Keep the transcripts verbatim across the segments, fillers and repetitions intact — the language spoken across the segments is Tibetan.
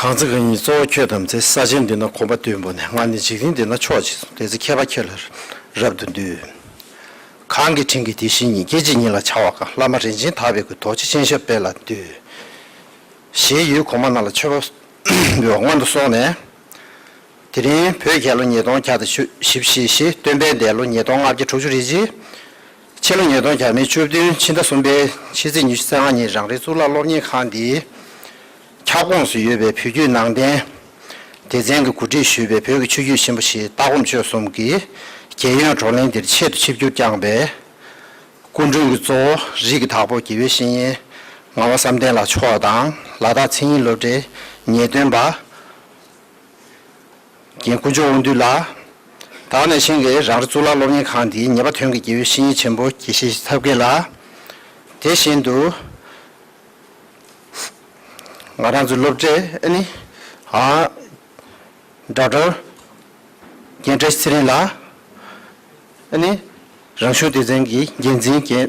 གང་ཚེ་གང་ཉིད་གཙོ་བོ་ཁྱོད་དམ་ཚིག །ས་ཆེན་འདི་ན་གོམ་པ་བདུན་པོ་ནས། ང་ནི་འཇིག་རྟེན་འདི་ན་མཆོག་ཅེས་གསུངས། དེ་ཚེ་མཁས་པ་ཁྱེད་ལ་རབ་ཏུ་འདུད། གང་གི་དྲིན་གྱིས་དེ་བཞིན་ཉིད། སྐད་ཅིག་ཉིད་ལ་འཆར་བ་གང་། བླ་མ་རིན་ཆེན་དག་པའི་སྐུ། རྡོ་རྗེ་སྤྱན་ཞབས་པད་ལ་འདུད། ཞེས་ཡུལ་གོང་མ་རྣམས་ལ་མཆོད་པ་འབུལ་བ་སྔོན་དུ་སོང་ནས། དེ་རིང་བོད་རྒྱལ་ལོ་ཉིས་སྟོང་བརྒྱ་དང་བཞི་བཅུ་ཞེ་བཞི། སྟོན་པའི་འདས་ལོ་ཉིས་སྟོང་ལྔ་བརྒྱ་དྲུག་ཅུ་རེ་གཅིག་ཕྱི་ལོ་ཉིས་སྟོང་བརྒྱ་མེད་བཅུ་བདུན་ཕྱི་ཟླ་གསུམ་པའི་ཕྱི་ཚེས་ཉི་ཤུ་རྩ་ལྔ་ཉིན་རང་རེའི་གཙུག་ལག་སློབ་གཉེར་ཁང་འདིའི་ཁྱབ་ཁོངས་སུ་ཡོད་པའི་བོད་བརྒྱུད་ནང་བསྟན་སྡེ་ཚན་གྱིས་གོ་སྒྲིག་ཞུས་པའི་བོད་ཀྱི་ཆོས་བརྒྱུད་ཆེན་པོ་བཞི། ལྟ་སྒོམ་སྤྱོད་གསུམ་གྱི་རྒྱལ་ཡོངས་བགྲོ་གླེང་འདིར་ཆེད་དུ་ཆིབས་བསྒྱུར་བསྐྱངས་པའི་སྐུ་མགྲོན་གྱི་གཙོ་བོ་རིགས་ཀྱི་བདག་པོ་དགེ་བའི་བཤེས་གཉེན་ངག་དབང་བསམ་གཏན་ལགས་མཆོག་དང་། ལ་དྭགས་མཚན་ཉིད་སློབ་གྲྭའི་ངེས་སྟོན་པ་རྒན་དཀོན་མཆོག་དབང་འདུས་ལགས། ད་ག་ནང་བཞིན་གྱི་རང་རེ་གཙུག་ལག་སློབ་གཉེར་ཁང་འདིའི་ངེས་པ་དོན་གྱི་དགེ་བའི་བཤེས་གཉེན་ཆེན་པོ་དགེ་བཤེས་ཐབས་མཁས་ལགས། དེ་བཞིན་དུ་ང་རང་ཚོའི་སློབ་གྲྭའི་ཨ་ནི་ཨ་ཌོག་ཊར་རྒན་བཀྲ་ཤིས་ཚེ་རིང་ལགས། ཨ་ནི་རང་གཞུང་སྡེ་ཚན་གྱི་འགན་འཛིན་རྒན་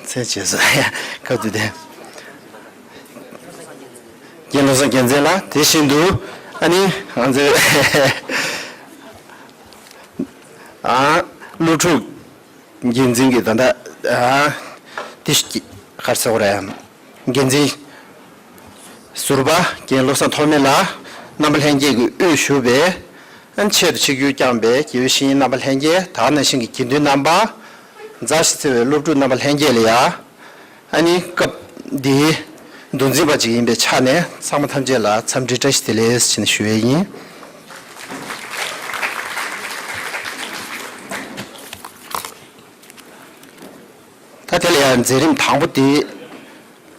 མཚན་བརྗེད་སོང་། ཁ་ཐུག་དེ། རྒན་བློ་བཟང་རྒྱལ་མཚན་ལགས། དེ་བཞིན་དུ་ཨ་ནི་ང་ཚོའི་ཨ་སློབ་ཕྲུག་འགན་འཛིན་གྱི་ད་ལྟ་ཨ་དེ་ཞིག་ག་རེ་ཟེར་དགོས་རེད། འགན་འཛིན་ཟུར་པ་རྒན་བློ་བཟང་ཐོགས་མེད་ལགས། རྣམ་པ་ལྷན་རྒྱས་ཀྱིས་དབུས་ཞུགས་པའི་ཨ་ཆེད་དུ་ཆིབས་བསྒྱུར་བསྐྱངས་པའི་དགེ་བའི་བཤེས་གཉེན་རྣམ་པ་ལྷན་རྒྱས། ད་ག་ནང་བཞིན་གྱི་དགེ་འདུན་རྣམ་པ། མཛའ་ཞིང་བརྩེ་བའི་སློབ་ཕྲུག་རྣམ་པ་ལྷན་རྒྱས་ལ་ཡ། ཨ་ནི་སྐབས་འདིའི་མདོ་འཛིན་པ་ཅིག་ཡིན་པའི་ཆ་ནས་ཚང་མ་ཐམས་ཅད་ལ་འཚམས་འདྲི་བཀྲ་ཤིས་བདེ་ལེགས་ཞེས་ནས་ཞུ་ཡས་ཡིན། ད་དེ་ལ་ཡང་མཛད་རིམ་དང་པོ་དེ་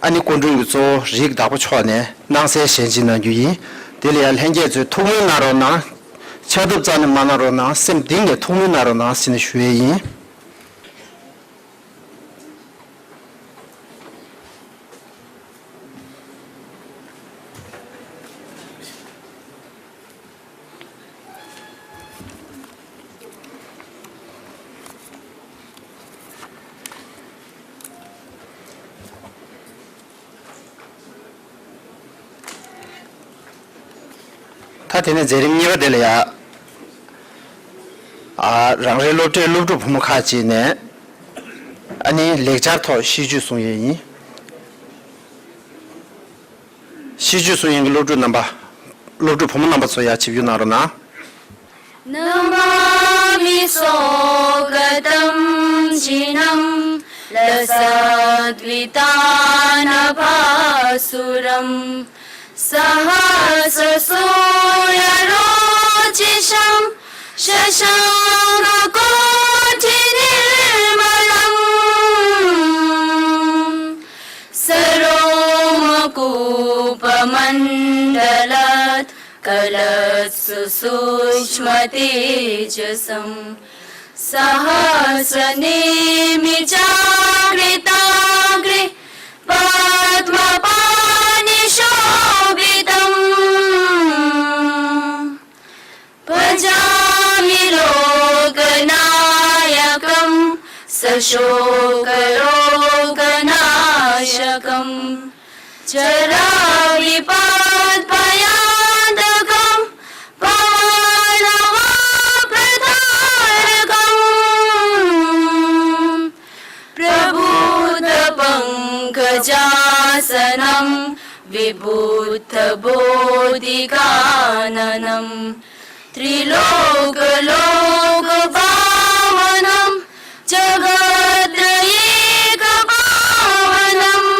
ཨ་ནི་སྐུ་མགྲོན་གྱི་གཙོ་བོ་རིགས་བདག་པོ་མཆོག་ནས་སྣང་གསལ་ཞལ་འཛིན་གནང་རྒྱུ་ཡིན། དེ་ལ་ཡང་ལྷན་རྒྱས་ཚོས་ཐུགས་སྨོན་གནང་རོགས་གནང་། ཕྱག་ཐུབ་རྩ་ནས་མ་གནང་རོགས་གནང་། སེམས་གཏིང་ནས་ཐུགས་སྨོན་གནང་རོགས་གནང་ཟེར་ནས་ཞུ་ཡས་ཡིན། ད་དེ་ནས་མཛད་རིམ་གཉིས་པ་དེ་ལ་ཡ། ཨ་རང་རེའི་སློབ་གྲྭའི་སློབ་ཕྲུག་བུ་མོ་ཁག་ཅིག་ནས་ཨ་ནི་ལེགས་སྦྱར་ཐོག་ཤིས་བརྗོད་གསུང་ཡས་ཡིན། ཤིས་བརྗོད་གསུང་ཡས་ཀྱི་སློབ་ཕྲུག་རྣམ་པ། སློབ་ཕྲུག་བུ་མོ་རྣམ་པ་ཚོ་ཡར་ཆིབས་བསྒྱུར་གནང་རོགས་གནང་། नमामि सौगतं जिनं लसद्वितानभासुरम्। सहस्रसूर्यरश्मिरञ्जितं शशाङ्ककोटिनिर्मलम्। सरोमकूपमण्डलात्कलत्सु सूक्ष्मतेजसम्। सहस्रनेमिजागृताग्रे पद्मपाणिशोभितम्। भजामि लोकनायकं सशोकरोगनाशकम्। जराविपद्भयान्तकं भवानवप्रदारकम्। प्रबुद्धपङ्कजासनं विबुद्धबोधिकाननम्। त्रिलोकलोकपावनं जगत्त्रयैकपावनम्।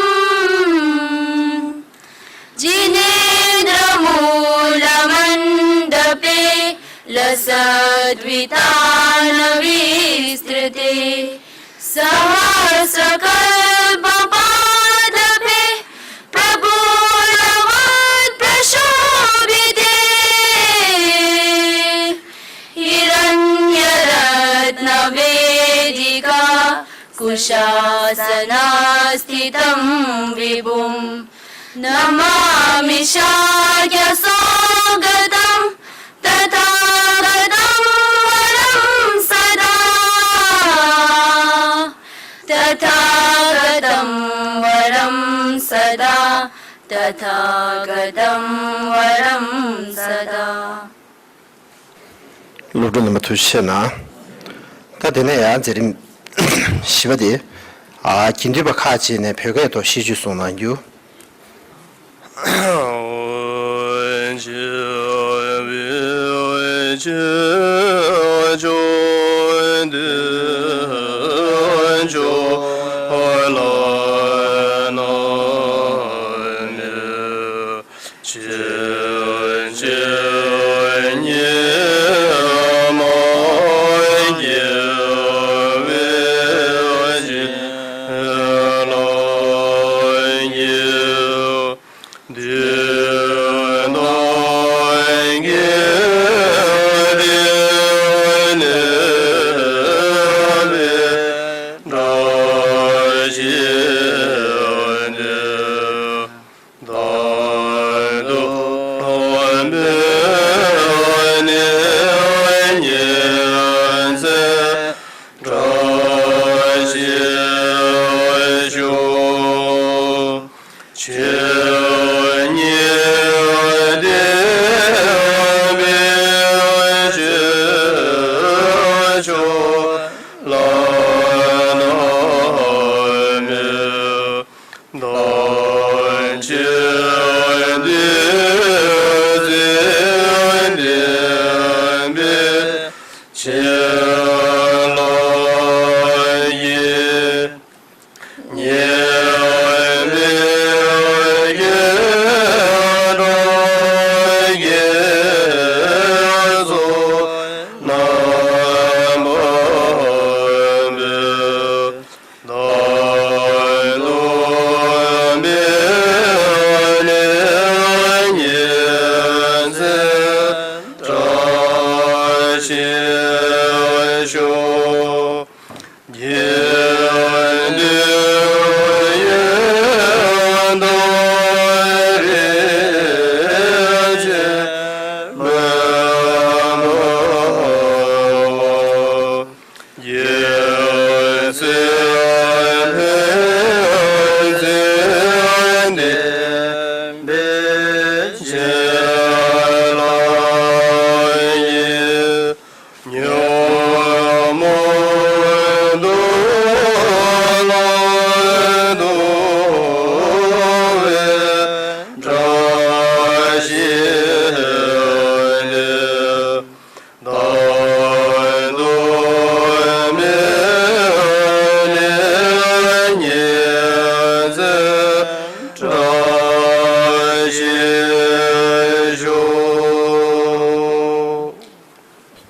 जिनेन्द्रमूलमण्डपे लसद्वितानविस्तृते। सहस्रकल्पपादपे प्रफुल्लवत्प्रशोभिते। हिरण्यरत्नवेदिका कुशासनास्थितं विभुम्। नमामि शाक्यसौगतं तथागतं वरं सदा। तथागतं वरं सदा तथागतं वरं सदा। སློབ་ཕྲུག་རྣམ་པ་ཐུགས་རྗེ་ཆེ་གནང་། ད་དེ་ནས་ཡང་མཛད་རིམ་བཞི་པ་དེ། ཨ། དགེ་འདུན་པ་ཁག་ཅིག་ནས་བོད་སྐད་ཐོག་ཤིས་བརྗོད་གསུང་གནང་རྒྱུ།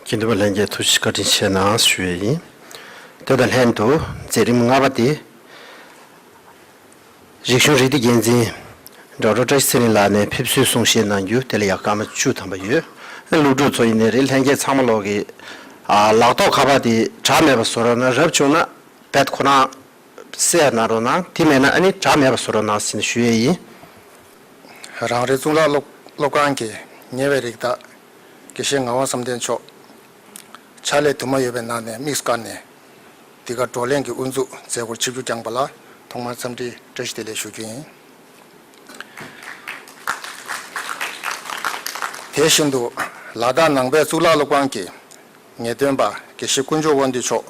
དགེ་འདུན་པ་ལྷན་རྒྱས་ཐུགས་རྗེ་བཀའ་དྲིན་ཆེ་གནང་ཞུ་ཡས་ཡིན། དེ་དང་ལྷན་དུ་མཛད་རིམ་ལྔ་པ་དེ། རིག་གཞུང་རིག་སྡེ་འགན་འཛིན་ཌོག་ཊར་བཀྲ་ཤིས་ཚེ་རིང་ལགས་ནས་ཕེབས་བསུའི་གསུང་བཤད་གནང་རྒྱུ་དེ་ལ་ཡང་སྐར་མ་བཅུ་ཐམ་པ་ཡོད། སློབ་ཕྲུག་ཚོ་ཡིན་ནའི་རེད། ལྷན་རྒྱས་ཚང་མ་ལོག་གི། ཨ། ལག་ཐོག་ཁ་པར་དེ་དྲ་མེད་པ་བཟོ་རོགས་གནང་། རབ་བྱུང་ན་རྦད་ཁོ་རང་བསད་གནང་རོགས་གནང་། དེ་མེད་ན་ཨ་ནི་དྲ་མེད་པ་བཟོ་རོགས་གནང་ཟེར་ནས་ཞུ་ཡས་ཡིན། རང་རེའི་གཙུག་ལག་སློབ་སློབ་ཁང་གི་ཉེ་བའི་རིགས་བདག་དགེ་བཤེས་ངག་དབང་བསམ་གཏན་མཆོག་ཕྱག་ལས་དུ་མ་ཡོད་པའི་ནང་ནས་དམིགས་བཀར་ནས་འདི་ག་བགྲོ་གླེང་གི་དབུ་འཛུགས་མཛད་སྒོར་ཆིབས་བསྒྱུར་བསྐྱངས་པ་ལ་ཐོག་མར་འཚམས་འདྲི་བཀྲ་ཤིས་བདེ་ལེགས་ཞུ་རྒྱུ་ཡིན། དེ་བཞིན་དུ་ལ་དྭགས་ནང་པའི་གཙུག་ལག་སློབ་ཁང་གི་ངེས་སྟོན་པ་དགེ་བཤེས་དཀོན་མཆོག་དབང་འདུས་མཆོག་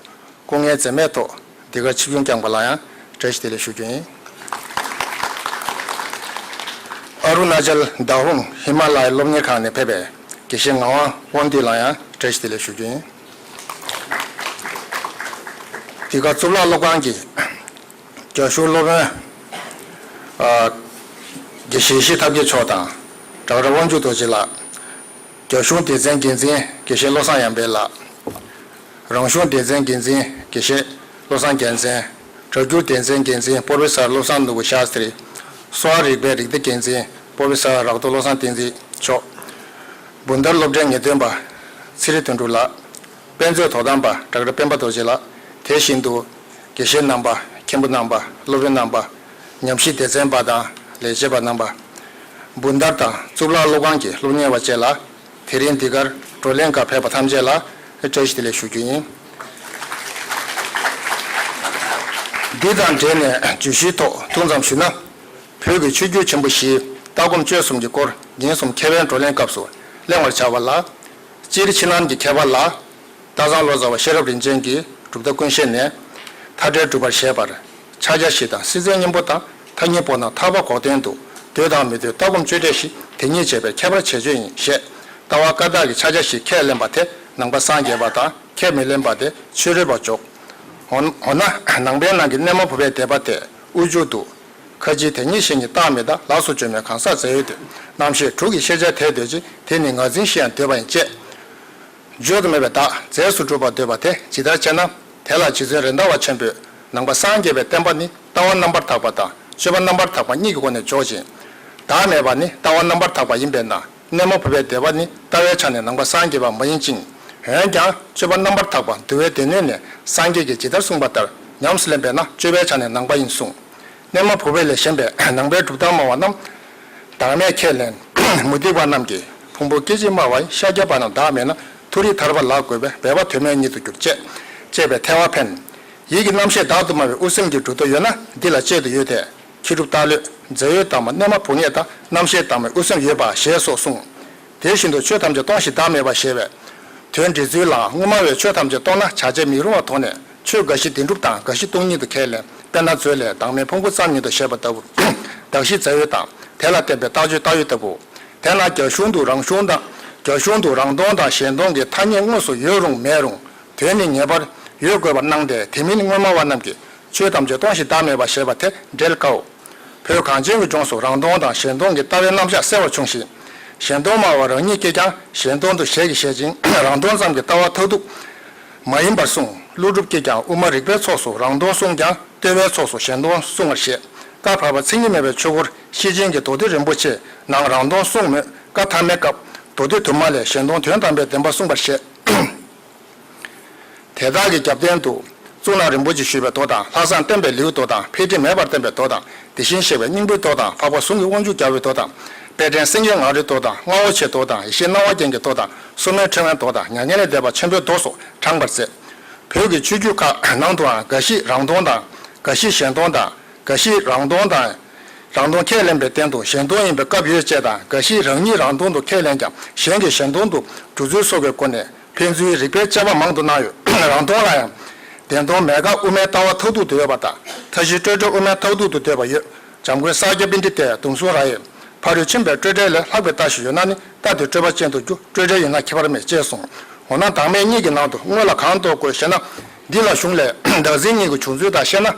སྐུ་ངལ་འཛེམས་མེད་ཐོག་འདི་གར་ཆིབས་བསྒྱུར་བསྐྱངས་པ་ལ་ཡང་བཀྲ་ཤིས་བདེ་ལེགས་ཞུ་རྒྱུ་ཡིན། ཨ་རུ་ན་ཅལ་དཱ་ཧུང་ཧི་མ་ལ་ཡའི་སློབ་གཉེར་ཁང་ནས་ཕེབས་པའི་དགེ་བཤེས་ངག་དབང་དབང་འདུས་ལ་ཡང་བཀྲ་ཤིས་བདེ་ལེགས་ཞུ་རྒྱུ་ཡིན། འདི་ག་གཙུག་ལག་སློབ་ཁང་གི་རྒྱ་གཞུང་སློབ་དཔོན། ཨ། དགེ་བཤེས་ཡེ་ཤེས་ཐབས་མཁས་མཆོག་དང་། ཌོག་ཊར་དབང་ཕྱུག་རྡོ་རྗེ་ལགས། རྒྱ་གཞུང་སྡེ་ཚན་འགན་འཛིན་དགེ་བཤེས་བློ་བཟང་ཡར་འཕེལ་ལགས། རང་གཞུང་སྡེ་ཚན་འགན་འཛིན་དགེ་བཤེས་བློ་བཟང་རྒྱལ་མཚན། སྒྲ་སྒྱུར་སྡེ་ཚན་འགན་འཛིན་པོ་རོ་ཕེ་སར་བློ་བཟང་ནོར་བུ་ཤཱསྟྲི། གསོ་བ་རིག་པའི་རིག་སྡེ་འགན་འཛིན་པོ་རོ་ཕེ་སར་རག་ཐོག་བློ་བཟང་བསྟན་འཛིན་མཆོག། འབུན་ཐར་སློབ་གྲྭའི་ངེས་སྟོན་པ་ཚེ་རིང་དོན་གྲུབ་ལགས། དཔེ་མཛོད་དོ་དམ་པ་ཌོག་ཊར་སྤེན་པ་རྡོ་རྗེ་ལགས། དེ་བཞིན་དུ་དགེ་བཤེས་རྣམ་པ། མཁན་པོ་རྣམ་པ། སློབ་དཔོན་རྣམ་པ། ཉམས་ཞིབ་སྡེ་ཚན་པ་དང་ལས་བྱེད་པ་རྣམ་པ། འབུན་ཐར་དང་གཙུག་ལག་སློབ་ཁང་གི་སློབ་གཉེར་བ་བཅས་ལ་དེ་རིང་འདི་གར་བགྲོ་གླེང་སྐབས་ཕེབས་པ་ཐམས་ཅད་ལ་བཀྲ་ཤིས་བདེ་ལེགས་ཞུ་རྒྱུ་ཡིན། འདི་དང་འབྲེལ་ནས་བརྗོད་གཞིའི་ཐོག་ཐུགས་མཚམས་ཞུས་ན། བོད་ཀྱི་ཆོས་བརྒྱུད་ཆེན་པོ་བཞིའི་ལྟ་སྒོམ་སྤྱོད་གསུམ་གྱི་སྐོར་རྒྱན་གསུམ་མཁས་པའི་བགྲོ་གླེང་སྐབས་སུ་གླེང་བར་བྱ་བ་ལ། སྤྱིར་ཕྱི་ནང་གི་མཁས་པ་ལ། སྟག་ཚང་ལོ་ཙཱ་བ་ཤེས་རབ་རིན་ཆེན་གྱིས་གྲུབ་མཐའ་ཀུན་ཤེས་ནས། མཐའ་བྲལ་སྒྲུབ་པར་བྱེད་པར། ཕྱག་རྒྱ་བཞི་དང་སྲིད་རྩེ་གཉེན་པོ་དང་ཐ་སྙད་པོ་རྣམས་ཐར་པ་འགོག་བདེན་དུ་འདོད་དང་མི་འདོད་ལྟ་སྒོམ་སྤྱོད་འབྲས་བཞི་དེ་ཉིད་བྱེད་པའི་ཁྱད་པར་བྱེད་སྤྱོད་ཡིན་ཞེས། ལྟ་བ་བཀའ་རྟགས་ཀྱི་ཕྱག་རྒྱ་བཞི་ཁས་ལེན་པ་དེ་ནང་པ་སངས་རྒྱས་པ་དང་། ཁས་མི་ལེན་པ་དེ་ཕྱི་རོལ་པ་འཇོག་འོ་འོ་ན་ནང་པའི་ནང་གི་གནས་མ་བུ་པའི་སྡེ་པ་དེ་དབུ་འཇུག་ཏུ། ཁ་ཅིག་དེ་ཉིད་གཞན་གྱི་རྟགས་མིན་དང་། ལགས་སོ་བཅོས་མའི་གང་ཟག་རྫས་ཡོད་དེ། རྣམ་ཤེས་དྲུག་གི་ཤེས་བྱ་དེ་འདོད་ཅིང་། དེ་ནི་ངར་འཛིན་ཞེས་ཡང་འདོད་པ་ཡིན་ཅེས། བརྗོད་དུ་མེད་པའི་བདག་རྫས་སུ་གྲུབ་པར་འདོད་པ་དེ་ཇི་ལྟར་བྱས་ན། དེ་ལ་རྗེ་བཙུན་རེད་མདའ་བ་ཆེན་པོས་ནང་པ་སངས་རྒྱས་པའི་བསྟན་པ་ནི་ལྟ་བ་རྣམ་པར་དག་པ་དང་སྤྱོད་པ་རྣམ་པར་དག་པ་གཉིས་ཀྱི་སྒོ་ནས་འཇོག་ཅིང་། བདག་མེད་པ་ནི་ལྟ་བ་རྣམ་པར་དག་པ་ཡིན་པས་ན། གནས་མ་བུ་པའི་སྡེ་པ་ནི་ལྟ་བའི་ཆ་ནས་ནང་པ་སངས་རྒྱས་པ་མ་ཡིན་ཅིང་། འོན་ཀྱང་སྤྱོད་པ་རྣམ་པར་དག་པ་འདུལ་བའི་སྡེ་སྣོད་ནས་སངས་རྒྱས་ཀྱིས་ཇི་ལྟར་གསུངས་པ་ལྟར་ཉམས་སུ་ལེན་པས་ན་སྤྱོད་པའི་ཆ་ནས་ནང་པ་ཡིན་གསུངས། གནས་མ་བུ་པ་ལས་གཞན་པའི་ནང་པའི་གྲུབ་མཐའ་སྨྲ་བ་རྣམས་བདག་མེད་ཁས་ལེན། མུ་སྟེགས་པ་རྣམས་ཀྱིས་ཕུང་པོ་སྐད་ཅིག་སྨྲ་བ་ཡི། ཤཱཀྱ་པ་རྣམས་བདག་མེད་ན། མཐོ་རིས་ཐར་པ་ལ་འགོད་པའི། སྦས་པ་དོན་མེད་ཉིད་དུ་འགྱུར་ཅེས་ཅེས་པའི་ཐལ་བ་འཕེན། ཡིད་ཀྱི་རྣམ་ཤེས་བདག་ཏུ་སྨྲ་བའི་དབུ་སེམས་ཀྱི་གྲུབ་མཐའ་ཡོད་ན་འདི་ལ་གཅེས་དུ་ཡོད་དེ། ཁྱི་གྲུབ་རྟ་ལོད། རྫས་ཡོད་དང་པོ་གནས་མ་བུ་ངེས་དང་རྣམ་ཤེས་དང་པོའི་དབུ་སེམས་ཡོད་པ་ཞེས་སོགས་གསུངས། དེ་བཞིན་དུ་ཆོས་ཐམས་ཅད་སྟོང་ཞིང་བདག་མེད་པ་ཞེས་པའི་དོན་འགྲེལ་ཚུལ་ལའང་སྔོན་སྨྲ་བས་ཆོས་ཐམས་ཅད་སྟོང་ན་བྱ་བྱེད་མི་རུང་བར་དོགས་ནས་ཆོས་འགའ་ཞིག་བདེན་གྲུབ་དང་འགའ་ཞིག་སྟོང་ཉིད་དུ་ཁས་ལེན། དཔེར་ན་མཛོད་ལས་བདག་མེད་ཕུང་པོ་ཙམ་ཉིད་དོ་ཞེས་པ་ལྟ་བུར། གདགས་གཞི་རྫས་ཡོད་དང་དེ་ལ་བརྟེན་པའི་རྟགས་ཆོས་བཏགས་ཡོད་ལྟ་བུ། དེས་ན་རྒྱ་གཞུང་དུ་རང་གཞུང་དང་། རྒྱ་གཞུང་དུ་རང་སྟོང་དང་གཞན་སྟོང་གི་ཐ་སྙད་དངོས་སུ་ཡོད་རུང་མེད་རུང་དོན་ནི་ངེས་པར་ཡོད་དགོས་པར་སྣང་སྟེ། དེ་མིན་སྔོན་སྨྲ་བ་རྣམས་ཀྱིས་ཆོས་ཐམས་ཅད་སྟོང་ཞིང་བདག་མེད་པ་ཞེས་པ་དེ་འགྲེལ་དཀའོ། བོད་གངས་ཅན་གྱི་ལྗོངས་སུ་རང་སྟོང་དང་གཞན་སྟོང་གི་ལྟ་བའི་རྣམ་གཞག་གསལ་བར་བྱུང་ཞིང་། གཞན་སྟོང་སྨྲ་བ་རང་ཉིད་ཀྱིས་ཀྱང་གཞན་སྟོང་དུ་ཞལ་གྱིས་བཞེས་ཤིང་། རང་སྟོང་ཙམ་གྱི་ལྟ་བ་མཐར་ཐུག་མ་ཡིན་པར་གསུངས། ཀླུ་སྒྲུབ་ཀྱིས་ཀྱང་དབུ་མ་རིགས་པའི་ཚོགས་སུ་རང་སྟོང་གསུངས་ཀྱང་། ལྟོས་པའི་ཚོགས་སུ་གཞན་སྟོང་གསུང་བར་བཞེད། ཀ་བར་པ་མཚན་ཉིད་མེད་པའི་ཆོས་སྐོར་ཤེར་ཕྱིན་གྱི་མདོ་སྡེ་རིན་པོ་ཆེའི་ནང་རང་སྟོང་གསུངས་མོད། ཀ་ཐ་མའི་སྐབས་མདོ་སྡེ་དུ་མ་ལས་གཞན་སྟོང་དོན་དམ་པའི་བདེན་པ་གསུངས་པར་བཞེད། དེ་དག་གི་རྒྱབ་རྟེན་དུ། གཙུག་ན་རིན་པོ་ཆེས་ཞུས་པའི་མདོ་དང་། ལྷག་བསམ་བརྟན་པའི་ལེའུའི་མདོ་དང་། འཕེལ་འགྲིབ་མེད་པར་བསྟན་པའི་མདོ་དང་། དེ་བཞིན་གཤེགས་པའི་སྙིང་པོའི་མདོ་དང་། འཕགས་པ་ཟུང་གི་དབང་ཕྱུག་རྒྱལ་བའི་མདོ་དང་། དཔལ་ཕྲན་སེང་གེའི་ངང་རིས་མདོ་དང་། རྔ་བོ་ཆེའི་མདོ་དང་། ཡེ་ཤེས་སྣང་བ་རྒྱན་གྱི་མདོ་དང་། སོར་མོའི་ཕྲེང་བའི་མདོ་དང་། མྱ་ངན་ལས་འདས་པ་ཆེན་པོའི་མདོ་སོགས་བགྲངས་པར་མཛད། བོད་ཀྱི་ཆོས་བརྒྱུད་ཁག་ནང་དུའང་འགའ་ཞིག་རང་སྟོང་དང་། འགའ་ཞིག་གཞན་སྟོང་དང་། འགའ་ཞིག་རང་སྟོང་དང་། རང་སྟོང་ཁས་ལེན་པའི་སྟེང་དུ་གཞན་སྟོང་ཡིན་པའི་སྐབས་ཡོད་ཅེས་དང་། འགའ་ཞིག་རང་ཉིད་རང་སྟོང་དུ་ཁས་ལེན་ཀྱང་གཞན་གྱིས་གཞན་སྟོང་དུ་སྒྲུབ་ཚུལ་སོགས་ཀྱི་སྒོ་ནས་ཕན་ཚུན་རིགས་པའི་དཔྱད་པ་མང་དུ་གནང་ཡོད། རང་སྟོང་ལ་ཡང་བདེན་སྟོང་མེད་དགག་དབུ་མའི་ལྟ་བ་མཐར་ཐུག་ཏུ་ཡོད་པ་དང་། མཐའ་བཞི་སྤྲོས་བྲལ་དབུ་མའི་མཐར་ཐུག་ཏུ་འདོད་པ་ཡོད། འཇམ་མགོན་ཤཱཀྱ་པཎྜི་ཏས་དུང་སོང་ར་ཡི། ཕ་རོལ་ཕྱིན་པའི་སྤྲོས་བྲལ་ལས་ལྷག་པའི་ལྟ་ཞིག་ཡོད་ན་ནི། རྟག་ཏུ་སྤྲོས་པ་ཅན་དུ་འགྱུར། སྤྲོས་བྲལ་ཡིན་ན་ཁྱད་པར་མེད་ཅེས་གསུངས། འོ་ན་བདག་མེད་གཉིས་ཀྱི་ནང་དུ་དངོས་ལ་གང་རྟོགས་དགོས་ཞེ་ན། འདི་ལ་གཞུང་ལས་བདག་འཛིན་གཉིས་ཀྱི་བྱུང་ཚུལ་དག་བཤད་ན།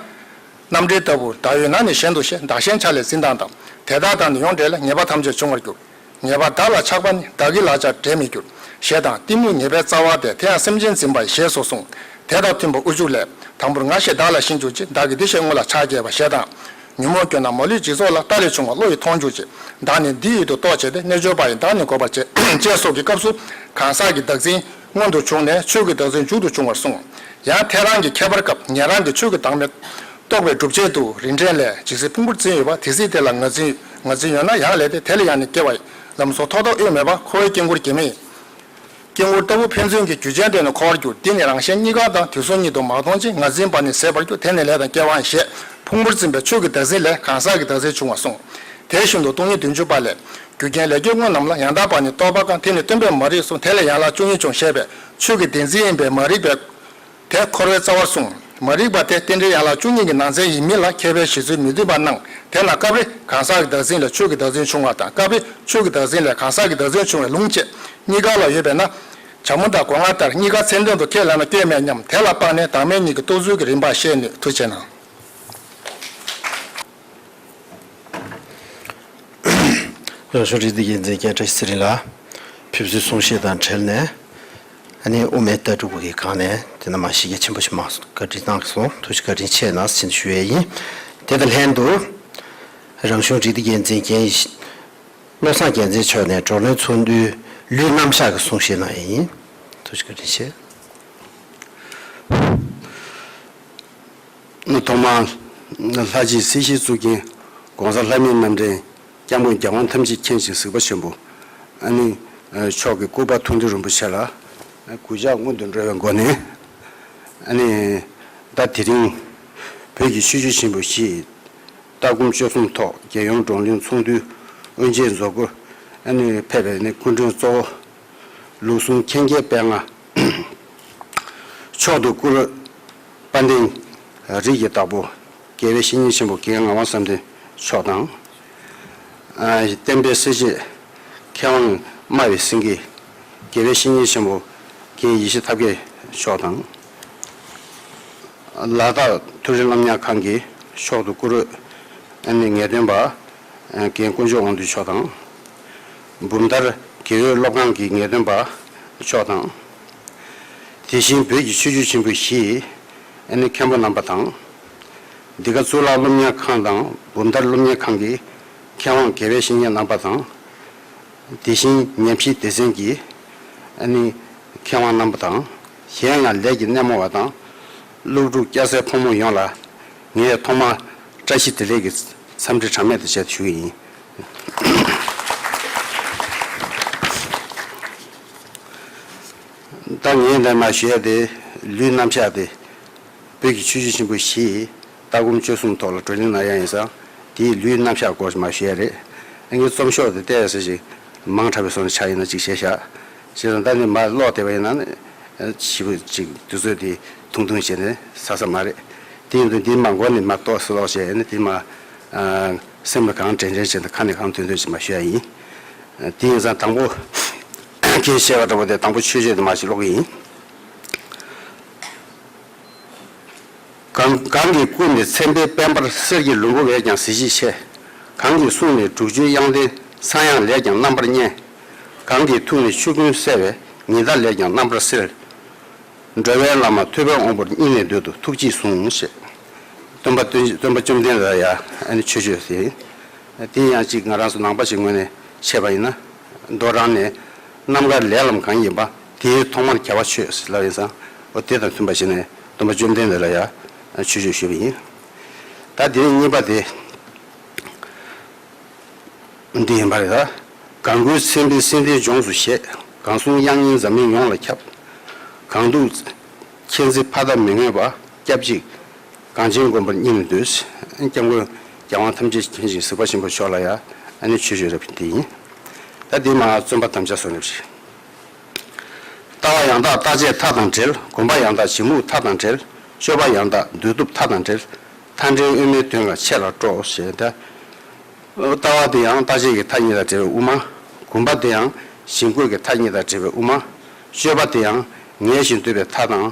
རྣམ་འགྲེལ་ལྟ་བུར། བདག་ཡོད་ན་ནི་གཞན་དུ་ཤེས། བདག་གཞན་ཆ་ལས་འཛིན་སྟངས་དང་། དེ་དག་དང་ནི་ཡོངས་འབྲེལ་ལས། ངེས་པ་ཐམས་ཅད་འབྱུང་བར་འགྱུར། ངེས་པ་བདག་ལ་ཆགས་པ་ནི། བདག་གི་ལག་ཆར་འབྲས་མི་འགྱུར། ཞེས་དང་། གཏི་མུག་ངེས་པའི་རྩ་བ་སྟེ། དེ་ཡང་སེམས་ཅན་འཛིན་པ་ཡི། ཞེས་སོགས་གསུངས། དེ་དང་མཐུན་པ་དབུ་འཇུག་ལས། དང་པོར་ང་ཞེས་བདག་ལ་ཞེན་གྱུར་ཅིང་། བདག་གི་འདི་ཞེས་དངོས་ལ་ཆགས་བསྐྱེད་པ། ཞེས་དང་། ཉོན་མོངས་སྐྱོ་ན་མ་ལུས་འཇིག་ཚོགས་ལ། རྟ་ལས་བྱུང་བ་བློ་ཡིས་མཐོང་གྱུར་ཅིང་། བདག་ནི་འདི་ཡོད་དུ་རྟོག་བྱས་ཏེ། རྣལ་འབྱོར་པ་ཡིས་བདག་ནི་འགོག་པར་བྱེད། ཅེས་སོགས་ཀྱི་སྐབས་སུ་གང་ཟག་གི་བདག་འཛིན་སྔོན་དུ་བྱུང་ནས་ཆོས་ཀྱི་བདག་འཛིན་མཇུག་ཏུ་བྱུང་བར་གསུངས། ཡང་ཐལ་རང་གི་ཁྱད་པར་སྐབས་ཉན་རང་གི་ཆོས་ཀྱི་བདག་མེད་རྟོགས་པའི་སྒྲུབ་བྱེད་དུ་རིམ་བྲལ་ལས། ཇི་སྲིད་ཕུང་པོར་འཛིན་ཡོད་པ། དེ་སྲིད་དེ་ལ་ངར་འཛིན་ངར་འཛིན་ཡོད་ན་ཡང་ལས་ཏེ། དེ་ལས་ཡང་ནི་སྐྱེ་བ་ཡི། ལམ་སོགས་ཐོག་མཐའ་དབུས་མེད་པ། འཁོར་བའི་དཀྱིལ་འཁོར་སྐྱེ་མེད་ཡིན། དཀྱིལ་འཁོར་ལྟ་བུ་ཕན་ཚུན་གྱི་རྒྱུ་ཅན་དེ་ནི་འཁོར་བར་འགྱུར། འདི་ནི་རང་གཞན་གཉིས་ཀ་དང་དུས་གསུམ་ཉིད་དུ་མ་མཐོང་ཅིང་། ངར་འཛིན་པ་ནི་ཟད་པར་འགྱུར། དེ་ནི་ལས་དང་སྐྱེ་བའང་ཞེས། ཕུང་པོར་འཛིན་པའི་ཆོས་ཀྱི་བདག་འཛིན་ལས་གང་ཟག་གི་བདག་འཛིན་བྱུང་བར་གསུངས། དེ་བཞིན་དུ་སྟོང་ཉིད་བདུན་ཅུ་པ་ལས། རྒྱུ་རྐྱེན་ལས་སྐྱེས་དངོས་རྣམས་ལ། ཡང་དག་པར་ནི་རྟོག་པ་གང་། དེ་ནི་སྟོན་པས་མ་རིག་གསུངས། དེ་ལས་ཡན་ལག་བཅུ་གཉིས་བྱུང་ཞེས་པའི་ཆོས་ཀྱི་བདེན་འཛིན་ཡིན་པས་མ་རིག་པའི། དེ་འཁོར་བའི་རྩ་བར་གསུངས། མ་རིག་པ་དེ་རྟེན་འབྲེལ་ཡན་ལག་བཅུ་གཉིས་ཀྱི་ནང་ཚན་ཡིན་མིན་ལ་མཁས་པའི་བཞེད་ཚུལ་མི་མཐུན་པ་སྣང་། དེས་ན་སྐབས་རེ་གང་ཟག་གི་བདག་འཛིན་ལས་ཆོས་ཀྱི་བདག་འཛིན་བྱུང་བ་དང་། སྐབས་རེ་ཆོས་ཀྱི་བདག་འཛིན་ལས་གང་ཟག་གི་བདག་འཛིན་བྱུང་བའི་ལུང་བཅས་གཉིས་ཀ་ལ་ཡོད་པས་ན། ཇོ་མོ་དང་སྒོ་ང་ལྟར་གཉིས་ཀ་མཚན་ལྡན་དུ་ཁས་ལེན་ན་སྐྱོན་མེད་སྙམ། དེ་ལ་དཔག་ནས་བདག་མེད་གཉིས་ཀྱི་རྟོགས་ཚུལ་གྱི་རིམ་པ་བཤད་ནུས། ཐུགས་རྗེ་གནང་། རང་གཞུང་རིགས་གཏེར་འགན་འཛིན་རྒན་བཀྲ་ཤིས་ཚེ་རིང་ལགས། ཕེབས་བསུའི་གསུང་བཤད་དང་འབྲེལ་ནས། ཨ་ནི་དབུ་མའི་ལྟ་གྲུབ་ཀྱི་སྒང་ནས་དེ་ནས་མ་གཞི་རྒྱ་ཆེན་པོ་ཞིག་མ་བཀའ་དྲིན་གནང་སོང་། ཐུགས་རྗེ་བཀའ་དྲིན་ཆེ་གནང་ཟེར་ཞུ་ཡས་ཡིན། དེ་དང་ལྷན་དུ་རང་གཞུང་རིགས་གཏེར་འགན་འཛིན་རྒན་བློ་བཟང་རྒྱལ་མཚན་མཆོག་ནས་བགྲོ་གླེང་ཚོགས་འདུའི་ལུས་རྣམ་གཞག་གི་གསུང་བཤད་གནང་ཡས་ཡིན། ཐུགས་རྗེ་བཀའ་དྲིན་ཆེ། ཐོག་མར་ལྷ་རྗེ་སྲིད་ཞིའི་གཙུག་རྒྱན་༸གོང་ས་ལྷ་མིའི་རྣམ་འདྲེན་༸སྐྱབས་མགོན་རྒྱལ་དབང་ཐམས་ཅད་མཁྱེན་ཅིང་གཟིགས་པ་ཆེན་པོ་ཨ་ནི་མཆོག་གི་སྐུ་པར་མཐོང་གྲོལ་རིན་པོ་ཆེ་ལ་གུས་ཕྱག་སྔོན་དུ་འགྲོ་བའི་སྒོ་ནས། ཨ་ནི་ད་དེ་རིང་བོད་ཀྱི་ཆོས་བརྒྱུད་ཆེན་པོ་བཞི་ ལྟ་སྒོམ་སྤྱོད་གསུམ་ཐོག་རྒྱལ་ཡོངས་བགྲོ་གླེང་ཚོགས་འདུའི་དབུ་འབྱེད་མཛད་སྒོར་ཨ་ནི་ཕེབས་པའི་ནི་སྐུ་མགྲོན་གཙོ་བོ། ལུགས་ཟུང་མཁྱེན་བརྒྱའི་དཔལ་མངའ། མཆོག་ཏུ་བཀུར་འོས་དཔལ་ལྡན་རིགས་ཀྱི་བདག་པོ་དགེ་བའི་བཤེས་གཉེན་ཆེན་པོ་རྒན་ངག་དབང་བསམ་གཏན་མཆོག་དང་། ཨ་བསྟན་པའི་སྲིད་ཞིའི་མཁས་དབང་སྨྲ་བའི་སེང་གེ་དགེ་བའི་བཤེས་གཉེན་ཆེན་པོ་རྒན་ཡེ་ཤེས་ཐབས་མཁས་མཆོག་དང་། ལ་དྭགས་མཐོ་རིམ་སློབ་གཉེར་ཁང་གི་མཆོག་ཏུ་བཀུར་འོས་ཨ་ནི་ངེས་སྟོན་པ་རྒན་དཀོན་མཆོག་དབང་འདུས་མཆོག་དང་། འབུམ་ཐར་དགེ་འོས་སློབ་ཁང་གི་ངེས་སྟོན་པ་མཆོག་དང་། དེ་བཞིན་བོད་ཀྱི་ཆོས་བརྒྱུད་ཆེན་པོ་བཞིའི་ཨ་ནི་མཁན་པོ་རྣམ་པ་དང་། འདི་ག་གཙུག་ལག་སློབ་གཉེར་ཁང་དང་འབུམ་ཐར་སློབ་གཉེར་ཁང་གི་མཁས་དབང་དགེ་བའི་བཤེས་གཉེན་རྣམ་པ་དང་། དེ་བཞིན་ཉམས་ཞིབ་སྡེ་ཚན་གྱི་ཨ་ནི་མཁས་དབང་རྣམ་པ་དང་། གཞན་ཡང་ལས་ཀྱི་སྣེ་མོ་བ་དང་སློབ་ཕྲུག་སྐྱ་སེར་ཕོ་མོ་ཡོངས་ལ་ངས་ཐོག་མར་བཀྲ་ཤིས་བདེ་ལེགས་ཀྱི་འཚམས་འདྲི་གྲངས་མེད་དུ་བྱས་ཏེ་ཞུ་གི་ཡིན། ད་ངས་འདིར་མར་ཞུ་ཡ་དེ་ལུས་རྣམ་གཞག་དེ། བོད་ཀྱི་ཆོས་བརྒྱུད་ཆེན་པོ་བཞིའི་ལྟ་སྒོམ་སྤྱོད་གསུམ་ཐོག་ལ་བགྲོ་གླེང་གནང་ཡ་ཡིན་ཙང་། དེའི་ལུས་རྣམ་གཞག་སྐོར་མར་ཞུ་ཡ་རེད། ཨ་ངའི་རྩོམ་ཤོག་དེ་བལྟས་ཡ་ཟེར་ཞིག་མང་དྲགས་པའི་བཟོ་འདྲ་ཆགས་ཡིན་ན་ཅིག་བྱས་ཤག་བྱས་ཙང་ད་ནི་མར་ཀློག་བསྡད་པ་ཡིན་ན་ནི། ཞིབ་པོ་ཅིག་དུས་ཚོད་དེ་ཐུང་ཐུང་བྱས་ནས་ཟ་ས་མ་རེད། དེ་ཡིན་དུས་འདི་མར་མགོ་ནས་མར་ཏོག་ཙམ་ཀློག་བྱས་ནས་དེ་མར་སེམས་ལ་གང་དྲན་དྲན་བྱས་ནས་ཁ་ནས་གང་ཐོན་ཐོན་ཞིག་མར་ཞུ་ཡ་ཡིན། དེ་ཡིན་ཙང་དང་པོ་ཁྱེད་བཤད་པ་འདྲ་པོ་དེ་དང་པོ་མཆོད་བརྗོད་དེ་མར་ཞིག་ཀློག་གི་ཡིན། གང་གང་གིས་བསྐུལ་ནས་མཚན་དཔེའི་དཔལ་འབར་གསེར་གྱི་ལུམ་བུ་བས་ཀྱང་གཟི་བརྗིད་ཆེ། གང་གིས་གསུངས་ནས་དྲུག་ཅུའི་དབྱངས་ལྡན་ཚངས་དབྱངས་ལས་ཀྱང་རྣམ་པར་སྙན། གང་གིས་ཐུགས་ནས་ཆོས་ཀུན་གསལ་བས་ཉི་ཟླ་ལས་ཀྱང་རྣམ་པར་གསལ། འགྲོ་བའི་བླ་མ་ཐུབ་པའི་དབང་པོར་སྙིང་ནས་འདུད་དོ་ཐུགས་རྗེས་ཟུངས་ཞེས། སྟོན་པ་སྟོན་སྟོན་པ་བཅོམ་ལྡན་འདས་ལ་ཡ་ཨ་ནི་མཆོད་བརྗོད་ཟེར། དེ་ཡང་གཅིག་ང་རང་ཚོ་ནང་པ་ཞིག་ངོས་ནས་བཤད་པ་ཡིན་ན། མདོ་རང་ནས་རྣམ་དཀར་ལས་ལམ་གང་ཡིན་པ་དེའི་ཐོག་མར་རྒྱལ་བ་མཆོད་ཟེར་ལབ་ཡིན་ཙང་། འོ་དེ་དང་མཐུན་པ་བྱས་ནས་སྟོན་པ་བཅོམ་ལྡན་འདས་ལ་ཡ་མཆོད་བརྗོད་ཞུས་པ་ཡིན། ད་དེ་ནས་གཉིས་པ་དེ། འདི་ཡིན་པ་རེད་ད། གང་སྐུའི་མཚན་དཔེ་སེང་ལྡེང་ལྗོངས་སུ་བཞད། གང་གསུང་དབྱངས་སྙན་འཛམ་གླིང་ཡོངས་ལ་ཁྱབ། གང་ཐུགས་མཁྱེན་བརྩེ་ཕ་མཐའ་མི་མངོན་པ། སྐྱབས་གཅིག་གངས་ཅན་མགོན་པོར་སྙིང་ནས་འདུད། སྐྱབས་མགོན་རྒྱལ་དབང་ཐམས་ཅད་མཁྱེན་ཅིང་གཟིགས་པ་ཆེན་པོ་མཆོག་ལ་ཡང་ཨ་ནི་མཆོད་བརྗོད་རབ་འདི་ཡིན། ད་འདི་མར་རྩོམ་པ་དམ་བཅའ་སོགས་ནས་ཞིག་ལྟ་བ་ཡང་དག་རྟག་ཆད་མཐའ་དང་བྲལ། སྒོམ་པ་ཡང་དག་གཞི་རྨུགས་མཐའ་དང་བྲལ། སྤྱོད་པ་ཡང་དག་འདུལ་སྟོབས་མཐའ་དང་བྲལ། མཐའ་འབྲས་དབུ་མའི་དོན་ལ་ཆེ་ལ་སྤྲོ་ཞེས་ཏེ། ལྟ་བ་དེ་ཡང་རྟག་ཆད་ཀྱི་མཐའ་གཉིས་དང་བྲལ་བའི་དབུ་མ། སྒོམ་པ་དེ་ཡང་གཞི་འགོག་གི་མཐའ་གཉིས་དང་བྲལ་བའི་དབུ་མ། སྤྱོད་པ་དེ་ཡང་ངལ་ཞིང་དུབ་པའི་མཐའ་དང་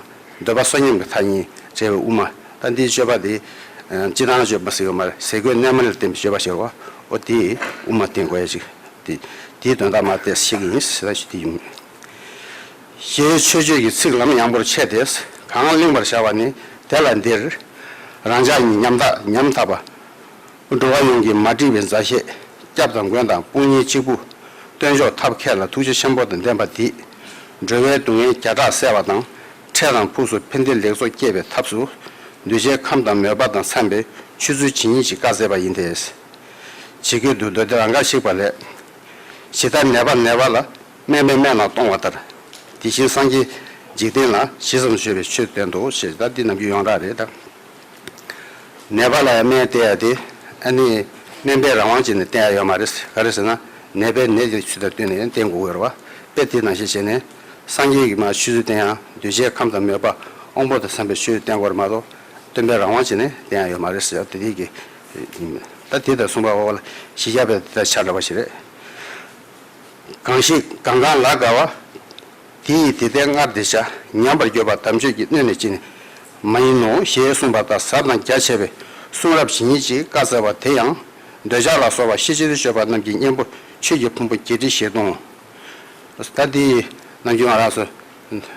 འདོད་པ་གསོག་ཉམས་ཀྱི་མཐའ་གཉིས་བྲལ་བའི་དབུ་མ། ད་འདིའི་སྤྱོད་པ་དེ་སྤྱིར་བཏང་སྤྱོད་པ་ཟེར་གྱི་མ་རེད། ཟས་གོས་གནས་མལ་ལ་བརྟེན་པའི་སྤྱོད་པ་ཞེས་པ། འོ་དེ་དབུ་མ་བསྟན་དགོས་ཡ་ཅིག་དེ་དེའི་དོན་དག་མར་བལྟས་ཤེས་ཀྱི་ཡིན་ཟེར་ཞུ་དེ་ཡིན། ཞེས་མཆོད་བརྗོད་ཀྱི་ཚིག་ལམ་ཡངས་པོར་ཕྱེ་སྟེ། གང་གླེང་བར་བྱ་བ་ནི་དེ་ལ་འདིར། རང་ཅག་ཉིད་ཉམ་ཐག་ཉམ་ཐག་པ། འགྲོ་བ་ཡོངས་ཀྱི་མ་འདྲིས་པའི་མཛའ་བཤེས། སྐྱབས་དང་མགོན་དང་དཔུང་གཉེན་གཅིག་པུ། སྟོན་མཆོག་ཐབས་མཁས་ལ་ཐུགས་རྗེ་ཆེན་པོ་དང་ལྡན་པ་འདིས། འགྲོ་བའི་སྡུག་བསྔལ་བརྒྱ་ཕྲག་བསལ་བ་དང་། འཕྲད་དང་ཕུགས་སུ་ཕན་བདེ་ལེགས་ཚོགས་སྐྱེད་པའི་ཐབས་སུ། གདུལ་བྱའི་ཁམས་དང་མོས་པ་དང་འཚམས་པའི་ཆོས་ཚུལ་ཇི་སྙེད་ཅིག་བཀའ་སྩལ་པ་ཡིན་ཏེ། ཇི་སྐད་དུ་མདོ་སྡེ་རང་ག་གཤེགས་པ་ལས། ཇི་ལྟར་ནད་པ་ནད་པ་ལ། སྨན་པས་སྨན་ལ་གཏོང་བ་ལྟར། དེ་བཞིན་སངས་རྒྱས་འཇིག་རྟེན་ལ། ཇི་ཙམ་བྱོན་པའི་ཆོས་བསྟན་ཏོ་ཞེས། ད་འདི་ནམ་རྒྱུན་ཡོངས་གྲགས་རེད་ད། ནད་པ་ལ་ཡང་སྨན་བསྟེན་ཡ་དེ། ཨ་ནི། སྨན་པས་རང་དབང་བྱས་ནས་བསྟེན་ཡ་ཡོད་མ་རེད། ག་རེ་ཟེར་ན། ནད་པའི་ནད་ཀྱི་ཚུལ་དང་བསྟུན་ནས་ཡང་བསྟེན་དགོས་ཀྱི་རེད་བ། དཔེ་དེ་ནང་བཞིན་བྱས་ནས། སངས་རྒྱས་ཀྱིས་མར་ཆོས་ཚུལ་བསྟན་ཡང་གདུལ་བྱའི་ཁམས་དང་མོས་པ་དབང་པོ་དང་འཚམས་པའི་ཆོས་བསྟན་དགོས་རེད་མ་གཏོགས། སྟོན་པས་རང་དབང་བྱས་ནས་བསྟེན་ཡ་ཡོད་མ་རེད་ཟེར་ཡ་དེ་རིགས་ཀྱི། ད་དེ་ལྟར་གསུངས་པ་འོ་ལ་གཞི་རྒྱ་བའི་དེ་ལྟར་ཆ་འདྲ་བ་ཞིག་རེད། གང་ཞིག་གང་གང་ལ་དགའ་བ། དེ་ཡི་དེ་ལྟའི་སྔར་དེ་བྱ། ཉམས་པར་གྱུར་པ་དམ་ཆོས་ཀྱི་སྣོད་ནི་ཅི་ནས་མ་ཡིན་ནོ་ཞེས་གསུངས་པ་ལྟར་ཟབ་དང་རྒྱ་ཆེ་བའི་གསུང་རབ་ཇི་སྙེད་ཅིག་བཀའ་སྩལ་བ་དེ་ཡང་འདོད་ཆགས་ལ་སོགས་པ་ཤེས་བྱའི་སྤྱོད་པ་རྣམས་ཀྱི་གཉེན་པོ་ཆོས་ཀྱི་ཕུང་པོ་བརྒྱད་ཁྲི་བཞི་སྟོང་། ད་འདི་ནམ་རྒྱུན་ང་རང་ཚོ་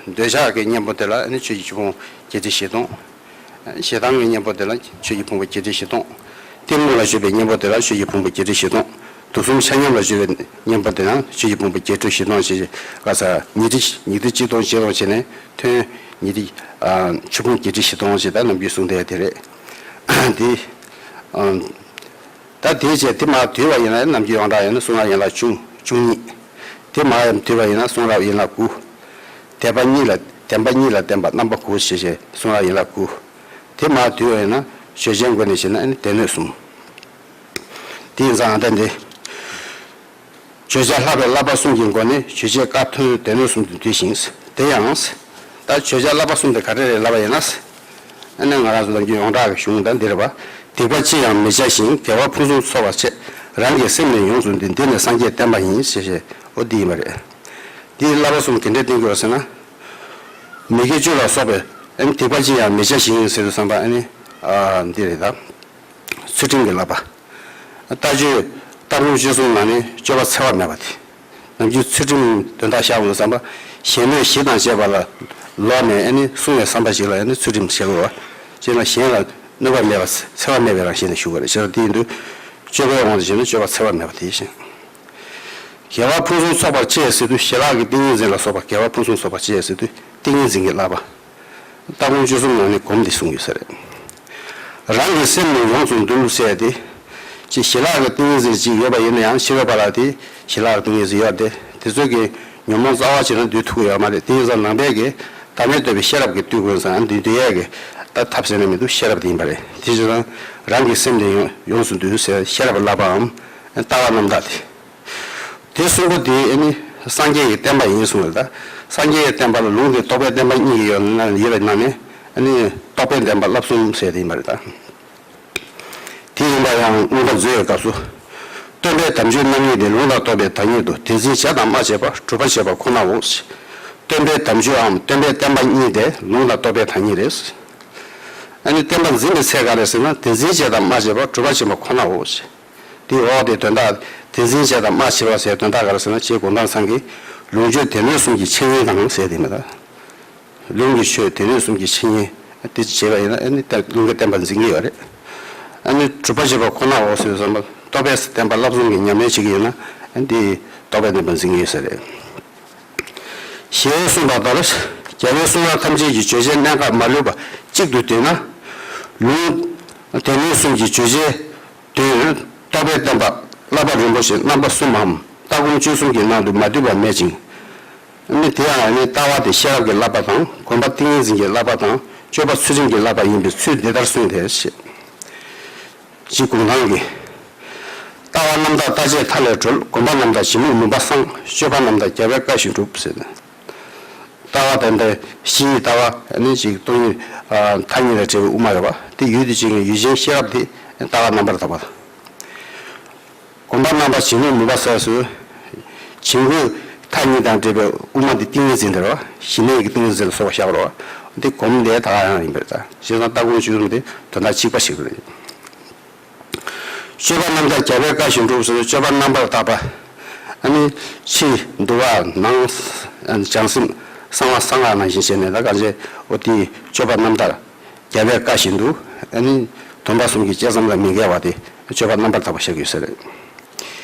འདོད་ཆགས་ཀྱི་གཉེན་པོ་དེ་ལ་ནི་ཆོས་ཀྱི་ཕུང་པོ་བརྒྱད་ཁྲི་བཞི་སྟོང་། ཞེ་སྡང་གི་གཉེན་པོ་དེ་ལ་ཆོས་ཀྱི་ཕུང་པོ་བརྒྱད་ཁྲི་བཞི་སྟོང་། གཏི་མུག་ལ་སྤྱོད་པའི་གཉེན་པོ་དེ་ལ་ཆོས་ཀྱི་ཕུང་པོ་བརྒྱད་ཁྲི་བཞི་སྟོང་། དུག་གསུམ་ཆ་མཉམ་ལ་སྤྱོད་པའི་གཉེན་པོ་དེ་ལ་ཆོས་ཀྱི་ཕུང་པོ་བརྒྱད་ཁྲི་བཞི་སྟོང་ཞེས་བྱ་ས་ཉི་ཁྲི་ཉི་ཁྲི་གཅིག་སྟོང་བཞི་སྟོང་བྱས་ནས་ཐོན་ཉི་ཁྲི་ཆོས་ཕུང་བརྒྱད་ཁྲི་བཞི་སྟོང་ཞེས་ད་ནམ་རྒྱུན་གསུངས་བསྡད་དེ་རེད། དེ། ད་དེའི་རྗེས་དེ་མར་བསྡུས་པ་ཡིན་ན་ནམ་རྒྱུན་ཡོངས་གྲགས་ཡིན་ན་གསུང་རབ་ཡན་ལག་བཅུ་བཅུ་གཉིས། དེ་མར་ཡང་བསྡུས་པ་ཡིན་ན་གསུང་རབ་ཡན་ལག་དགུ། བདེན་པ་གཉིས་ལ་བདེན་པ་གཉིས་ལ་བརྟེན་པ་རྣམ་པ་དགུ་ཞེས་བྱའི་གསུང་རབ་ཡན་ལག་དགུ། དེ་མར་བསྡུས་པ་ཡིན་ན་ཆོས་ཅན་སྒོ་ནས་བཤད་ན་ཨ་ནི་སྡེ་སྣོད་གསུམ། ཡིན་ཙང་ད་འདི། བརྗོད་བྱ་ལྷག་པའི་བསླབ་པ་གསུམ་གྱི་སྒོ་ནས་རྗོད་བྱེད་སྐབས་ཐོན་སྡེ་སྣོད་གསུམ་དུ་འདུས་ཤིང་། དེ་ཡང་། ད་བརྗོད་བྱ་བསླབ་པ་གསུམ་དེ་ག་རེ་རེད་ལབ་པ་ཡིན་ན། ཨ་ནི་ང་རང་ཚོ་ནམ་རྒྱུན་ཡོངས་གྲགས་ཀྱི་གཞུང་ད་འདི་རེད་པ། སྡིག་པ་ཅི་ཡང་མི་བྱ་ཞིང་། དགེ་བ་ཕུན་སུམ་ཚོགས་པར་སྤྱད། རང་གི་སེམས་ནི་ཡོངས་སུ་འདུལ། འདི་ནི་སངས་རྒྱས་བསྟན་པ་ཡིན། ཞེས་ཞེས་འོ་འདི་ཡིན་པ་རེད། འདིའི་བསླབ་པ་གསུམ་ག་འདྲས་བསྟན་གྱི་ཡོད་ཟེར་ན། མི་དགེ་བཅུ་ལ་སོགས་པའི་ཨ་ནི་སྡིག་པ་ཅི་ཡང་མི་བྱ་ཞིང་ཟེར་དུས་ཙམ་པ་ཨ་ནི་ཨ་འདི་རེད་ད། ཚུལ་ཁྲིམས་ཀྱི་བསླབ་པ། ལྟ་སྤྱོད་ལྟ་སྒོམ་སྤྱོད་གསུམ་ནང་ནས་སྤྱོད་པ་འཚེ་བ་མེད་པ་དེ། ནམ་རྒྱུན་ཚུལ་ཁྲིམས་དོན་དག་བཞག་འོང་བསམ་པ། གཞན་གནོད་གཞི་དང་བཅས་པ་ལ་ལོག་ནས་ཨ་ནི་བསྲུང་བའི་བསམ་པ་ཞིག་ལ་ཨ་ནི་ཚུལ་ཁྲིམས་ཞེས་པ། ཅེས་ན་གཞན་ལ་གནོད་པ་མེད་པ་འཚེ་བ་མེད་པའི་རང་བཞིན་ལ་ཞུགས་པ་རེད། བྱས་ཙང་དེ་ཡིན་དུས་སྤྱོད་པའི་དབང་དུ་བྱས་ན་སྤྱོད་པ་འཚེ་བ་མེད་པ་དེ་ཡིན་ཞིང་། དགེ་བ་ཕུན་སུམ་ཚོགས་པར་སྤྱད་ཟེར་དུས་ཞི་ལྷག་གི་ཏིང་ངེ་འཛིན་ལ་སོགས་པ་དགེ་བ་ཕུན་སུམ་ཚོགས་པར་སྤྱད་ཟེར་དུས་ཏིང་ངེ་འཛིན་གྱི་བསླབ་པ། ལྟ་སྒོམ་སྤྱོད་གསུམ་ནང་ནས་སྒོམ་འདི་གསུངས་ཡོད་ས་རེད། རང་གི་སེམས་ནི་ཡོངས་སུ་འདུལ་ཟེར་ཏེ། ཅེས་ཞི་ལྷག་གི་ཏིང་ངེ་འཛིན་ཅིག་ཡོད་པ་ཡིན་ན་ཡང་ཕྱི་རོལ་པ་ལ་དེ་ཞི་ལྷག་གི་ཏིང་ངེ་འཛིན་ཡོད་དེ། དེ་ཚོ་གི་ཉོན་མོངས་རྩ་བ་བྱས་ན་འདུལ་ཐུབ་ཀྱི་ཡོད་མ་རེད། དེ་ཡིན་ཙང་ནང་པའི་གི་བདག་མེད་རྟོགས་པའི་ཤེས་རབ་ཀྱིས་འདུལ་དགོས་ཙང་འདུལ་འདུལ་ཡས་ཀྱི་ད་ཐབས་ཟེར་ན་མི་འདུག་ཤེས་རབ་དེ་ཡིན་པ་རེད། དེ་བྱས་ཙང་རང་གི་སེམས་དེ་ཡོངས་ཡོངས་སུ་འདུལ་ཟེར་ཤེས་རབ་བསླབ་པའམ་ལྟ་བ་རྣམ་དག་དེ། དེ་གསུམ་པོ་དེ་ཨ་ནི་སངས་རྒྱས་ཀྱི་བསྟན་པ་ཡིན་གསུངས་པ་རེད་ད། སངས་རྒྱས་ཀྱི་བསྟན་པ་ལ་ལུང་དེ་རྟོགས་པའི་བསྟན་པ་གཉིས་ཀྱི་ཡོད་ན་ཡོད་པའི་ནང་ནས་ཨ་ནི་རྟོགས་པའི་བསྟན་པ་བསླབ་གསུམ་ཟེར་དེ་ཡིན་པ་རེད་ད། དེ་ཡིན་པ་ཡང་མངོན་པ་མཛོད་ཀྱི་སྐབས་སུ། སྟོན་པའི་དམ་ཆོས་རྣམ་གཉིས་ཏེ། ལུང་དང་རྟོགས་པའི་བདག་ཉིད་དོ། དེ་འཛིན་བྱ་དང་སྨྲ་བྱེད་པ། སྒྲུབ་པ་བྱེད་པ་ཁོ་ནའོ། སྟོན་པའི་དམ་ཆོས་འམ་སྟོན་པའི་བསྟན་པ་གཉིས་ཏེ། ལུང་དང་རྟོགས་པའི་བདག་ཉིད་རེད། ཨ་ནི་བསྟན་པ་འཛིན་པའི་ཚད་ག་རེ་ཟེར་ན་དེ་འཛིན་བྱེད་དང་སྨྲ་བྱེད་པ། སྒྲུབ་པ་བྱེད་པ་ཁོ་ནའོ། དེའི་འོག་དེ་དོན་དག་དེ་འཛིན་བྱེད་དང་སྨྲ་བྱེད་པ་ཟེར་དོན་དག་ག་རེ་ཟེར་ན། རྗེ་གུང་ཐང་ཚང་གིས་ལུང་ཆོས་སྡེ་སྣོད་གསུམ་གྱི་འཆད་ཉན་དང་ཟེར་དེ་མེད་ད། ལུང་གི་ཆོས་སྡེ་སྣོད་གསུམ་གྱི་འཆད་ཉན་དེ་བྱས་པ་ཡིན་ན་ཨ་ནི་ལུང་གི་བསྟན་པ་འཛིན་གྱི་ཡོད་རེད། ཨ་ནི་སྒྲུབ་པ་བྱེད་པ་ཁོ་ནའོ་ཟེར་བསམ་པ་རྟོགས་པའི་བསྟན་པ་བསླབ་གསུམ་གྱི་ཉམས་ལེན་བྱེད་ཀྱི་ཡོད་ན་ཨ་ནི་དེ་རྟོགས་པའི་བསྟན་པ་འཛིན་གྱི་ཡོད་ས་རེད། ཞེས་གསུངས་པ་ལྟར། རྒྱལ་བའི་གསུང་རབ་ཐམས་ཅད་ཀྱི་བརྗོད་བྱའི་གནད་འགག་མ་ལུས་པ་གཅིག་ཏུ་བསྡུས་ན། ལུང་སྡེ་སྣོད་གསུམ་གྱི་བརྗོད་བྱའི་དོན་རྟོགས་པའི་བསྟན་པ་བསླབ་པ་རིམ་པོ་ཆེ་རྣམ་པ་གསུམ་མམ་ལྟ་སྒོམ་སྤྱོད་གསུམ་གྱི་ནང་དུ་མ་འདུས་པ་མེད་ཅིང་། ནི་དེ་ཡང་ནི་ལྟ་བ་དེ་ཤེས་རབ་ཀྱི་བསླབ་པ་དང་། སྒོམ་པ་ཏིང་ངེ་འཛིན་གྱི་བསླབ་པ་དང་། སྤྱོད་པ་ཚུལ་ཁྲིམས་ཀྱི་བསླབ་པ་ཡིན་པའི་ཚུལ་འདི་ལྟར་གསུངས་ཏེ། རྗེ་གུང་ཐང་གིས། ལྟ་བ་རྣམ་དག་ལྟ་བྱེད་མཐའ་ལས་གྲོལ། སྒོམ་པ་རྣམ་དག་བྱིང་རྨུགས་མུན་པ་སངས། སྤྱོད་པ་རྣམ་དག་རྒྱལ་བའི་བཀའ་བཞིན་སྒྲུབ་ཟེར། ལྟ་བ་དེ་འདྲ་ཕྱིའི་ལྟ་བ་ནི་ཅིག་སྟོང་ཉིད་མཐའ་གཉིས་དང་བྲལ་བའི་དབུ་མ་རེད་པ། དེ་ཡུལ་དུ་བྱེད་མཁན་ཡུལ་ཅན་ཤེས་རབ་དེ་ལྟ་བ་རྣམ་པར་དག་པ། སྒོམ་པ་རྣམ་པ་བྱིང་རྨུགས་མུན་པ་སངས་སུ། བྱིང་རྨུགས་མཐའ་གཉིས་དང་བྲལ་བའི་དབུ་མ་འདི་ཏིང་ངེ་འཛིན་དེ་རེད་བ། ཞི་གནས་ཀྱི་ཏིང་ངེ་འཛིན་ལ་སོགས་པ་བཞག་པ་རེད་བ། འདི་སྒོམ་དེ་ད་ག་ཡང་ཡིན་པ་རེད་ད། བྱས་ཙང་ལྟ་སྒོམ་སྤྱོད་གསུམ་དེ་དོན་དག་གཅིག་པ་ཞིག་རེད། སྤྱོད་པ་རྣམ་དག་རྒྱལ་བའི་བཀའ་བཞིན་སྒྲུབ་ཟེར་ན་སྤྱོད་པ་རྣམ་པར་དག་པ། ཨ་ནི་ཕྱི་འདུལ་བ་ནང་བྱང་སེམས་གསང་བ་གསང་སྔགས་ནང་བཞིན་བྱས་ནས་ད་གང་བྱས་འོ་དེའི་སྤྱོད་པ་རྣམ་དག་རྒྱལ་བའི་བཀའ་བཞིན་དུ་ཨ་ནི་སྡོམ་པ་གསུམ་གྱི་བཅད་མཚམས་ལ་མི་འགལ་བ་དེ་སྤྱོད་པ་རྣམ་པར་དག་པ་ཤར་གྱི་ཡོད་ས་རེད།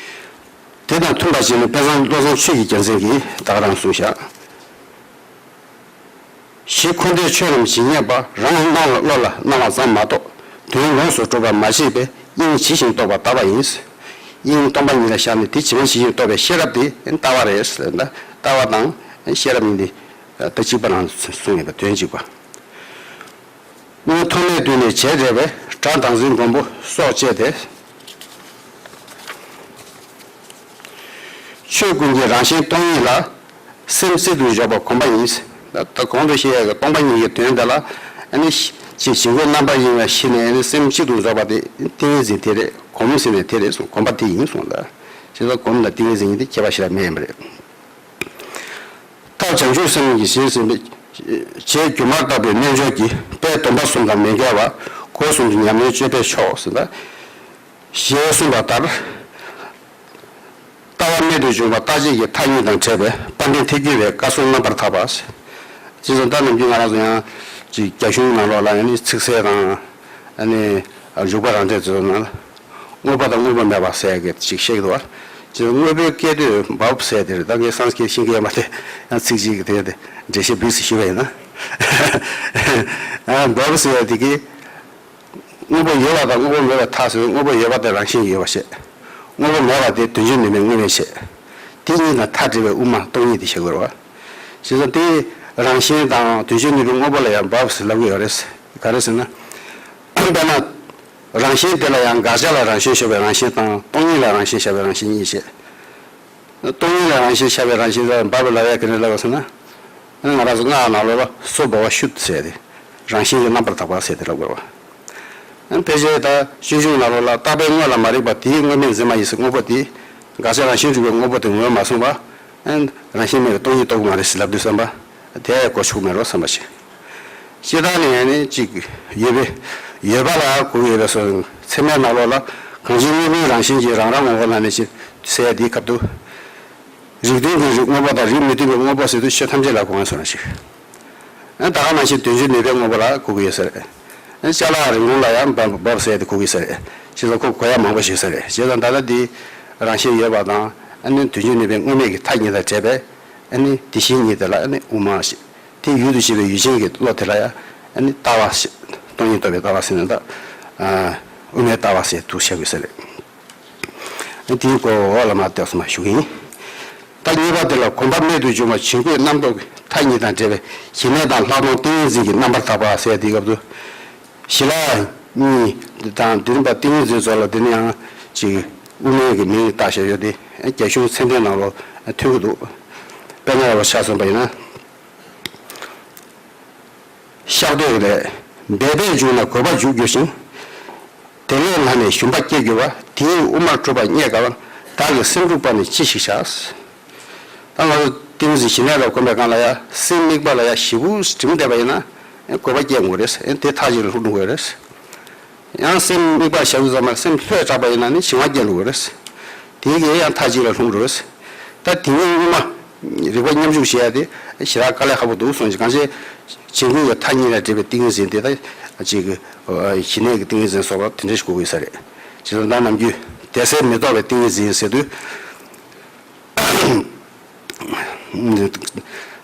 དེ་དང་མཐུན་པར་བྱས་ནས་དཔེ་བཟང་བློ་བཟང་ཆོས་ཀྱི་རྒྱལ་མཚན་གྱིས་ད་ག་རང་གསུངས་བཞག་གཞི་འཁོར་འདས་ཆོས་རྣམས་ཇི་སྙེད་པ། རང་སྣང་ལ་བློ་ལ་སྣང་བ་ཙམ་མ་གཏོགས། དོན་ཡོངས་སུ་གྲུབ་པར་མ་ཤེས་པས། དབྱིངས་ཇི་བཞིན་རྟོགས་པ་ལྟ་བ་ཡིན། དབྱིངས་སྟོང་པ་ཉིད་ལ་བཞག་ནས་དེ་ཇི་མ་ཇི་བཞིན་རྟོགས་པའི་ཤེས་རབ་དེ་ལྟ་བ་རེད་ཟེར་ན། ལྟ་བ་དང་ཤེས་རབ་གཉིས་འདི་ད་གཅིག་པ་རང་གསུངས་ཡོད་པ་དོན་གཅིག་པ། དངོས་ཐོག་མའི་དུས་ནས་བྱས་བྲལ་བའི་སྒྲ་དང་འཛིན་སྒོམ་པོ་སོགས་བཅས་ཏེ། ཆོས་ཀུན་གྱི་རང་བཞིན་སྟོང་ཉིད་ལ། སེམས་གཅིག་ཏུ་འཇོག་པ་སྒོམ་པ་ཡིན། ད་གོང་དུ་བཤད་ཡག་གི་སྟོང་པ་ཉིད་ཀྱི་དོན་དེ་ལ་ཨ་ནི་ཅིག་བྱིང་རྨུགས་རྣམ་པར་གཡེང་བའི་གཞི་ནས་ཨ་ནི་སེམས་གཅིག་ཏུ་འཇོག་པ་དེ་ཏིང་ངེ་འཛིན་དེ་རེད། སྒོམ་ཟེར་ནས་དེ་རེད་གསུངས། སྒོམ་པ་དེ་ཡིན་གསུངས་ལ། བྱས་ཙང་སྒོམ་དང་ཏིང་ངེ་འཛིན་གཉིས་དེ་ཁྱད་པར་ཞེ་དྲག་མེད་ཡིན་པ་རེད། རྟགས་བྱང་ཆུབ་སེམས་ཀྱི་ཞེས་ཟིན་པའི་རྗེས་སྒྱུ་མར་བཏགས་པའི་རྣལ་འབྱོར་གྱིས་དཔལ་སྡོམ་པ་གསུམ་དང་མི་འགལ་བ་སྒོ་གསུམ་དུ་ཉམས་ལེན་སྤྱོད་པས་ཆོག་ཟེར་ན། ཞེས་གསུངས་པ་ལྟར། ལྟ་བ་རྨད་དུ་བྱུང་བ་རྟག་གཅིག་གི་མཐའ་གཉིས་དང་བྲལ་བའི་དཔལ་ལྡན་ཐེག་བརྒྱུད་པའི་བཀའ་སྲོལ་རྣམ་པར་དག་པ། ཅེས་སོགས་ད་ནམ་རྒྱུན་ང་རང་ཚོ་ཡང་ཅིག་རྒྱ་གཞུང་ནང་ལོགས་ལ་ཡང་ནི་ཚིག་གསལ་དང་ཨ་ནི་འཇུག་པ་རང་འགྲེལ་ཚོའི་ནང་ལ་དངོས་པོ་དང་དངོས་པོ་མེད་པ་ཟེར་གི་ཅིག་བཤད་ཀྱི་འདུག་བ། ཅེས་དངོས་པོའི་སྐད་དོད་བབ་ཟེར་དེ་རེད། ད་ངས་སཾ་སྐྲྀཏ་ཤེས་ཀྱི་ཡོད་མ་རེད། ཡང་ཚིག་གཅིག་གི་དེ་དེ་འགྲེལ་བཤད་བིས་ཞུས་པ་ཡིན་ན། ཨ་བབ་ཟེར་དེ་གི་དངོས་པོ་ཡོད་པ་དང་དངོས་པོ་མེད་པའི་མཐའ་ཟེར། དངོས་པོ་ཡོད་པ་དེ་རང་བཞིན་གྱིས་ཡོད་པ་བཤད། དངོས་པོ་མེད་པ་དེ་དོན་གཅིག་ནུས་མེད་དངོས་མེད་བཤད། དེ་གཉིས་དང་མཐའ་བྲལ་བའི་དབུ་མ་སྟོང་ཉིད་དེ་བཤད་དགོས་རེད་བ། བྱས་ཙང་དེ་རང་བཞིན་དང་དོན་གཅིག་ནུས་པའི་དངོས་པོ་ལ་ཡང་བབ་ཟེར་ལབ་ཀྱི་ཡོད་རེད། ག་རེ་ཟེར་ན། དཔེར་ན། རང་བཞིན་དེ་ལ་ཡང་དགག་བྱ་ལ་རང་བཞིན་བཞག་པའི་རང་བཞིན་དང་སྟོང་ཉིད་ལ་རང་བཞིན་བཞག་པའི་རང་བཞིན་གཉིས་བཤད། སྟོང་ཉིད་ལ་རང་བཞིན་བཞག་པའི་རང་བཞིན་ལ་བབ་པའི་ལབ་ཡ་ག་རེ་ལབ་པ་ཟེར་ན། ང་རང་ཚོ་སྔགས་ནང་ལོགས་ལ་སོ་བ་བ་ཤུད་ཟེར་ཏེ། རང་བཞིན་གྱི་རྣམ་པར་དག་པ་ཟེར་ཏེ་ལབ་དགོས་པ། ཕལ་ཆེར་ད་སྤྱོད་འཇུག་ནང་ལོགས་ལ་རྟག་པའི་དངོས་ལ་མ་རིག་པ་དེའི་དངོས་མེད་འཛིན་མ་ཡིན་ཟེར་དངོས་པོ་དེ། དགག་བྱ་རང་བཞིན་གྲུབ་པའི་དངོས་པོ་དེ་ངོས་མ་བཟུང་བ། རང་བཞིན་མེད་པའི་སྟོང་ཉིད་རྟོགས་ཀྱི་མ་རེད་ཟེར་ལབ་དུས་ཙམ་པ། དེ་གོ་ཆོད་མེད་རོ་བསམ་པ་ཞིག་སྤྱིར་བཏང་ནས་ནི་གཅིག་ཡོད་པའི་ཡོད་པ་ལ་གོ་གི་ཡོད་པའི་སོ་ཚད་མའི་ནང་ལོགས་ལ་གང་ཞིག་དངོས་པོའི་རང་བཞིན་གྱིས་རང་རང་ངོ་བོ་ལ་ནི་ཅི་ཟེར་ཡ་དེའི་སྐབས་དུ། རིགས་མཐུན་གྱི་རིགས་དངོས་པོ་དང་རིགས་མི་མཐུན་པའི་དངོས་པོ་ཟེར་དུས་ཆོས་ཐམས་ཅད་ལ་གོ་ངེས་སོ་ན་ཞིག་ད་ག་ནང་བཞིན་དོན་སྤྱི་ནུས་པའི་དངོས་པོ་ལ་གོ་གི་ཡོད་ས་རེད། ཅ་ལག་རིན་གོང་ལ་ཡང་འབབ་འབབ་ཟེར་ཡ་དེ་གོ་གི་ས་རེད། བྱས་ཙང་ཁོ་གོ་ཡ་མང་པོ་ཞིག་ས་རེད། བྱས་ཙང་ད་ལྟ་འདི་རང་བཞིན་ཡོད་པ་དང་ཨ་ནི་དོན་སྤྱི་ནུས་པའི་དངོས་མེད་ཀྱི་མཐའ་གཉིས་དང་བྲལ་བའི་ཨ་ནི་དེ་བཞིན་ཉིད་དེ་ལ་ཨ་ནི་དབུ་མ་ཞེས། དེ་ཡུལ་དུ་བྱེད་པའི་ཡུལ་ཅན་གྱི་བློ་དེ་ལ་ཡང་ཨ་ནི་ལྟ་བ་ཞེས། སྟོང་ཉིད་རྟོགས་པའི་ལྟ་བ་ཟེར་ནས་ད། དབུ་མའི་ལྟ་བ་ཟེར་དུ་བྱ་དགོས་ས་རེད། ཨ་དེའི་སྐོར་འོག་ལ་མར་ལྟོས་སོང་ཞུ་གི་ཡིན། ད་གཉིས་པ་དེ་ལ་གོམས་པ་རྨད་དུ་བྱུང་བ་བྱིང་རྒོད་རྣམ་རྟོག་གི་མཐའ་གཉིས་དང་བྲལ་བའི་ཞི་གནས་དང་ལྷག་མཐོང་ཏིང་ངེ་འཛིན་གྱི་རྣམ་པར་དག་པ་ཟེར་དེའི་སྐབས་སུ། ཞི་ལྷག་གཉིས་དང་དེ་རིམ་པ་ཏིང་ངེ་འཛིན་སོགས་ལ་དེ་ནི་ཡང་ཅིག་དབུ་མའི་གི་མིང་བཏགས་བཞག་ཡོད་དེ། རྒྱ་གཞུང་ཚད་ལྡན་ནང་ལོགས་ཐོན་གྱི་འདུག་དཔེར་ན་རེ་བ་ཆ་མཚོན་པ་ཡིན་ན། བཤགས་འདོད་ལས། འབད་པས་འཇུག་ན་གུས་པ་འཇུག་འགྱུར་ཞིང་། དེ་ལས་ལྷག་ནས་ཞུམ་པ་སྐྱེ་འགྱུར་བ། དེས་དབུ་མར་གྲུབ་པ་རྙེད་དཀའ་བར་བདག་གིས་སེམས་འཁྲུགས་པ་ནི་ཅི་ཞིག་བྱ། ད་ང་ཚོ་ཏིང་འཛིན་ཞི་གནས་ལ་གོམས་པའི་སྒང་ལ་ཡང་སེམས་དམིགས་པ་ལ་ཡང་ཞེ་པོ་གྲིམ་བསྡད་པ་ཡིན་ན་གུས་པ་སྐྱེ་འགྲོ་གི་རེད། དེ་མཐའ་གཅིག་ལ་ལྷུང་འགྲོ་གི་རེད། ཡང་སེམས་དམིགས་པ་བཞག་དུས་ཙམ་པ་སེམས་ལྷོད་དྲགས་པ་ཡིན་ན་ནི་བྱིང་བ་སྐྱེ་འགྲོ་གི་རེད། དེའི་གི་ཡང་མཐའ་གཅིག་ལ་ལྷུང་འགྲོ་གི་རེད། ད་དེ་ཉིད་དབུ་མ། རིག་པ་མཉམ་འཇུག་བྱེད་ཡ་དེ་ཞེ་དྲག་དཀའ་ལས་ཁག་པོ་འདུག་གསུངས་ཀྱི། གང་ཅི། བྱིང་རྒོད་ཀྱི་མཐའ་གཉིས་ལས་འབྲེལ་བའི་ཏིང་ངེ་འཛིན་དེ་ད་ཅིག་གི་ཞི་གནས་ཀྱི་ཏིང་ངེ་འཛིན་སོགས་ལ་དེ་འདྲ་ཞིག་གོ་དགོས་ས་རེད། བྱས་ཙང་ད་ནམ་རྒྱུན་དད་སེལ་མི་རྟོག་པའི་ཏིང་ངེ་འཛིན་ཟེར་དུས།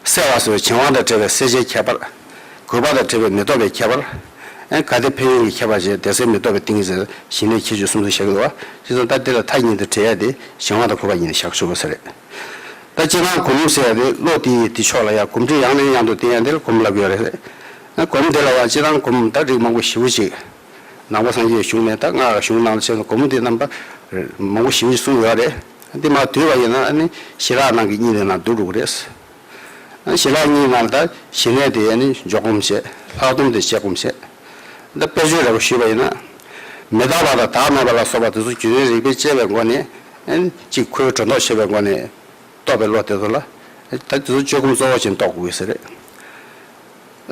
སེལ་བ་སོགས་བྱིང་བ་དང་བྲལ་བའི་སེལ་བྱེད་ཁྱད་པར། གུས་པ་དང་བྲལ་བའི་མི་རྟོག་པའི་ཁྱད་པར། གལ་ཏེ་ཕན་ཡོན་གྱི་ཁྱད་པར་བྱས་དད་སེལ་མི་རྟོག་པའི་ཏིང་ངེ་འཛིན་ཞི་གནས་ཁྱད་ཆོས་གསུམ་དུ་བཞག་གི་འདུག་བ། བྱས་ཙང་ད་འདི་ལ་མཐའ་གཉིས་དང་བྲལ་ཡ་དེ་བྱིང་བ་དང་གུས་པ་གཉིས་ནས་བཞག་ཆོག་པ་ས་རེད། ད་སྤྱིར་བཏང་སྒོམ་ཟེར་ཡ་དེ་བློ་དེ་ཡི་དེ་ཕྱོགས་ལ་ཡང་གོམས་འདྲིས་ཡང་ནས་ཡང་དུ་བསྟེན་ཡ་འདི་ལ་སྒོམ་ལབ་ཡོད་རེད། སྒོམ་དེ་ལ་ཡང་སྤྱིར་བཏང་སྒོམ་ད་རིགས་མང་པོ་ཞེ་པོ་ཅིག་ནང་པ་སངས་རྒྱས་གཞུང་ནས་ད་སྔགས་གཞུང་ནང་ལ་བྱས་ན་སྒོམ་དེ་རྣམ་པ་མང་པོ་ཞེ་པོ་ཅིག་གསུངས་ཡོད་རེད། འདི་མར་བསྡུས་པ་ཡིན་ན་ཨ་ནི་ཞི་ལྷག་ནང་གི་གཉིས་ལས་ནང་བསྡུ་འགྲོ་གི་རེད། ཞི་ལྷག་གཉིས་ནང་ད་ཞི་གནས་དེ་ཨ་ནི་འཇོག་སྒོམ་བྱས། ལྷག་སྒོམ་དེ་དཔྱད་སྒོམ་བྱས། ད་དཔེ་བརྗོད་འདྲ་པོ་ཞུས་པ་ཡིན་ན། མི་རྟག་པ་དང་བདག་མེད་པ་ལ་སོགས་པ་དེ་ཚོ་རྒྱུད་ལྡན་རིགས་པས་དཔྱད་པའི་སྒོ་ནས་ཨ་ནི་གཅིག་ཁོའི་སྒྲོ་འདོགས་ཕྱེ་བའི་སྒོ་ནས་རྟོགས་པའི་བློ་དེ་ཚོ་ལ། ད་དེ་ཚོ་དཔྱད་སྒོམ་གཙོ་བོ་ཅན་རྟོགས་དགོས་ས་རེད།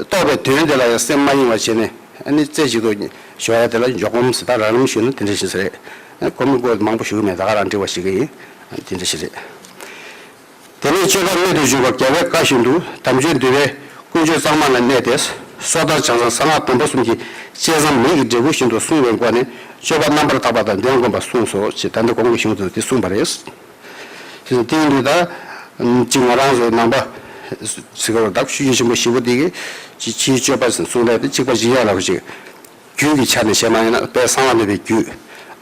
རྟོགས་པའི་དོན་དེ་ལ་ཡང་སེམས་མ་གཡེང་བ་བྱས་ནས་ཨ་ནི་རྩེ་གཅིག་ཏུ་གཞོལ་ཡ་དེ་ལ་འཇོག་སྒོམ་ཟེར། ད་རང་རང་བཞིན་ནི་དེ་འདྲ་ཞིག་རེད། སྒོམ་གྱི་སྐོར་མང་པོ་ཞུ་གི་མེད། ད་ག་རང་འདྲི་བ་ཞིག་གི་ཡིན། དེ་འདྲ་ཞིག་རེད། དེ་ནས་སྤྱོད་པ་རྨད་དུ་བྱུང་བ་རྒྱལ་བའི་བཀའ་བཞིན་དུ་དམ་ཆོས་འདུལ་བའི་ཀུན་སྤྱོད་གཙང་མ་ལ་གནས་ཏེ། སོ་ཐར་བྱང་སེམས་གསང་སྔགས་སྡོམ་པ་གསུམ་གྱི་བཅས་ཙམ་མིང་གི་འབྲས་བུ་བཞིན་དུ་བསྲུང་བའི་སྒོ་ནས་སྤྱོད་པ་རྣམ་པར་དག་པ་དང་ལྡན་དགོངས་པ་གསུངས་སོ་ཞེས་ད་ལྟ་གོང་གི་གཞུང་དུ་དེ་གསུངས་པ་རེད། དེ་ཡིན་དུས་ད། གཅིག་ང་རང་ཚོའི་ནང་པ། ཟེར་བ་དག་ཤུགས་རྒྱུད་ཆེན་པོ་ཞེ་པོ་འདི་གི། ཕྱིའི་སྤྱོད་པ་གསུང་ལས་དེ་གཅིག་པ་ཞིག་ཡོད་ལ་ཅིག་རྒྱུད་ཀྱི་ཆ་ནས་བཤད་པ་ཡིན་ན་དཔལ་གསང་བ་འདུས་པའི་རྒྱུད།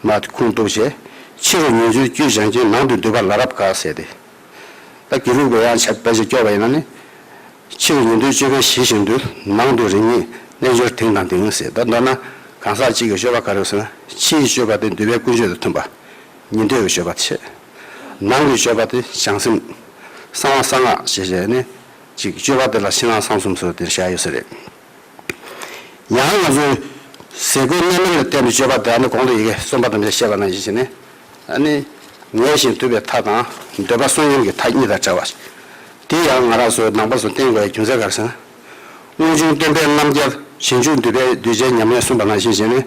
མ་དེ་ཁུངས་གཏུགས་བྱས། ཕྱི་རུ་ཉོན་ཅིག་དཀྱུས་བཞེངས་ཤིང་ནང་དུ་འདུས་པ་ལ་རབ་དགའ་ཟེར་ཏེ། ད་དགེ་ལུགས་པའི་ཡང་ཆ་དཔེ་ཆ་སྐྱོར་བ་ཡིན་ན་ནི། ཕྱི་རུ་ཉོན་ཅིག་སྤྱོད་པའི་གཞི་བཞིན་དུ། ནང་དུ་རིམ་གཉིས་རྣལ་འབྱོར་དེང་དང་དེང་ཟེར། ད་མདོར་ན་གང་ཟག་གཅིག་གི་སྤྱོད་པ་ག་རེ་ཟེར་ན། ཕྱིའི་སྤྱོད་པ་དེ་འདུལ་བའི་ཀུན་སྤྱོད་དང་མཐུན་པ། ཉན་ཐོས་ཀྱི་སྤྱོད་པ་བྱེད། ནང་གི་སྤྱོད་པ་དེ་བྱང་སེམས། གསང་བ་གསང་སྔགས་ཞེས་བྱས་ནས་ཅིག་སྤྱོད་པ་དེ་ལ་ཕྱི་ནང་གསང་གསུམ་ཟེར་དེ་བཞག་ཡོད་ས་རེད། ཡང་ང་ཚོས་ཟས་གོས་གནས་མལ་ལ་བརྟེན་པའི་སྤྱོད་པ་དེ་ཨ་ནི་གོང་དུ་ཡི་གེ་གསུམ་པ་དང་བཅས་པ་ནང་བཞིན་བྱས་ནས་ཨ་ནི་ངལ་ཞིང་དུབ་པའི་མཐའ་དང་འདོད་པ་བསོད་སྙོམས་ཀྱི་མཐའ་གཉིས་དང་བྲལ་བ། དེ་ཡང་ང་རང་ཚོའི་ནང་པ་ཚོ་བསྟེན་དགོས་པའི་རྒྱུ་མཚན་ག་རེ་ཟེར་ན། སྔོན་བྱུང་སྟོན་པའི་རྣམ་རྒྱལ་ཞིང་བཅུ་འདུས་པའི་གདུལ་བྱའི་ཉམས་ལེན་གསུངས་པ་ནང་བཞིན་བྱས་ནས།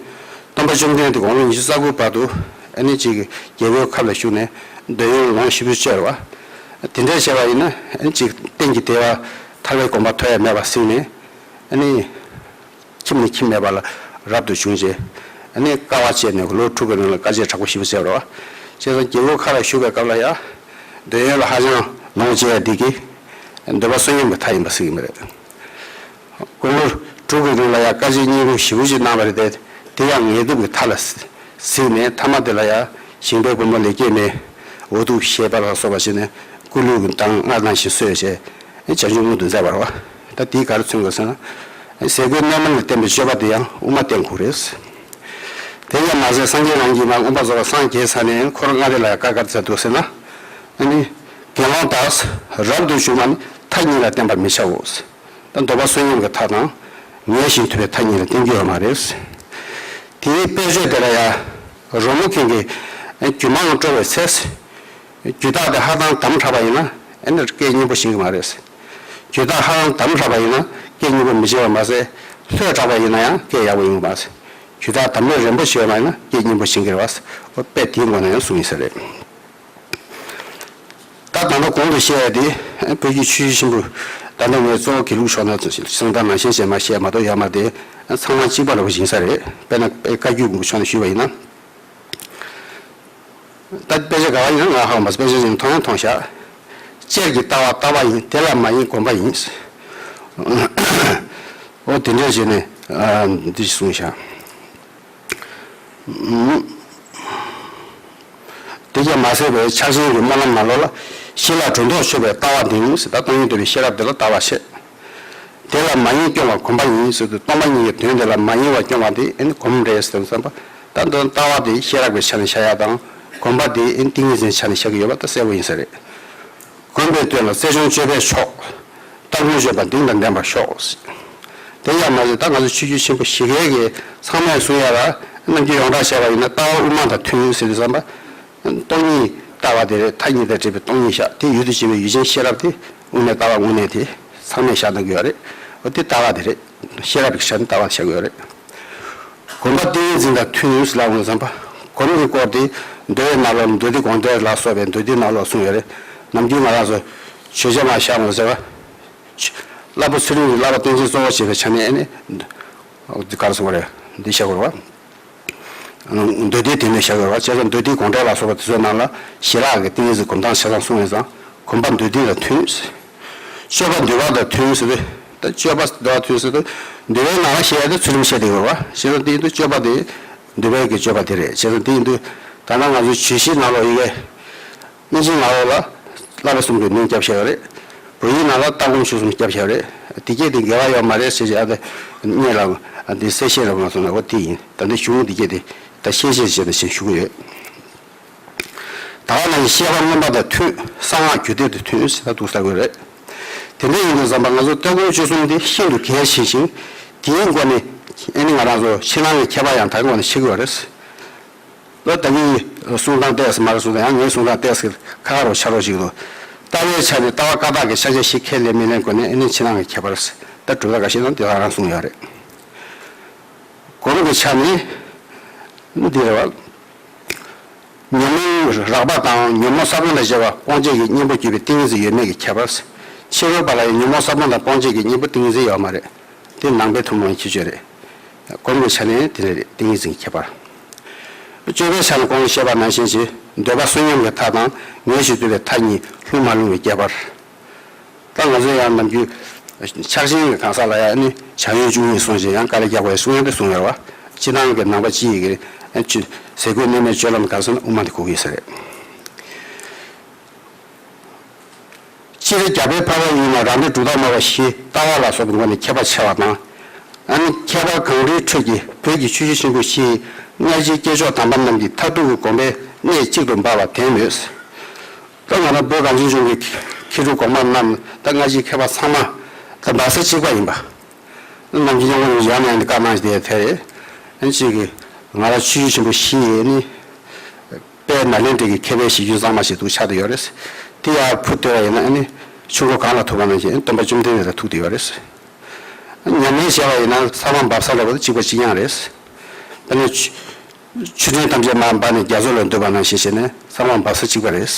སྟོན་པ་བཅོམ་ལྡན་འདས་དགུང་ལོ་ཉི་ཤུ་རྩ་དགུ་བར་དུ་ཨ་ནི་གཅིག་རྒྱལ་པོའི་ཁབ་ལ་བཞུགས་ནས་འདོད་ཡོན་ལོངས་སྤྱོད་སྤྱོད་རེད་བ། དེ་འདྲ་བྱས་པ་ཡིན་ན་ཨ་ནི་གཅིག་གཏན་གྱི་བདེ་བ་ཐར་པའི་གོ་འཕང་ཐོབ་ཡ་མེད་པ་གཟིགས་ནས་ཨ་ནི། ཁྱིམ་ནས་ཁྱིམ་མེད་པ་ལ་རབ་ཏུ་བྱུང་རྗེས། ཨ་ནི་དཀའ་བ་སྤྱད་ནས་ལོ་དྲུག་གི་རིང་ལ་དཀའ་སྤྱད་དྲག་པོ་ཞེ་པོ་བྱས་པ་རེད་བ། བྱས་ཙང་རྒྱལ་པོའི་ཁབ་ལ་བཞུགས་པའི་སྐབས་ལ་ཡང་། འདོད་ཡོན་ལ་ཧ་ཅང་ལོངས་སྤྱད་ཡ་འདི་གིས། འདོད་པ་བསོད་སྙོམས་ཀྱི་མཐའ་ཡིན་པ་གཟིགས་ཀྱི་མི་རེད། དགུང་ལོ་དྲུག་གི་རིང་ལ་ཡང་དཀའ་སྤྱད་སྙིང་རུས་ཞེ་པོ་ཅིག་གནང་བ་རེད་དེ། དེ་ཡང་ངལ་དུབ་ཀྱི་མཐའ་ལ་གཟིགས་ནས་མཐའ་མ་དེ་ལ་ཡང་ཞིང་པའི་བུ་མོ་ལེགས་སྐྱེས་མའི་འོ་ཐུག་བཞེས་པ་ལ་སོགས་པ་བྱས་ནས་སྐུ་ལུས་ཀྱི་མདངས་སྔར་ནང་བཞིན་གསོས་བྱས། བྱང་ཆུབ་མངོན་དུ་མཛད་པ་རེད་བ། ད་དེས་ག་རེ་མཚོན་དགོས་ཟེར་ན། ཟས་གོས་གནས་མལ་ལ་བརྟེན་པའི་སྤྱོད་པ་དེ་ཡང་དབུ་མ་བསྟེན་དགོས་རེད། དེ་ཡང་མ་ཟད་སངས་རྒྱས་རང་གི་མ་མངོན་པར་རྫོགས་པར་སངས་རྒྱས་ས་ནས་འཁོར་ལྔ་སྡེ་ལ་ཡང་བཀའ་ག་རེ་མཛད་འདུག་ཟེར་ན། ཨ་ནི། དགེ་སློང་དག་རབ་ཏུ་བྱུང་བ་ནི་མཐའ་གཉིས་ལ་བསྟན་པར་མི་བྱའོ། ད་འདོད་པ་བསོད་སྙོམས་ཀྱི་མཐའ་དང་། ངལ་ཞིང་དུབ་པའི་མཐའ་གཉིས་ལ་བསྟན་རྒྱུ་ཡོད་མ་རེད། དེའི་དཔེར་བརྗོད་དེ་ལ་ཡང་། རོལ་མོ་མཁན་གྱིས་རྒྱུད་མང་དཀྲོལ་བའི་ཚེ། རྒྱུད་བདག་དེ་ཧ་ཅང་དམ་དྲགས་པ་ཡིན་ན་ཨེ་ནི་སྐད་སྙན་པོ་ཤེས་ཀྱི་མ་རེད། རྒྱུད་བདག་ཧ་ཅང་དམ་དྲགས་པ་ཡིན་ན་སྐད་སྙན་པོ་མི་ཤེས་པ་མ་ཟད། ལྷོད་དྲགས་པ་ཡིན་ན་ཡང་སྐད་ཡག་པོ་ཡོང་གི་མ་རེད། རྒྱུད་བདག་དམ་ལྷོད་རན་པོ་ཤེས་པ་མ་ཡིན་ན་སྐད་སྙན་པོ་ཤེས་ཀྱི་རེད་བ། དཔེ་དེའི་ངོས་ནས་ཡང་གསུངས་ཡིན་ས་རེད། ད་ད་ལྟ་གོང་དུ་བཤད་ཡ་དེ་བོད་ཀྱི་ཆོས་བརྒྱུད་ཆེན་པོ། ད་ལྟ་ངས་གཙོ་བོ་དགེ་ལུགས་ཕྱོགས་ནས་གསུང་སྟངས་ནང་བཞིན་བྱས་མ་བཤད་མ་གཏོགས་ཡོད་མ་རེད་དེ། ཚང་མ་གཅིག་པ་འདྲ་པོ་ཡིན་ས་རེད། དཔེར་ན་བཀའ་བརྒྱུད་ཀྱི་ཕྱོགས་ནས་ཞུས་པ་ཡིན་ན། ད་དཔེ་ཆ་ག་བ་ཡིན་ན་ང་ཧ་གོ་མ་སོང་། དཔེ་ཆ་ཡིན་མཐོང་ཡང་མཐོང་བཞག། ལྕེར་གྱི་ལྟ་བ་ལྟ་བ་ཡིན། དེ་ལ་མ་ཡེངས་སྒོམ་པ་ཡིན། འོ་དེ་འདྲ་བྱས་ནས་འདི་གསུངས་བཞག། དེ་ཀྱང་མ་ཟད་པའི་ཕྱག་ཆེན་གྱི་སྨོན་ལམ་ནང་ལོགས་ལ། ཞི་ལ་སྒྲོ་འདོགས་ཆོད་པའི་ལྟ་བ་འདིང་ཟེར། ད་སྟོང་ཉིད་རྟོགས་པའི་ཤེས་རབ་དེ་ལ་ལྟ་བ་བྱེད། དེ་ལ་མ་ཡེངས་སྐྱོང་བ་སྒོམ་པ་ཡིན་ཟེར་དུས། སྟོང་པ་ཉིད་ཀྱི་དོན་དེ་ལ་མ་ཡེངས་པར་སྐྱོང་བ་དེ་ཨེ་ནི་སྒོམ་རེད་ཟེར་བསམ་པ། ད་འདི་ལྟ་བ་དེ་ཤེས་རབ་ཀྱི་ཆ་ནས་བཞག་ཡ་དང་། སྒོམ་པ་དེ་ཨེ་ནི་ཏིང་ངེ་འཛིན་ཆ་ནས་བཞག་གི་ཡོད་པ་ད་གསལ་པོ་ཡིན་ས་རེད། སྒོམ་པའི་དོན་ལ་རྩལ་སྦྱོང་སྤྱོད་པས་ཆོག། ལྟ་སྒོམ་སྤྱོད་པ་འདི་དང་ལྡན་པར་ཤོག། དེ་ཡང་མ་ཟད་ད་ང་ཚོ་ཆོས་བརྒྱུད་ཆེན་པོ་བཞི་ཀའི་གི་ཚང་མས་གསུང་ཡ་ལ། ནམ་རྒྱུན་ཡོངས་གྲགས་བྱས་པ་ཡིན་ན་ལྟ་བ་དབུ་མ་དང་མཐུན་ཟེར་དུས་ཙམ་པ། སྟོང་ཉིད་ལྟ་བ་དེ་རེད། མཐའ་གཉིས་དང་བྲལ་བའི་སྟོང་ཉིད་བཞག། དེ་ཡུལ་དུ་བྱེད་པའི་ཡུལ་ཅན་ཤེས་རབ་དེ་དབུ་མའི་ལྟ་བ་དངོས་གནས་དེ་ཚང་མས་བཞག་གནང་གི་ཡོད་རེད། འོ་དེ་ལྟ་བ་དེ་རེད། ཤེས་རབ་ཀྱི་ཆ་ནས་ལྟ་བ་བཞག་གི་ཡོད་རེད། སྒོམ་པ་ཏིང་ངེ་འཛིན་དང་མཐུན་ཟེར་ལབ་དུས་ཙམ་པ། སྒོམ་གྱི་སྐོར་དེ་མདོའི་ནང་ལོགས་ལ་མདོ་སྡེ་དགོངས་འགྲེལ་ལ་སོགས་པའི་མདོ་སྡེ་ནང་ལོགས་གསུངས་ཡོད་རེད། ནམ་རྒྱུན་ང་རང་ཚོ་ཆོས་བྱེད་མ་བཞག་མ་ཟེར་བ། བསླབ་པ་ཚུལ་ཁྲིམས་ཀྱི་བསླབ་པ་སྟོན་ཅིང་གཙོ་བོ་བྱེད་པའི་ཆ་ནས་ཨེ་ནི། འདི་ག་རེ་གསུང་བ་རེད། འདི་བཤད་དགོས་རེད་བ། མདོ་སྡེ་དེ་ནས་བཞག་ཡོད་པ་བྱས་ཙང་། མདོ་སྡེ་དགོངས་འགྲེལ་ལ་སོགས་པ་དེ་ཚོའི་ནང་ལ་ཞི་ལྷག་གི་ཏིང་ངེ་འཛིན་སྒོམ་སྟངས་ཆ་ཚང་གསུངས་ཡོད་ཙང་། སྒོམ་པ་འདོད་ལྡན་དང་མཐུན། སྤྱོད་པ་འདུལ་བ་དང་མཐུན་ཟེར་དུས། ད་སྤྱོད་པ་འདུལ་བ་མཐུན་ཟེར་དུས། འདུལ་བའི་ནང་ལ་བཤད་ཡ་དེ་ཚུལ་ཁྲིམས་བཤད་བསྡད་ཡོད་རེད་བ། བྱས་ཙང་དེ་ཡིན་དུས་སྤྱོད་པ་དེ་འདུལ་བའི་གི་སྤྱོད་པ་དེ་རེད། བྱས་ཙང་དེ་ཡིན་དུས་ད་ནང་ང་ཚོའི་བརྗོད་གཞིའི་ནང་ལོགས་ཡི་གེ་སྨིན་བྱེད་ནང་ལོགས་ལ་བསླབ་པ་གསུམ་གྱི་ལུང་སྐྱབས་བཤད་ཡོད་རེད། བོད་ཡིག་ནང་ལ་ལྟ་སྒོམ་སྤྱོད་གསུམ་སྐྱབས་བཤད་ཡོད་རེད། དེ་སྐད་དེ་འགལ་བ་ཡོད་མ་རེད་ཟེར་བྱས་ཨ་དེ་སྔོན་ལ་འདི་གསལ་བཤད་རེ་མ་སོང་ན། འོ་དེ་ཡིན། ད་འདི་གཞུང་དེ་སྐད་དེ་ད་ཤེས་བཤད་བྱས་ནས་ཞེས་ཞུ་གི་ཡོད། ད་ག་ནང་བཞིན་བཤད་པ་མངོན་པ་དང་མཐུན། གསང་སྔགས་རྒྱུད་སྡེ་དང་མཐུན་ཟེར་ད་འདུག་ཟེར་དགོས་རེད། དེ་འདྲ་ཡིན་དུས་ཙམ་པ་ང་ཚོ་ལྟ་སྒོམ་སྤྱོད་གསུམ་འདི་ཤིན་ཏུ་གལ་ཆེ་ཞིང་། དེའི་སྒོ་ནས་ཨེ་ནི་ང་རང་ཚོ་ཕྱི་ནང་གི་ཁྱད་པར་ཡང་དག་གི་སྒོ་ནས་ཤེས་ཀྱི་ཡོད་རེད། ལོ་ད་གིན་གསུང་སྟངས་ཏོག་ཙམ་མ་རེད་གསུང་དང་། ཡང་ངའི་གསུང་སྟངས་ཏོག་ཙམ་ཁ་ཁ་རོ་ཆ་རོ་ཞིག་འདུག། ལྟ་བའི་ཆ་ནས་ལྟ་བ་བཀའ་རྟགས་ཀྱི་ཕྱག་རྒྱ་བཞི་ཁས་ལེན་མི་ལེན་སྐོར་ནས་ཨེ་ནི་ཕྱི་ནང་གི་ཁྱད་པར་ད་གྲུབ་མཐའ་འགའ་ཤས་ནང་དེ་ལ་རང་གསུངས་ཡོད་རེད། སྒོམ་གྱི་ཆ་ནས་འདི་རེད་བ། ཉོན་མོངས་རགས་པ་དང་ཉོན་མོངས་ས་བོན་དང་བཅས་པ་སྤོང་བྱེད་ཀྱི་གཉེན་པོ་གྱུར་པའི་ཏིང་ངེ་འཛིན་ཡོད་མེད་ཀྱི་ཁྱད་པར། ཕྱི་རོལ་པ་ལ་ཡང་ཉོན་མོངས་ས་བོན་དང་སྤོང་བྱེད་ཀྱི་གཉེན་པོ་ཏིང་ངེ་འཛིན་ཡོད་མ་རེད། དེ་ནང་པའི་ཐུན་མོང་ཁྱད་ཆོས་རེད། སྒོམ་གྱི་ཆ་ནས་དེ་རེད། ཏིང་ངེ་འཛིན་གྱི་ཁྱད་པར། སྤྱོད་པའི་ཆ་ནས་གོང་དུ་བཤད་པ་ནང་བཞིན་གྱི་འདོད་པ་བསོད་སྙོམས་ཀྱི་མཐའ་དང་ངལ་ཞིང་དུབ་པའི་མཐའ་གཉིས་ལྷུང་མ་ལྷུང་བའི་ཁྱད་པར། ད་ང་ཚོ་ཡང་ནམ་རྒྱུན་ཕྱག་ཆེན་གྱི་གང་ཟག་ལ་ཡང་ནི་བྱ་ཡུལ་བཅུ་གཉིས་གསུངས་ཤིང་ཡང་དཀའ་ལས་རྒྱག་པའི་གསུང་ཡང་དེ་གསུངས་ཡོད་རེད་བ། སྤྱིར་བཏང་གི་ནང་པ་སྤྱི་ཡི་གི་ཟས་གོས་གནས་མལ་སྤྱོད་ལམ་གང་ཟེར་ན་དབུ་མ་དེ་གོ་གི་ཡོད་ས་རེད། སྤྱིར་རྒྱ་བོད་འཕགས་པའི་ཡུལ་ན་རང་སྡེ་གྲུབ་མཐའ་སྨྲ་བ་བཞི་ལྟ་བ་ལ་སོགས་པའི་སྒོ་ནས་ཁྱད་པར་ཕྱེ་བ་དང་། ཨ་ནི་ཁྱད་པར་གང་རུང་ཁྲོད་ཀྱི་བོད་ཀྱི་ཆོས་བརྒྱུད་ཆེན་པོ་བཞིའི་སྔ་ཕྱིའི་སྐྱེས་མཆོག་དམ་པ་རྣམས་ཀྱི་མཐར་ཐུག་གི་དགོངས་པའི་གནད་གཅིག་ཏུ་འབར་བ་དེ་མོད། ད་ང་རང་བོད་གངས་ཅན་ལྗོངས་ཀྱི་མཁས་གྲུབ་གོང་མ་རྣམས་ད་སྔ་ཕྱིའི་མཁས་པ་ཚང་མ་ད་འབབ་ས་གཅིག་པ་ཡིན་པ། ནམ་རྒྱུན་སྐྱབས་མགོན་རིན་པོ་ཆེ་ཡང་ནས་ཡང་དུ་བཀའ་གནང་བཞིན་དེ་རེད། ཨ་ནི་གཅིག་གིས་ང་རང་ཆོས་བརྒྱུད་ཆེན་པོ་བཞི་ཡི་ནི། དཔལ་ནཱ་ལེནྡྲའི་མཁས་པའི་གཞི་རྒྱུན་གཙང་མ་ཞིག་འདུག་ཆགས་བསྡད་ཡོད་རེད། དེ་ཡར་འཕུར་བསྡད་པ་ཡིན་ན་ཨ་ནི་ཆུ་མགོ་གངས་ལ་ཐུག་པ་ནང་བཞིན་སྟོན་པ་བཅོམ་ལྡན་འདས་ལ་ཐུག་བསྡད་ཡོད་རེད། ཉམས་ལེན་བྱས་པ་ཡིན་ན་ཚང་མ་འབབ་ས་འདྲ་པོ་དེ་གཅིག་པ་གཅིག་རྐྱང་རེད། དཔེར་ན་ཆུ་ཆུ་ཕྲན་ཐམས་ཅད་མར་འབབ་ནས་རྒྱ་མཚོ་ལ་འདུས་པ་ནང་བཞིན་བྱས་ནས་ཚང་མ་འབབ་ས་གཅིག་པ་རེད།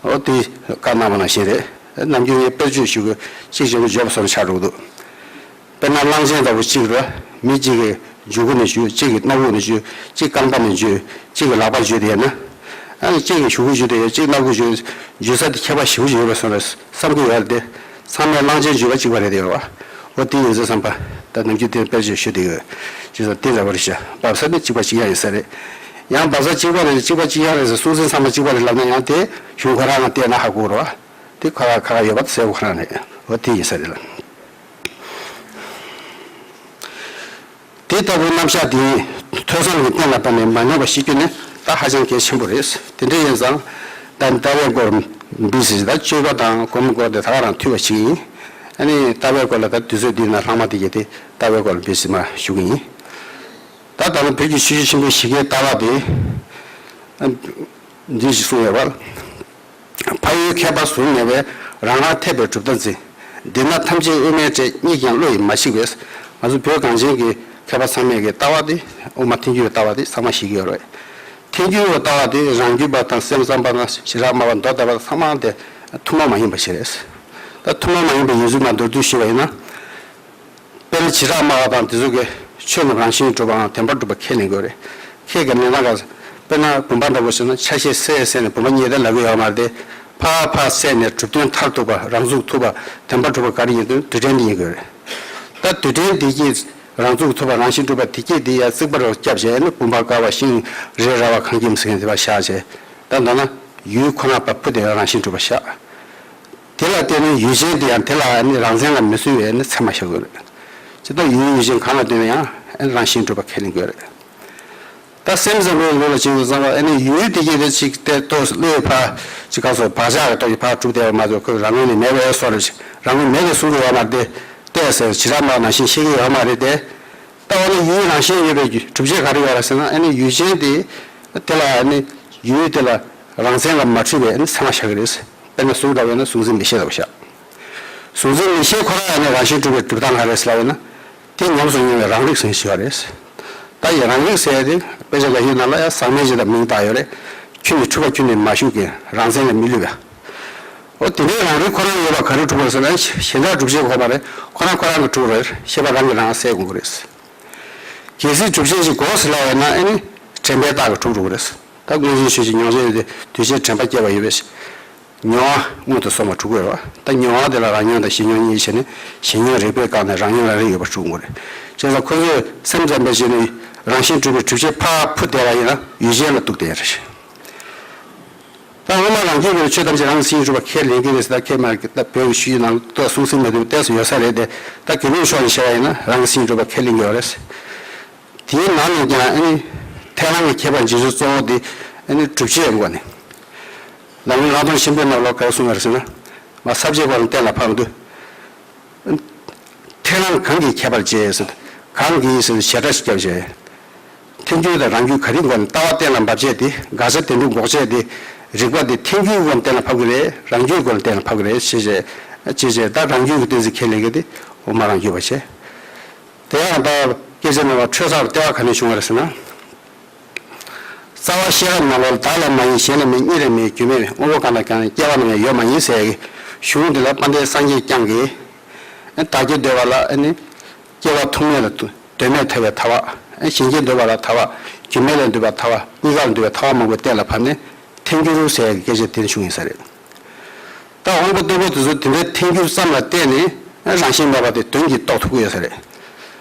འོ་དེ་བཀའ་གནང་བ་ནང་བཞིན་རེད། ནམ་རྒྱུན་ངས་དཔེར་བརྗོད་ཞུ་གི་གཅིག་བྱས་པ་འཇོག་པ་བཟོ་འདྲ་ཆགས་འགྲོ་གི་འདུག། དཔེར་ན་གླང་ཆེན་ལྟ་བུ་གཅིག་རེད། མི་གཅིག་གིས་མཇུག་སྒོ་ནས་འཇུས། གཅིག་གིས་སྣ་ཁུག་ནས་འཇུས། གཅིག་རྐང་པ་ནས་འཇུས། གཅིག་གིས་ལག་པ་འཇུས་ཏེ་ཡོད་ན། ཨ་ནི་གཅིག་གིས་གཞུག་གུ་འཇུས་ཏེ་ཡོད། གཅིག་སྣ་ཁུག་འཇུས། འཇུ་ས་དེ་ཁྱད་པར་ཞེ་པོ་ཅིག་ཡོད་པའི་བཟོ་འདྲ་བསམ་གྱི་ཡོད་རེད་དེ། ཚང་མས་གླང་ཆེན་འཇུས་པ་གཅིག་པ་རེད་དེ་ཡོད་པ། འོ་དེ་ཡིན་ཚེ་བསམ་པ། ད་ནམ་རྒྱུན་དེ་དཔེར་བརྗོད་ཞུ་དེ་ཡོད། ཅེས་སོགས་དེ་འདྲ་བ་རེད་ཤག། འབབ་ས་ནི་གཅིག་པ་གཅིག་རྐྱང་ཡིན་ས་རེད། ཡང་འབབ་ས་གཅིག་པ་རེད། གཅིག་པ་གཅིག་རྐྱང་རེད་ཟེར་སྲོག་འཛིན་ཚང་མ་གཅིག་པ་རེད་ལབ་ན་ཡང་དེ་གཞུང་ཁོ་རང་ལ་བལྟས་ན་ཧ་གོ་རོགས། དེ་ཁ་ཁ་ཁ་ཁ་ཡོད་པ་གསལ་པོ་ཁོ་རང་རེད། འོ་དེ་ཡིན་ས་རེད་ལ། དེ་ལྟ་བུའི་རྣམ་གཞག་དེ་ཐོས་བསམ་གྱིས་གཏན་ལ་ཕབ་ནས་མ་ནོར་བ་ཤེས་རྒྱུ་ནི་ད་ཧ་ཅང་གལ་ཆེན་པོ་རེད། དེ་འདྲ་ཡིན་ཙང་ད་ལྟ་བའི་སྐོར་འབུལ་ཟེར་ད་སྤྱོད་པ་དང་སྒོམ་སྐོར་དེ་ད་ག་རང་ཐུབ་པ་ཞིག་ཡིན། ཨ་ནི་ལྟ་བའི་སྐོར་ལ་ད་དུས་ཚོད་འདི་ན་ལྷག་མ་དེ་གྱད་དེ་ལྟ་བའི་སྐོར་ལ་འབུལ་ཟེར་མ་ཞུ་གི་ཡིན། ད་ད་ལྟ་བོད་ཀྱི་ཆོས་བརྒྱུད་ཆེན་པོའི་བཞི་ཀའི་ལྟ་བ་དེ། འདི་ཞིག་གསུངས་ཡོད་པ། ཕ་ཡུལ་མཁས་པ་ཟུར་ཉེ་བས། རང་རང་འཐད་པའི་གྲུབ་མཐའ་འཛིན། འདི་ན་ཐམས་ཅད་དབུ་མའི་གྲལ། གཉིས་ཀྱང་བློ་ཡིས་མ་ཞིག་པས། ང་ཚོ་བོད་གངས་ཅན་གྱི་མཁས་པ་ཚང་མས་ཀྱི་ལྟ་བ་དེ་དབུ་མ་ཐལ་འགྱུར་བའི་ལྟ་བ་དེ་ཚང་མ་ཤེས་ཀྱི་ཡོད་རེད། ཐལ་འགྱུར་བའི་ལྟ་བ་དེ་རང་རྒྱུད་པ་དང་སེམས་ཙམ་པ་དང་བྱེ་བྲག་སྨྲ་བ་མདོ་སྡེ་པ་ཚང་མ་དེ་ཐུན་མོང་མ་ཡིན་པ་ཞིག་རེད། ད་ཐུན་མོང་མ་ཡིན་པ་ཡིན་ཚུལ་མ་མདོར་བསྡུས་ཞུས་པ་ཡིན་ན། དཔེར་ན་བྱེ་བྲག་སྨྲ་བ་དང་དེ་ཚོ་གིས་ཆོས་རྣམས་རང་བཞིན་གྲུབ་པའམ་བདེན་པར་གྲུབ་པ་ཁས་ལེན་དགོས་རེད། ཁྱེད་ཀྱི་ལེན་སྟངས་ག་དཔེར་ན་བུམ་པ་འདྲ་པོ་ཞིག་ན་ཆ་ཤས་བསལ་བསལ་ནས་བུམ་པ་རྙེད་དེ་ལབ་ཀྱི་ཡོད་མ་རེད་དེ། ཕར་ཕར་བསལ་ནས་གྲུབ་དོན་མཐར་ཐུག་པ་རང་ཚུགས་ཐུབ་པ་བདེན་པར་གྲུབ་པ་ག་རེ་ཡིན་དོན་རྡུལ་ཕྲན་དེ་ཡིན་དགོས་རེད། ད་རྡུལ་ཕྲན་དེ་གྱིས་རང་ཚུགས་ཐུབ་པ་རང་བཞིན་གྲུབ་པ་དེ་གྱིས་དེ་ཡ་རྩིག་པ་རུ་བརྒྱབ་བྱས་ནས་བུམ་པ་དཀར་བ་ཤིང་རི་ར་བ་ཁང་ཁྱིམ་ཟེར་མཁན་དེ་བ་བཞག་བྱས། ད་མདོར་ན་ཡུལ་ཁོ་ན་བ་ཕུ་དེ་རང་བཞིན་གྲུབ་པ་བཞག་དེ་ལ་བརྟེན་ནས་ཡུལ་ཅན་དེ་ཡང་དེ་ལ་ནི་རང་མཚན་ལ་མི་བཟོ་བའི་ནི་ཚད་མ་བཞག་དགོས་རེད། ཇི་ལྟར་ཡུལ་ཡུལ་ཅན་གང་ལ་ལྟོས་ན་ཡང་རང་བཞིན་གྲུབ་པ་ཁས་ལེན་དགོས་རེད། ད་སེམས་ཙམ་པའི་ལུགས་ལ་བྱེད་དགོས་ཙང་ཨ་ནི་ཡུལ་དེ་གྱད་དེ་གཅིག་བལྟས་ཏོ་བློས་ཕར་གཅིག་ག་སོ་བག་ཆགས་ཀྱི་ཐོག་གི་ཕར་གྲུབ་བསྡད་པ་མ་གཏོགས་ཁོས་རང་ངོས་ནས་མེད་པའི་བཟོ་འདྲ་ཞིག་རང་ངོས་མེད་པའི་བཟོ་འདྲ་ཡོད་མ་རེད་དེ། བལྟས་ཟེར་བྱེ་བྲག་སྨྲ་བ་ནང་བཞིན་ཤེས་ཀྱི་ཡོད་མ་རེད་དེ། ལྟ་བ་ནི་ཡུལ་རང་བཞིན་ཡོད་པའི་གྲུབ་ཆ་ག་རེ་ཡོད་རེད་ཟེར་ན་ཨ་ནི་ཡུལ་ཅན་དེ་དེ་ལ་ཨ་ནི་ཡུལ་དེ་ལ་རང་མཚན་ལ་མ་འཁྲུལ་བའི་ཨ་ནི་ཚད་མ་བཞག་གི་རེད། དཔེར་ན་གཟུགས་འདྲ་བས་ན་གཟུགས་འཛིན་མིག་ཤེས་ལྟ་བུ་བཞག་གཟུགས་འཛིན་མིག་ཤེས་ཁོ་རང་ཨ་ནི་རང་བཞིན་གྲུབ་པའི་གྲུབ་མཐའ་ག་རེ་ཟེར་ལབ་ན། དེ་ཉམས་སུ་མྱོང་བའི་རང་རིག་ཟེར་ཞིག་ཡོད་རེད། ད་ཡི་རང་རིག་ཟེར་ཡ་དེ་དཔེ་ཆ་ལ་ཡོད་ན་ལ་ཡ་ཟག་མེད་ཅིག་དང་མིང་བཏགས་ཡོད་རེད། ཁྱོད་ནི་འཁྲུལ་པ་ཁྱོད་ནི་མ་ཞུགས་ཀྱི་རང་མཚན་ལ་མི་བསླུ་བ། འོ་དེ་འདྲའི་རང་རིག་ཁོ་རང་ཡོད་པ་ག་རེ་གྲུབ་པ་རེད་ཟེར་ན་གཞན་དག་སྒྲུབ་བྱེད་ཁོ་པ་རེད། ཁོ་རང་ཁོ་རང་གི་གྲུབ་པ་རེད། ཤེས་པ་རང་གིས་རང་གསལ་དགོས་ཀྱི་རེད། གལ་སྲིད་སྒྲུབ་བྱེད་ཅིག་དགོས་ཟེར་ལབ་ཡོད་ན་ཨ་ནི་དྲན་པའི་རྟགས་ཀྱིས་གྲུབ་འགྲོ་གི་རེད། ད་སྔོན་བྱོན་ཆོས་ཀྱི་མྱོང་བྱེད་ཡོད་དེ་དུས་ཕྱིས་དྲན་པ་སྐྱེ་བ་ཡོད་པས། མྱོང་བ་སྔོན་དུ་སོང་བ་གྲུབ་དགོས་རེད་བ། ད་མྱོང་བ་དེ་ལ་རང་མྱོང་དང་གཞན་མྱོང་གཉིས་བྱས་ནས་གཞན་མྱོང་རིག་པས་བཀག་ནས་རང་མྱོང་རང་རིག་ཡོད་པར་གྲུབ་དགོས་རེད། བྱས་ཙང་ཁོ་ཚོས་སེམས་ཙམ་པས་བྱས་ནས་རང་བཞིན་གྲུབ་པའི་གྲུབ་ཆ་ཕར་ཕུ་བསྡད་པ་ཡིན་ན་ཡུལ་ཅན་ལ་གཏུག་བསྡད་ཡ་རེད། ད་དབུ་མ་རང་རྒྱུད་པའི་ཆོས་ཐམས་ཅད་རང་གི་སེམས་གྲུབ་པ་ཁས་ལེན་གྱི་རེད་ཟེར། ད་ཁས་མ་ད་བོད་ཀྱི་ཆོས་ནང་ལ་གསུང་སྲོལ་མ་འདུག་ཏོག་ཙམ་ཡོད་ས་རེད་དེ། ད་དགེ་ལུགས་ཕྱོགས་ནས་བཤད་པ་ཡིན་ན་རང་གི་སེམས་གྲུབ་པ་ཁས་ལེན་གྱི་ཡོད་རེད། དེའི་ནང་ནས་ཀྱང་ཨ་ནི་ཐལ་རང་གི་ཁྱད་པར་འབྱེད་ཚུལ་གཙོ་བོ་དེ་ཨ་ནི་སྒྲུབ་བྱེད་ཡིན་དགོས་ནི། ལམ་རིམ་ལྷག་མཐོང་ཆེན་པོའི་ནང་ལོགས་ག་རེ་གསུངས་པ་རེད་ཟེར་ན། མ་ས་བཅད་པ་ལ་གཏན་ལ་ཕབ་འདུག་ཐལ་རང་གང་གིས་ཁྱད་པར་འབྱེད་ཟེར། གང་གིས་ཟེར་ཞེ་དྲག་ཞིག་བརྒྱབ་བྱས། ཐལ་འགྱུར་དང་རང་རྒྱུད་ག་རེ་འགོག་ནས་ལྟ་བ་གཏན་ལ་འབབ་བྱས་ཏེ་དགག་བྱ་བདེན་གྲུབ་འགོག་བྱས་ཏེ་རིགས་པ་དེ་ཐལ་འགྱུར་སྒོ་ནས་གཏན་ལ་ཕབ་ཀྱི་རེད། རང་རྒྱུད་སྒོ་ནས་གཏན་ལ་ཕབ་ཀྱི་རེད་ཞེས་བྱས། ཅེས་བྱས་ད་རང་རྒྱུད་ཀྱི་གཏན་ཚིགས་ཁས་ལེན་གྱི་དེ་དབུ་མ་རང་རྒྱུད་པ་བྱས། དེ་ཡང་ད་སྐད་ཆ་ནང་ལ་འཕྲོས་བསགས་ལྟེ་བ་ག་ནས་བྱུང་བ་རེད་ཟེར་ན། རྩ་བ་ཤེས་རབ་ནང་ལོགས་ལ་བདག་ལ་མ་ཡིན་གཞན་ལ་མེད་གཉིས་ལ་མེད་རྒྱུ་མེད་དངོས་པོ་གང་དང་ཀྱང་སྐྱེ་བ་རྣམས་ཡང་ཡོད་མ་ཡིན་ཟེར་ཡག་གི་གཞུང་འདི་ལ་དཔལ་ལྡན་སངས་རྒྱས་བསྐྱངས་ཀྱིས། བདག་གིས་འདོད་པ་ལ་ཨ་ནི་སྐྱེ་བ་ཐུག་མེད་ལ་དོན་མེད་ཐལ་བའི་ཐལ་བ། གཞན་གྱིས་འདོད་པ་ལ་ཐལ་བ། རྒྱུ་མེད་ལ་འདོད་པ་ཐལ་བ། གཉིས་ཀ་ལ་འདོད་པའི་ཐལ་བ་མང་པོ་གཏན་ལ་ཕབ་ནས་ཐལ་འགྱུར་ཟེར་ཡག་གི་སྐད་ཆ་དེ་ནས་བྱུང་ཡིན་ས་རེད། ད་དབང་པོ་རྟུལ་པོ་དེ་ཚོ་དེ་འདྲའི་ཐལ་འགྱུར་ཙམ་ལ་བརྟེན་ནས་རང་བཞིན་མེད་པ་དེ་དོན་གྱིས་རྟོགས་ཐུབ་ཀྱི་ཡོད་ས་རེད།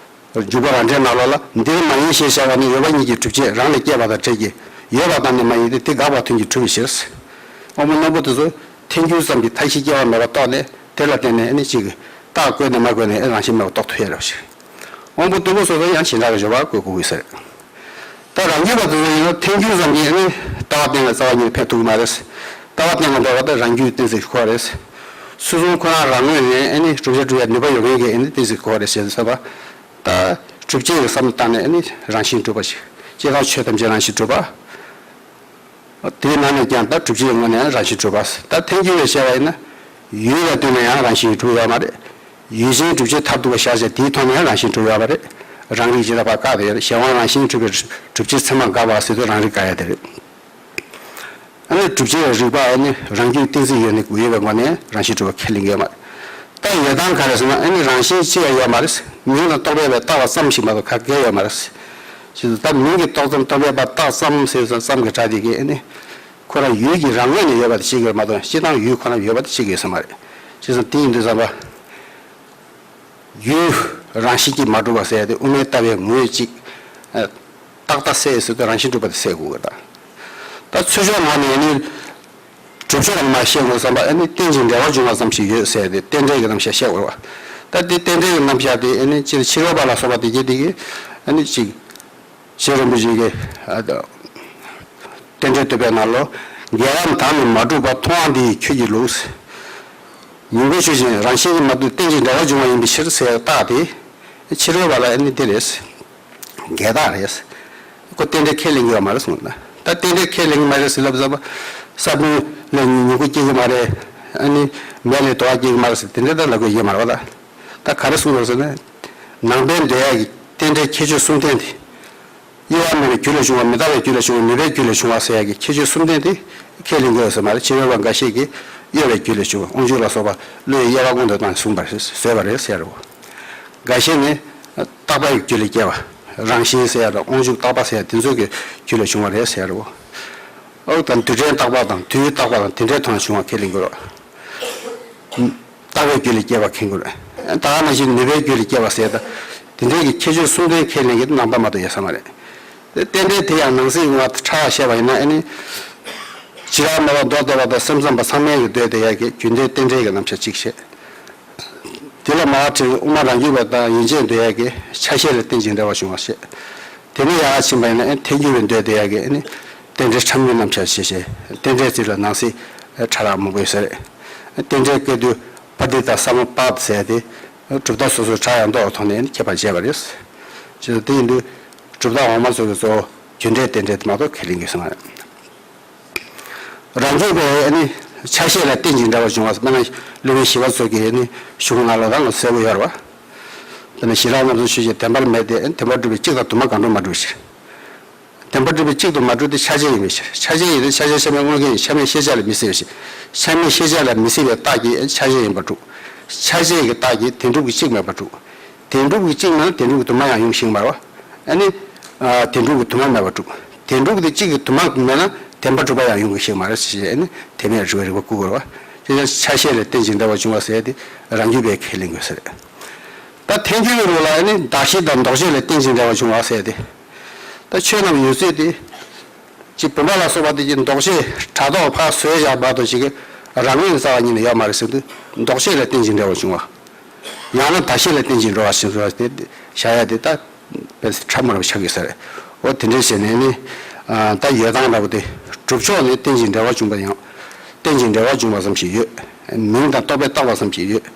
འཇུག་པ་རང་འགྲེལ་ནང་ལོགས་ལ་འདིར་མ་ཡིན་ཞེས་བྱ་བ་ནི་ཡོད་པ་ཉིད་ཀྱི་སྒྲུབ་བྱེད་རང་ལས་སྐྱེས་པ་དང་འབྲེལ་གྱི་ཡོད་པ་དང་ནི་མ་ཡིན་ཏེ་དེ་དགག་པ་དོན་གྱིས་གྲུབ་པའི་ཕྱིར། དབང་པོ་རྣོན་པོ་དེ་ཚོ་ཐལ་འགྱུར་ཙམ་གྱིས་མཐའ་བཞི་སྐྱེ་བ་མེད་པ་རྟོགས་ནས་དེ་ལ་བརྟེན་ནས་ཨ་ནི་གཅིག་གི་རྟགས་བཀོད་ནས་མ་བཀོད་ནས་ཨ་རང་བཞིན་མེད་པ་རྟོགས་ཐུབ་ཡ་རེད་པ་ཞིག་དབང་པོ་རྟུལ་པོ་སོ་སོ་ཡང་བྱེ་བྲག་གི་སྦྱོར་བ་བཀོད་དགོས་ཀྱི་ཟེར། ད་རང་རྒྱུད་པ་དེ་ཚོ་ཡིན་ན་ཐལ་འགྱུར་ཙམ་གྱིས་ཨ་ནི་ལྟ་བ་གཏན་ལ་རྩ་བ་ཉིད་ནས་ཕེབས་ཐུབ་ཀྱི་མ་རེད། ལྟ་བ་གཏན་ལ་འབེབས་པ་དེ་རང་རྒྱུད་གཏན་ཚིགས་ཁོ་རེད། སོ་སོ་ཁོ་རང་རང་ངོས་ནས་ཨ་ནི་བསྒྲུབ་བྱ་སྒྲུབ་ཡ་ནུས་པ་ཡོད་མཁན་གྱི་ཨ་ནི་གཏན་ཚིགས་ཁོ་རེད་ཟེར་ཟེར་བ། ད་སྒྲུབ་བྱེད་ཀྱི་བསམ་བློ་བཏང་ནས་ཨ་ནི་རང་བཞིན་གྲུབ་པ་ཞིག་སྤྱིར་བཏང་ཆོས་ཐམས་ཅད་རང་བཞིན་གྲུབ་པ། དེའི་ནང་ནས་ཀྱང་ད་སྒྲུབ་བྱེད་ཀྱི་ངོས་ནས་རང་བཞིན་གྲུབ་པ། ད་ཐལ་འགྱུར་བས་བཤད་པ་ཡིན་ན། ཡུལ་ལ་ལྟོས་ན་ཡང་རང་བཞིན་གྲུབ་ཡོད་མ་རེད། ཡུལ་ཅན་སྒྲུབ་བྱེད་མཐར་ཐུག་པ་བཞག་བྱས་དེའི་ཐོག་ནས་ཡང་རང་བཞིན་གྲུབ་ཡོད་མ་རེད། རང་རིག་ཇི་ལྟ་བ་བཀག་དེ་རེད། གཞན་དབང་རང་བཞིན་གྲུབ་པའི་སྒྲུབ་བྱེད་ཚད་མ་འགག་པ་ཟེར་དུས་རང་རིག་བཀག་ཡ་དེ་རེད། ཨ་ནི་སྒྲུབ་བྱེད་རིགས་པ་ཨ་ནི་རང་རྒྱུད་གཏན་ཚིགས་ཡོད་ནི་ཡོད་པའི་སྒོ་ནས་རང་བཞིན་གྲུབ་པ་ཁས་ལེན་གྱི་ཡོད་མ་རེད། ད་ཡོད་སྟངས་ག་རེ་ཟེར་ན་ཨ་ནི་རང་བཞིན་ཅི་ཡང་ཡོད་མ་རེད། མིང་དང་རྟོག་པས་བཏགས་པ་ཙམ་ཞིག་མ་གཏོགས་ག་གེ་ཡོད་མ་རེད། ཞེས་ད་མིང་གིས་རྟོགས་ཙམ་རྟོག་པས་བཏགས་ཙམ་ཟེར་ཙམ་གྱི་སྒྲ་དེ་གིས་ཨ་ནི་ཁོ་རང་ཡུལ་གྱི་རང་ངོས་ནས་ཡོད་པ་དེ་ཤེས་ཀྱི་ཡོད་མ་གཏོགས་སྤྱིར་བཏང་ཡུལ་ཁོ་ན་ཡོད་པ་དེ་ཤེས་ཀྱི་ཡོད་ས་མ་རེད། ཞེས་སོགས་དེ་ཡིན་དུས་ཙམ་པ། ཡུལ་རང་བཞིན་གྱིས་མ་གྲུབ་པ་ཟེར་ཏེ་དབུ་མའི་ལྟ་བའི་ངོས་གཅིག་ཏག་ཏག་གསལ་ཟེར་ཏེ་རང་བཞིན་གྲུབ་པ་དེ་གསལ་དགོས་ཀྱི་རེད། ད་ཚུལ་འཆོས་ངོས་ནས་ནི་གྲུབ་ཆ་རང་མ་བཤད་དགོས་བསམ་པ་ཨ་ནི་རྟེན་ཅིང་འབྲེལ་བར་འབྱུང་བ་ཙམ་ཞིག་ཡོད་ཟེར་ཏེ་རྟེན་འབྲེལ་གྱི་རྣམ་གཞག་བཤད་དགོས་རེད་བ། ད་དེ་རྟེན་འབྲེལ་གྱི་རྣམ་གཞག་དེ་ཨ་ནི་སྤྱིར་ཕྱི་རོལ་པ་ལ་སོགས་པ་དེ་གྱད་དེ་གིས་ ཨ་ནི་གཅིག་རྗེ་རིན་པོ་ཆེ་གིས་ཨ་རྟེན་འབྲེལ་བསྟོད་པའི་ནང་ལོ། རྒྱལ་བའམ་དམ་ལས་མ་གྲུབ་པ། མཐོང་བ་འདི་ཡིས་ཁྱོད་ཀྱི་ལུགས། ཉིང་ཁུ་ཆོས་ཅན། རང་བཞིན་གྱིས་མ་གྲུབ་རྟེན་ཅིང་འབྲེལ་བར་འབྱུང་བ་ཡིན་པའི་ཕྱིར་ཟེར་རྟགས་དེ། ཕྱི་རོལ་པ་ལ་ཨ་ནི་འདི་རེད། འགལ་རྟགས་རེད། ཁོ་རྟེན་འབྲེལ་ཁས་ལེན་གྱི་ཡོད་མ་རེད་གསུངས་ན། ད་རྟེན་འབྲེལ་ཁས་ལེན་གྱི་མ་རེད་ཟེར་ལབ་ཙམ་པ། ས་བོན་ལས་ཉིང་ཁུ་སྐྱེ་གི་མ་རེད། ཨ་ནི་མེ་ལས་དུ་བ་སྐྱེ་གི་མ་རེད་ཟེར་དེ་འདྲ་ད་ལབ་དགོས་ཡོད་མ་རེད་པ། ད་ད་ག་རེ་གསུངས་རེད་ཟེར་ན། ནང་པའི་འདོད་ཡག་གི་རྟེན་འབྲེལ་ཁྱད་ཆོས་གསུམ་ལྡན་དེ། གཡོ་བ་མེད་པའི་རྒྱུ་ལས་བྱུང་བ། མི་རྟག་པའི་རྒྱུ་ལས་བྱུང་བ། ནུས་པའི་རྒྱུ་ལས་བྱུང་བ་ཟེར་ཡག་གི་ཁྱད་ཆོས་གསུམ་ལྡན་དེ་ཁས་ལེན་དགོས་ཟེར་མ་རེད། ཕྱི་རོལ་པ་འགའ་ཤས་ཀྱིས་གཡོ་བའི་རྒྱུ་ལས་བྱུང་བ། དབང་ཕྱུག་ལ་སོགས་པ་བློའི་དབྱེ་བ་སྔོན་དུ་བཏང་ནས་གསུངས་པ་རེད། བཟོས་པ་རེད་ཟེར་རོ། འགའ་ཤས་ནི་རྟག་པའི་རྒྱུ་ལས་སྐྱེ་བ། རང་བཞིན་ཟེར་ཡག་དང་དབང་ཕྱུག་རྟག་པ་ཟེར་ཡག་དེ་ཚོ་གི་རྒྱུ་ལས་བྱུང་བ་རེད་ཟེར་རོ། ཨོ་དང་དུས་དྲན་རྟག་པ་དང་དུས་རྟག་པ་དང་དེ་འདྲའི་ཐོག་ནས་བྱུང་བ་ཁས་ལེན་དགོས་རོ། རྟག་པའི་རྒྱུ་ལས་སྐྱེ་བ་ཁེངས་དགོས། ད་ག་ནང་བཞིན་ནུས་པའི་རྒྱུ་ལས་སྐྱེ་བ་ཟེར་ད། དེ་འདྲའི་གི་ཁྱད་ཆོས་གསུམ་ལྡན་ཁས་ལེན་གྱི་ནང་པ་མ་གཏོགས་ཡོད་ས་མ་རེད། དེ་རྟེན་འབྲེལ་དེ་ཡང་ནང་གསེས་ཡོང་བ་ཕྲ་བ་བཤད་པ་ཡིན་ན་ཨ་ནི། བྱེ་བྲག་སྨྲ་བ་མདོ་སྡེ་པ་དང་སེམས་ཙམ་པ་ཚང་མས་ཀྱི་འདོད་དེ་ཡ་གི་རྒྱུ་འབྲས་རྟེན་འབྲེལ་གྱི་རྣམ་གཞག་གཅིག་བཤད། དེ་ལ་མ་བྲལ་བའི་དབུ་མ་རང་རྒྱུད་པ་དང་ཡན་ཆད་འདོད་ཡ་གི་ཆ་ཤས་ལ་རྟེན་ཅིང་འབྲེལ་བར་འབྱུང་བ་བཤད། དེ་ནས་ཡར་ཕྱིན་པ་ཡིན་ན་ཨ་ནི་ཐལ་འགྱུར་བའི་འདོད་དེ་ཡ་གི་ཨ་ནི་རྟེན་འབྲེལ་ཕྲ་མོའི་རྣམ་གཞག་བཤད་བཤད། རྟེན་འབྲེལ་རྩིས་ལ་ནང་གསེས་ཕྲ་རགས་མང་པོ་ཡོད་ས་རེད། རྟེན་འབྲེལ་སྐད་དོད་པ་ཏི་ཏ་ས་མ་པ་ཟེར་ཏེ། གྲུབ་མཐའ་སོ་སོའི་ཕྲ་ཡང་འདོགས་ཐོག་ནས་ཁྱད་པར་འབྱེད་པ་རེད། ཅེས་དེ་ཡིན་དུས་གྲུབ་མཐའ་འོག་མ་ཚོ་གི་གཙོ་བོ་རྒྱུ་འབྲས་རྟེན་འབྲེལ་དེ་མ་གཏོགས་ཁས་ལེན་གྱི་སོང་བ་རེད། རང་རྒྱུད་པའི་ཨ་ནི་ཆ་ཤས་ལ་རྟེན་ཅིང་འབྲེལ་བར་འབྱུང་བ། དཔེར་ན་སློབ་དཔོན་ཞི་བ་འཚོ་གི་ཨ་ནི་གཞུང་ནང་ལ་རང་ལ་གསལ་པོ་ཡོད་རེད་བ། དཔེར་ན་ཞི་ལྷག་རྣམ་གསུམ་ཆོས་ཅན། བདེན་པར་མེད་དེ་ཨ་ནི་བདེན་པར་གྲུབ་པའི་གཅིག་དང་དུ་མ་གང་འགྲུབ་མ་གྲུབ་ཕྱིར། བདེན་པར་གྲུབ་པའི་གཅིག་ཏུ་མ་གྲུབ་སྟེ་ཆ་ཤས་ཡིན་པའི་ཕྱིར། ཆ་ཤས་ཡིན་ཏེ་ཆ་ཤས་ཆ་མེད་དངོས་འགལ་ཡིན། ཆ་མེད་ཤེས་བྱ་ལ་མི་སྲིད་པའི་ཕྱིར། ཆ་མེད་ཤེས་བྱ་ལ་མི་སྲིད་པའི་རྟགས་ཀྱིས་ཆ་ཤས་ཡིན་པར་གྲུབ། ཆ་ཤས་ཀྱི་རྟགས་ཀྱིས་བདེན་གྲུབ་ཀྱི་གཅིག་མེད་པར་གྲུབ། བདེན་གྲུབ་ཀྱི་གཅིག་མེད་ན་བདེན་གྲུབ་ཀྱི་དུ་མ་ཡང་ཡོང་ཤེས་མ་རེད་བ། ཨ་ནི། བདེན་གྲུབ་ཀྱི་དུ་མ་མེད་པར་གྲུབ། བདེན་གྲུབ་དེ་གཅིག་གི་དུ་མ་མེད་ན་བདེན་པར་གྲུབ་པ་ཡང་ཡོང་གི་ཤེས་མ་རེད་ཞེས་ཨ་ནི་དེ་མེད་རིགས་པའི་རིགས་པ་བཀོད་དགོས་རེད་བ། དེ་ཡང་ཆ་ཤས་ལ་རྟེན་ཅིང་འབྲེལ་བར་འབྱུང་བ་ཟེར་ཏེ་རང་རྒྱུད་པས་ཁས་ལེན་དགོས་ཟེར། ད་ཐལ་འགྱུར་གྱི་ལུགས་ལ་ཨ་ནི་གདགས་གཞི་དང་འདོགས་གཞི་ལ་རྟེན་ཅིང་འབྲེལ་བར་འབྱུང་བ་ཟེར་ཏེ། ད་ཆོས་རྣམས་ཡོད་ཚད་དེ། ཅིག་བུམ་པ་ལ་སོགས་པ་དེ་གྱི་འདོགས་གཞི་དྲ་ཐོག་ཕར་བཟོས་བཞག་བར་དུ་ཞིག་གི་རང་ངོས་རྩ་བ་ཉིད་ནས་ཡོད་མ་རེད་ཟེར་དུས་འདོགས་གཞི་ལ་རྟེན་ཅིང་འབྲེལ་བར་འབྱུང་བ། ཡང་ན་གདགས་གཞི་ལ་རྟེན་ཅིང་འབྲེལ་བར་ཞེས་བྱ་ཡ་དེ་ད་དཔེ་ཕྲ་མོ་རུ་ཆགས་ཀྱི་ས་རེད། འོ་དེ་འདྲའི་བྱས་ནས་ནི། ད་ཡོད་སྟངས་འདྲ་པོ་དེ་གྲུབ་ཕྱོགས་ནི་རྟེན་ཅིང་འབྲེལ་བར་འབྱུང་བ་ཡང་། རྟེན་ཅིང་འབྲེལ་བར་འབྱུང་བ་ཙམ་ཞིག་ཡོད། མིང་དང་རྟོག་པས་བཏགས་པ་ཙམ་ཞིག་ཡོད།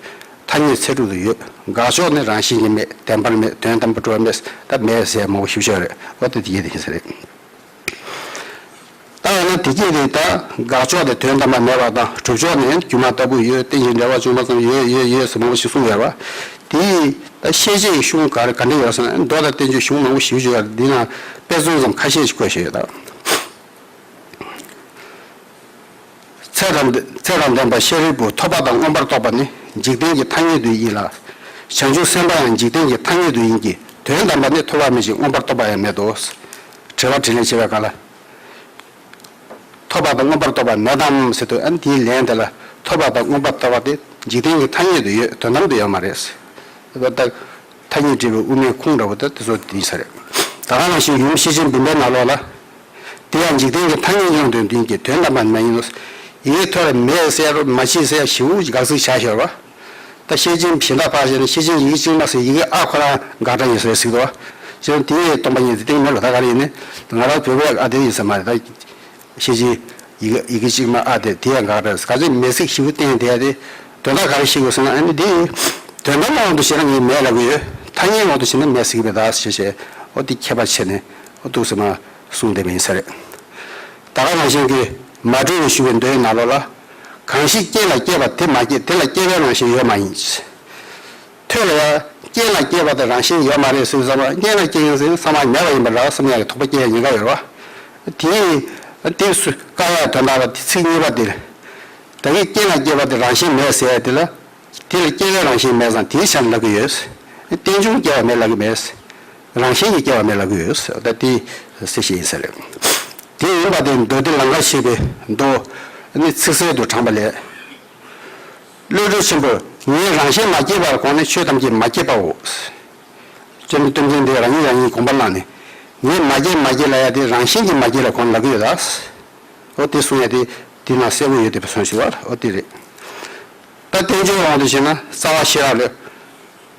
ཐ་སྙད་ཚད་གྲུབ་ཏུ་ཡོད། དགག་ཕྱོགས་ནི་རང་བཞིན་གྱིས་མེད། བདེན་པར་མེད། དོན་དམ་པར་གྲུབ་པ་མེད། ད་མེད་ཟེར་མང་པོ་ཞིབ་ཆ་རེད། འོ་དེ་དེ་གས་དེ་ཡིན་ས་རེད། ད་འོ་ན་དེ་སྐད་དེ་ད་དགག་ཕྱོགས་དེ་དོན་དམ་པར་མེད་པ་དང་གྲུབ་ཕྱོགས་ནི་སྒྱུ་མ་ལྟ་བུ་ཡོད། རྟེན་ཅིང་འབྲེལ་བར་འབྱུང་བ་ཙམ་ཡོད་ཡོད་ཡོད་ཟེར་མང་པོ་ཞིག་གསུངས་ཡོད་པ། དེ་ད་ཤེས་བྱེད་ཀྱི་གཞུང་ག་རེ་ག་འདྲ་ཡོད་ཟེར་ན་མདོ་དང་བསྟན་བཅོས་གཞུང་མང་པོ་ཞིག་ཡོད་རེད། འདི་ན་དཔེ་མཚོན་ཙམ་ཁ་ཤས་ཤིག་བཀོད་བཞག་ཡོད་ད། ཚེ་དང་ཚེ་དང་ལྡན་པ་ཤཱ་རིའི་བུ། ཐོབ་པ་དང་མངོན་པར་རྟོགས་པ་ནི། འཇིག་རྟེན་གྱི་ཐ་སྙད་དུ་ཡིན་ལ། བྱང་ཆུབ་སེམས་དཔའ་ཡང་འཇིག་རྟེན་གྱི་ཐ་སྙད་དུ་ཡིན་གྱི། དོན་དམ་པར་ནི་ཐོབ་པ་མེད་ཅིང་མངོན་པར་རྟོགས་པ་ཡང་མེད་དོ། དྲི་བ་དྲིས་ལན་བྱེད་པའི་སྐབས་ལ། ཐོབ་པ་དང་མངོན་པར་རྟོགས་པ་མེད་དམ་ཟེར་དུས་ཨ་ནི་དེའི་ལན་དེ་ལ་ཐོབ་པ་དང་མངོན་པར་རྟོགས་པ་དེ་འཇིག་རྟེན་གྱི་ཐ་སྙད་དུ་ཡོད། དོན་དམ་དུ་ཡོད་མ་རེད། ད་ཐ་སྙད་བྲིས་པའི་དབུ་མའི་ཁུངས་འདྲ་བོ་དེ་དེ་ཚོ་དེ་ཡིན་ས་རེད། ད་ག་ནང་བཞིན་ཡུམ་ཤེར་ཕྱིན་བུམ་པའི་ནང་ལོགས་ལ། དེ་ཡང་འཇིག་རྟེན་གྱི་ཐ་སྙད་ཡང་དོན་བདུན་གྱི་དོན་དམ་པ་མ་ཡིན་ནོ། ཡི་གེ་ཐོག་ལ་མེད་ཟེར་རོ་མ་མཆིས་ཟེར་ཞེ་པོ་ཅིག་དགག་ཚིག་བྱ་ཤོར་བ། ད་ཤེར་ཕྱིན་གཞན་དག་ཕར་བཞག་ན་ཤེར་ཕྱིན་ཡི་གེ་གཅིག་མ་ཟེར་ཡི་གེ་ཨ་ཁོ་རང་དགག་སྒྲ་ཡིན་ཟེར་ཟིག་དོ། ཅེས་དེའི་སྟོང་པ་ཉིད་དེ་སྟེང་མེད་ལ་ད་ག་རེ་ཡིན་ནི། ང་རང་བོད་པའི་ཨ་དེ་ཡིན་ས་མ་རེད་ད། ཤེར་ཕྱིན་ཡི་གེ་ཡི་གེ་གཅིག་མ་ཨ་དེ་དེ་ཡང་དགག་སྒྲ་ག་ཚོད་མེད་ཚིག་ཞིག་བསྟན་དེ་ཡ་དེ། དོན་དག་ག་རེ་ཤེས་དགོས་ཟེར་ན་ཨ་ནི་འདི། དོན་དམ་དབང་དུ་བྱས་ན་ངས་མེད་ལབ་ཀྱི་ཡོད། ཐ་སྙད་དབང་དུ་བྱས་ན་མེད་ཟེར་གྱི་མེད་ད་ཞེས་བྱས་ཨོ་དེ་ཁྱད་པར་ཕྱེ་ནས་ཨོ་འདུག་སེ་མ་གསུངས་བསྡད་པ་ཡིན་ས་རེད། ད་ག་ནང་བཞིན་གྱི་མ་འགྲོ་བའི་ཞུ་བའི་མདོའི་ནང་ལོགས་ལ། གང་ཞིག་རྐྱེན་ལ་སྐྱེས་པ་དེ་མ་སྐྱེས་དེ་ལ་སྐྱེ་བའི་རང་བཞིན་ཡོད་མ་ཡིན། ཐོས་ལ་ཡང་རྐྱེན་ལ་སྐྱེས་པ་དེ་རང་བཞིན་ཡོད་མ་རེད་ཟེར་བསམ་པ་རྐྱེན་ལ་སྐྱེས་ཡིན་ཟེར་བསམ་པ་ཉར་བ་ཡིན་པ་འདྲ་བསམ་ཡག་གི་དོགས་པ་སྐྱེ་ཡག་ཉེན་ཁ་ཡོད་རེད་བ། དེ་དེ་སུ་བཀག་ཡག་དོན་དག་ལ་དེ་ཚིག་གཉིས་པ་དེ། ད་གིན་རྐྱེན་ལ་སྐྱེས་པ་དེ་རང་བཞིན་མེད་ཟེར་ཡག་དེ་ལ། དེ་ལ་སྐྱེ་བའི་རང་བཞིན་མེད་ཙང་དེའི་ཆ་ནས་ལབ་ཀྱི་ཡོད། རྟེན་འབྱུང་སྐྱེ་བ་མེད་ལབ་ཀྱི་མེད། རང་བཞིན་གྱིས་སྐྱེ་བ་མེད་ལབ་ཀྱི་ཡོད། ད་དེ་གསལ་བཤད་ཡིན་ས་རེད། དེ་ཡིན་པ་དེ་མདོ་སྡེ་ལང་ཀར་བཤད་པའི་མདོ་ནི་ཚིག་གསལ་དུ་དྲངས་པ་ལས། བློ་གྲོས་ཆེན་པོས་ངས་རང་བཞིན་མ་སྐྱེས་པར་དགོངས་ནས་ཆོས་ཐམས་ཅད་མ་སྐྱེས་པའོ། སྤྱིར་ན་སྟོན་མཁན་དེ་རང་ཉིད་རང་ཉིད་དགོངས་པ་བླངས་ནས་ངས་མ་སྐྱེས་མ་སྐྱེས་ལབ་ཡ་དེ་རང་བཞིན་གྱིས་མ་སྐྱེས་ལ་དགོངས་ལབ་ཀྱི་ཡོད་ད། འོ་དེ་གསུང་ཡ་དེ་དེ་ན་གསལ་པོ་ཡོད་དེ་བས་སོང་ཞུ་བ་འོ་དེ་རེད། ད་བསྟན་བཅོས་དབང་དུ་བྱས་ན་རྩ་བ་ཤེས་རབ་ལས།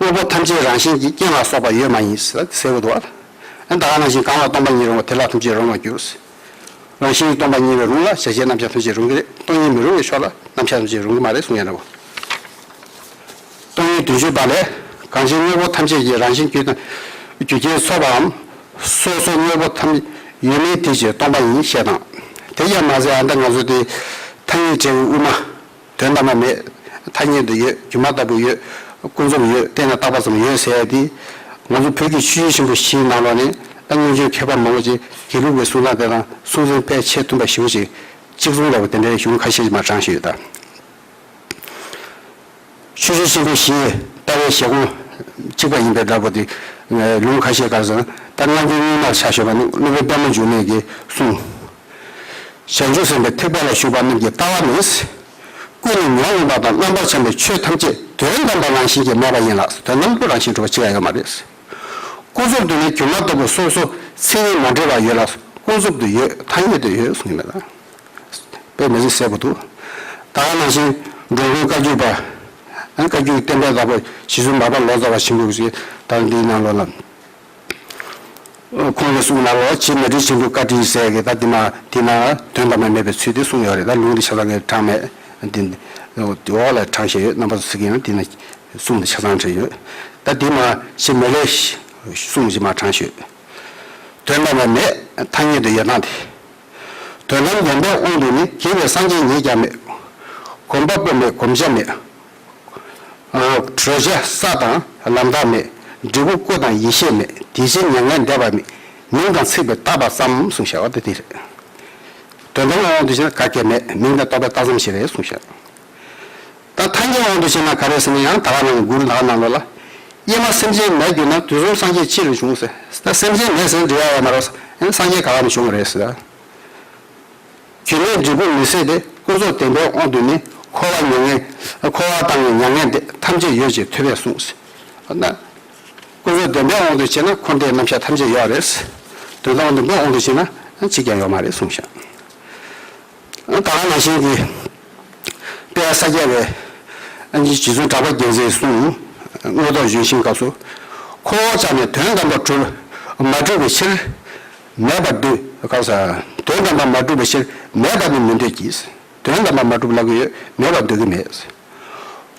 དངོས་པོ་ཐམས་ཅད་རང་བཞིན་གྱིས་རྐྱེན་ལ་སོགས་པ་ཡོད་མ་ཡིན་ཟེར་གསལ་པོ་འདུག་བ། ད་ག་ནང་བཞིན་གང་ལ་སྟོང་པ་ཉིད་རུང་བ། དེ་ལ་ཐམས་ཅད་རུང་བར་འགྱུར། རང་བཞིན་གྱིས་སྟོང་པ་ཉིད་ལ་རུང་ལ། གཞལ་བྱའི་རྣམ་གཞག་ཐམས་ཅད་རུང་གི་རེད། སྟོང་ཉིད་མི་རུང་བའི་ཕྱོགས་ལ་རྣམ་གཞག་ཐམས་ཅད་རུང་གི་མ་རེད་གསུང་ཡ་འདྲ་བོ། སྟོང་ཉིད་བདུན་ཅུ་པ་ལས། གང་ཕྱིར་དངོས་པོ་ཐམས་ཅད་ཀྱི་རང་བཞིན་རྒྱུ་དང་རྒྱུ་རྐྱེན་ཚོགས་པའམ། སོ་སོ་དངོས་པོ་ཐམས་ཡོད་མིན་དེ་ཕྱིར་སྟོང་པ་ཡིན་ཞེས་དང་། དེ་ཡང་མ་ཟད་ཨ་ད་ང་ཚོ་དེ་ཐ་སྙད་བྲལ་བའི་དབུ་མ། དོན་དམ་པར་མེད། ཐ་སྙད་དུ་ཡོད། སྒྱུ་མ་ལྟ་བུ་ཡོད། ཀུན་རྫོབ་ཡོད། བལྟས་ན་རྟག་པ་ཙམ་ཡོད་ཟེར་ཡ་དེ། ང་ཚོ་བོད་ཀྱི་ཆོས་བརྒྱུད་ཆེན་པོ་བཞིའི་ནང་ལོགས་ནས་ད་སྔོན་བྱོན་མཁས་པ་མང་པོ་ཅིག་དགེ་ལུགས་པའི་གསུང་སྟངས་དེ་དང་སྲོང་བཙན་ཕལ་ཆེར་མཐུན་པ་ཞེ་པོ་ཅིག་གཅིག་མཚུངས་འདྲ་བོ་དེ་འདྲའི་གཞུང་ཁ་ཤས་ཅིག་མར་དྲངས་བཞག་ཡོད་ད། ཆོས་བརྒྱུད་ཆེན་པོ་བཞིའི་ལྟ་བའི་བཞེད་དགོངས་གཅིག་པ་ཡིན་པའི་འདྲ་པོ་དེ། ལུང་ཁ་ཤས་ག་རེ་ཟེར་ན། ད་རྣལ་འབྱོར་རྙིང་མར་ཆ་བཞག་པ་ནི་སློབ་དཔོན་པདྨ་འབྱུང་གནས་ཀྱི་གསུང་། བྱང་ཆུབ་སེམས་དཔའི་ཐེག་པ་ལ་ཞུགས་པ་རྣམས་ཀྱི་ལྟ་བ་ནི། ཀུན་ནས་ཉོན་མོངས་པ་དང་རྣམ་པར་བྱང་བའི་ཆོས་ཐམས་ཅད་དོན་དམ་པ་རང་བཞིན་གྱིས་མེད་པ་ཡིན་ལ། དོན་དམ་དུ་རང་བཞིན་གྲུབ་པ་གཅིག་ཀྱང་ཡོད་མ་རེད། ཀུན་རྫོབ་ཏུ་ནི་སྒྱུ་མ་ལྟ་བུ་སོ་སོ་མཚན་ཉིད་མ་འདྲེས་པ་ཡོད་ལ། ཀུན་རྫོབ་ཏུ་ཡོད། ཐ་སྙད་དུ་ཡོད་གསུངས་ཡོད་མེད་ལ། དཔེ་མི་སྲིད་གསལ་པོ་འདུག་ད་ག་ནང་བཞིན་འགྲོ་མགོན་བཀའ་བརྒྱུད་པ། ཨ། བཀའ་བརྒྱུད་བསྟན་པའི་བདག་པོ་རྗེ་བཙུན་མར་པ་ལོ་ཙཱ་བ་ཆེན་པོ་ཞིག་ད་འདིའི་ནང་ལོགས་ལ། ཁོང་གིས་གསུངས་ནང་ལོགས་རྗེ་མཻ་ཏྲི་ཆེན་པོའི་བཀའ་དྲིན་ཟེར་གི་ད་འདི་མ་འདི་ན་དོན་དམ་པར་མེད་པའི་ཚུལ་དེ་གསུངས་ཡོད་རེད། ད་ལུང་དེ་ཆ་ཚང་གི་དྲངས་མེད། འདི་འོག་ལ་དྲངས་བཞག་ཡོད། རྣམ་པ་ཚོ་གཟིགས་ཀྱི་ཡོད་ན། འདི་ན་གསུང་དེ་ཆ་ཚང་བྲིས་ཡོད། ད་འདི་མ་རྗེ་མི་ལའི་གསུང་ཅིག་མ་དྲངས་ཤོད། དོན་དམ་པར་མེད། ཐ་སྙད་དུ་ཡོད་སྟངས་དེ། དོན་དམ་བདེན་པའི་དབང་དུ་ནི། དགེ་བའི་སངས་རྒྱས་ཉིད་ཀྱང་མེད། གོམས་པ་པོ་མེད། གོམས་བྱ་མེད། ཨ། གྲོལ་བྱ་ས་དང་ལམ་རྟགས་མེད། འབྲས་བུ་སྐུ་དང་ཡེ་ཤེས་མེད། དེ་བཞིན་མྱ་ངན་འདས་པ་མེད། མིང་དང་ཚིག་པའི་བཏགས་པ་ཙམ་གསུངས་བཞག་པ་དེ་དེ་རེད། དོན་དམ་དབང་དུ་བྱས་ན་ག་གེ་མེད། མིང་དང་བཏགས་པའི་བཏགས་ཙམ་ཞིག་རེད་གསུངས་བཞག་ད་ཐ་སྙད་དབང་དུ་བྱས་ན་ག་རེ་ཟེར་ན། ཡང་ད་ག་ནང་མགུར་ད་ག་ནང་ལོགས་ལ། ཡེ་མ་སེམས་ཅན་མེད་གྱུར་ན། དུས་གསུམ་སངས་རྒྱས་ཅི་ལ་འབྱུང་ཟེར། ད་སེམས་ཅན་མེད་ཟེར་འབྲི་ཡ་ཡོད་མ་རེད། ཡང་སངས་རྒྱས་ག་བ་ནས་བྱུང་བ་རེད་ཟེར། རྒྱུ་མེད་འབྲས་བུ་མི་སྲིད་དེ། ཀུན་རྫོབ་བདེན་པའི་དབང་དུ་ནི། འཁོར་བ་མྱ་ངན། འཁོར་བ་དང་མྱ་ངན་འདས། ཐམས་ཅད་ཡོད་ཅེས་ཐོས་པས་གསུངས་ཟེར། ན། ཀུན་རྫོབ་བདེན་པའི་དབང་དུ་བྱས་ན་འཁོར་འདས་རྣམ་གཞག་ཐམས་ཅད་ཡོད་རེད། དོན་དམ་བདེན་པའི་དབང་དུ་བྱས་ན་གཅིག་ཀྱང་ཡོད་མ་རེད་གསུངས་ཤག་ད་ག་ནང་བཞིན་གྱི་དཔལ་ས་སྐྱ་པའི་ཨ་ནི་རྗེ་བཙུན་གྲགས་པ་རྒྱལ་མཚན་གསུང་། དངོས་ཐོག་བཞེངས་ཤིང་སྐབས་སུ། འཁོར་བ་ཅག་ནི་དོན་དམ་པར་གྲུབ། མ་གྲུབ་པའི་ཕྱིར། མེད་པར་འདོད། གང་ཟག་དོན་དམ་པར་མ་གྲུབ་པའི་ཕྱིར་མེད་པར་ནི་མི་འདོད་ཀྱི། དོན་དམ་པར་མ་གྲུབ་ལབ་ཀྱི་ཡོད། མེད་པར་འདོད་ཀྱི་མེད།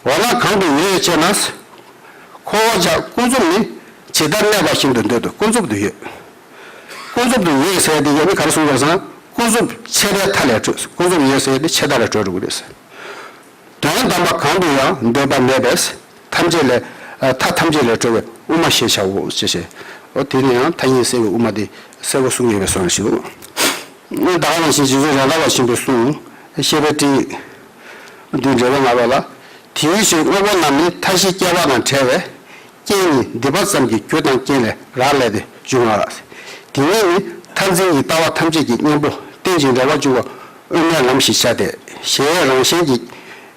འོ་ན་གང་དུ་ཡོད་ཅེ་ན། འཁོར་བ་ཅག་ཀུན་རྫོབ་ནི། ཇི་ལྟར་གནས་པ་བཞིན་དུ་འདོད་དོ། ཀུན་རྫོབ་ཏུ་ཡོད། ཀུན་རྫོབ་ཏུ་ཡོད་ཟེར་དེ་ཡང་ནི་ག་རེ་གསུངས་པ་རེད་ཟེར་ན། ཀུན་རྫོབ་ཆད་པའི་མཐའ་ལས་གྲོལ། ཀུན་རྫོབ་ཡོད་ཟེར་དེ་ཆད་མཐའ་ལས་གྲོལ་འགྲོ་གི་རེད། དོན་དམ་པ་གང་དུ་ཡང་འདོད་པ་མེད་པས། ཐམས་ཅད་ལས། མཐའ་ཐམས་ཅད་ལས་གྲོལ་བའི་དབུ་མ་ཞེས་བྱའོ་ཞེས་བཤད། འོ་དེ་ནི་ཡང་ཐ་སྙད་གསལ་བའི་དབུ་མ་དེ་གསལ་པོ་གསུངས་ཡོད་པའི་བཟོ་འདྲ་ཞིག་འདུག་ད་ག་ནང་བཞིན་རྗེ་བཙུན་རེད་མདའ་བ་ཆེན་པོས་གསུངས། བཤེས་པའི་སྤྲིངས། འདི་འགྲེལ་པ་ལྔ་པ་ལ། དེའི་ཕྱིར་དངོས་པོ་རྣམས་ནི་མཐའ་བཞིའི་སྐྱེ་བ་དང་བྲལ་བས། རྐྱེན་གཉིས་འདི་པ་ཙམ་གྱི་རྒྱུ་དང་རྐྱེན་ལས་རག་ལས་ཏེ་འབྱུང་བ་ལ། དེ་ཉིད་ནི་མཐར་འཛིན་གྱི་ལྟ་བ་ཐམས་ཅད་ཀྱི་གཉེན་པོ་རྟེན་ཅིང་འབྲེལ་བར་འབྱུང་བ་དབུ་མའི་ལམ་ཞེས་བྱ་སྟེ། གཞན་རང་བཞིན་གྱིས་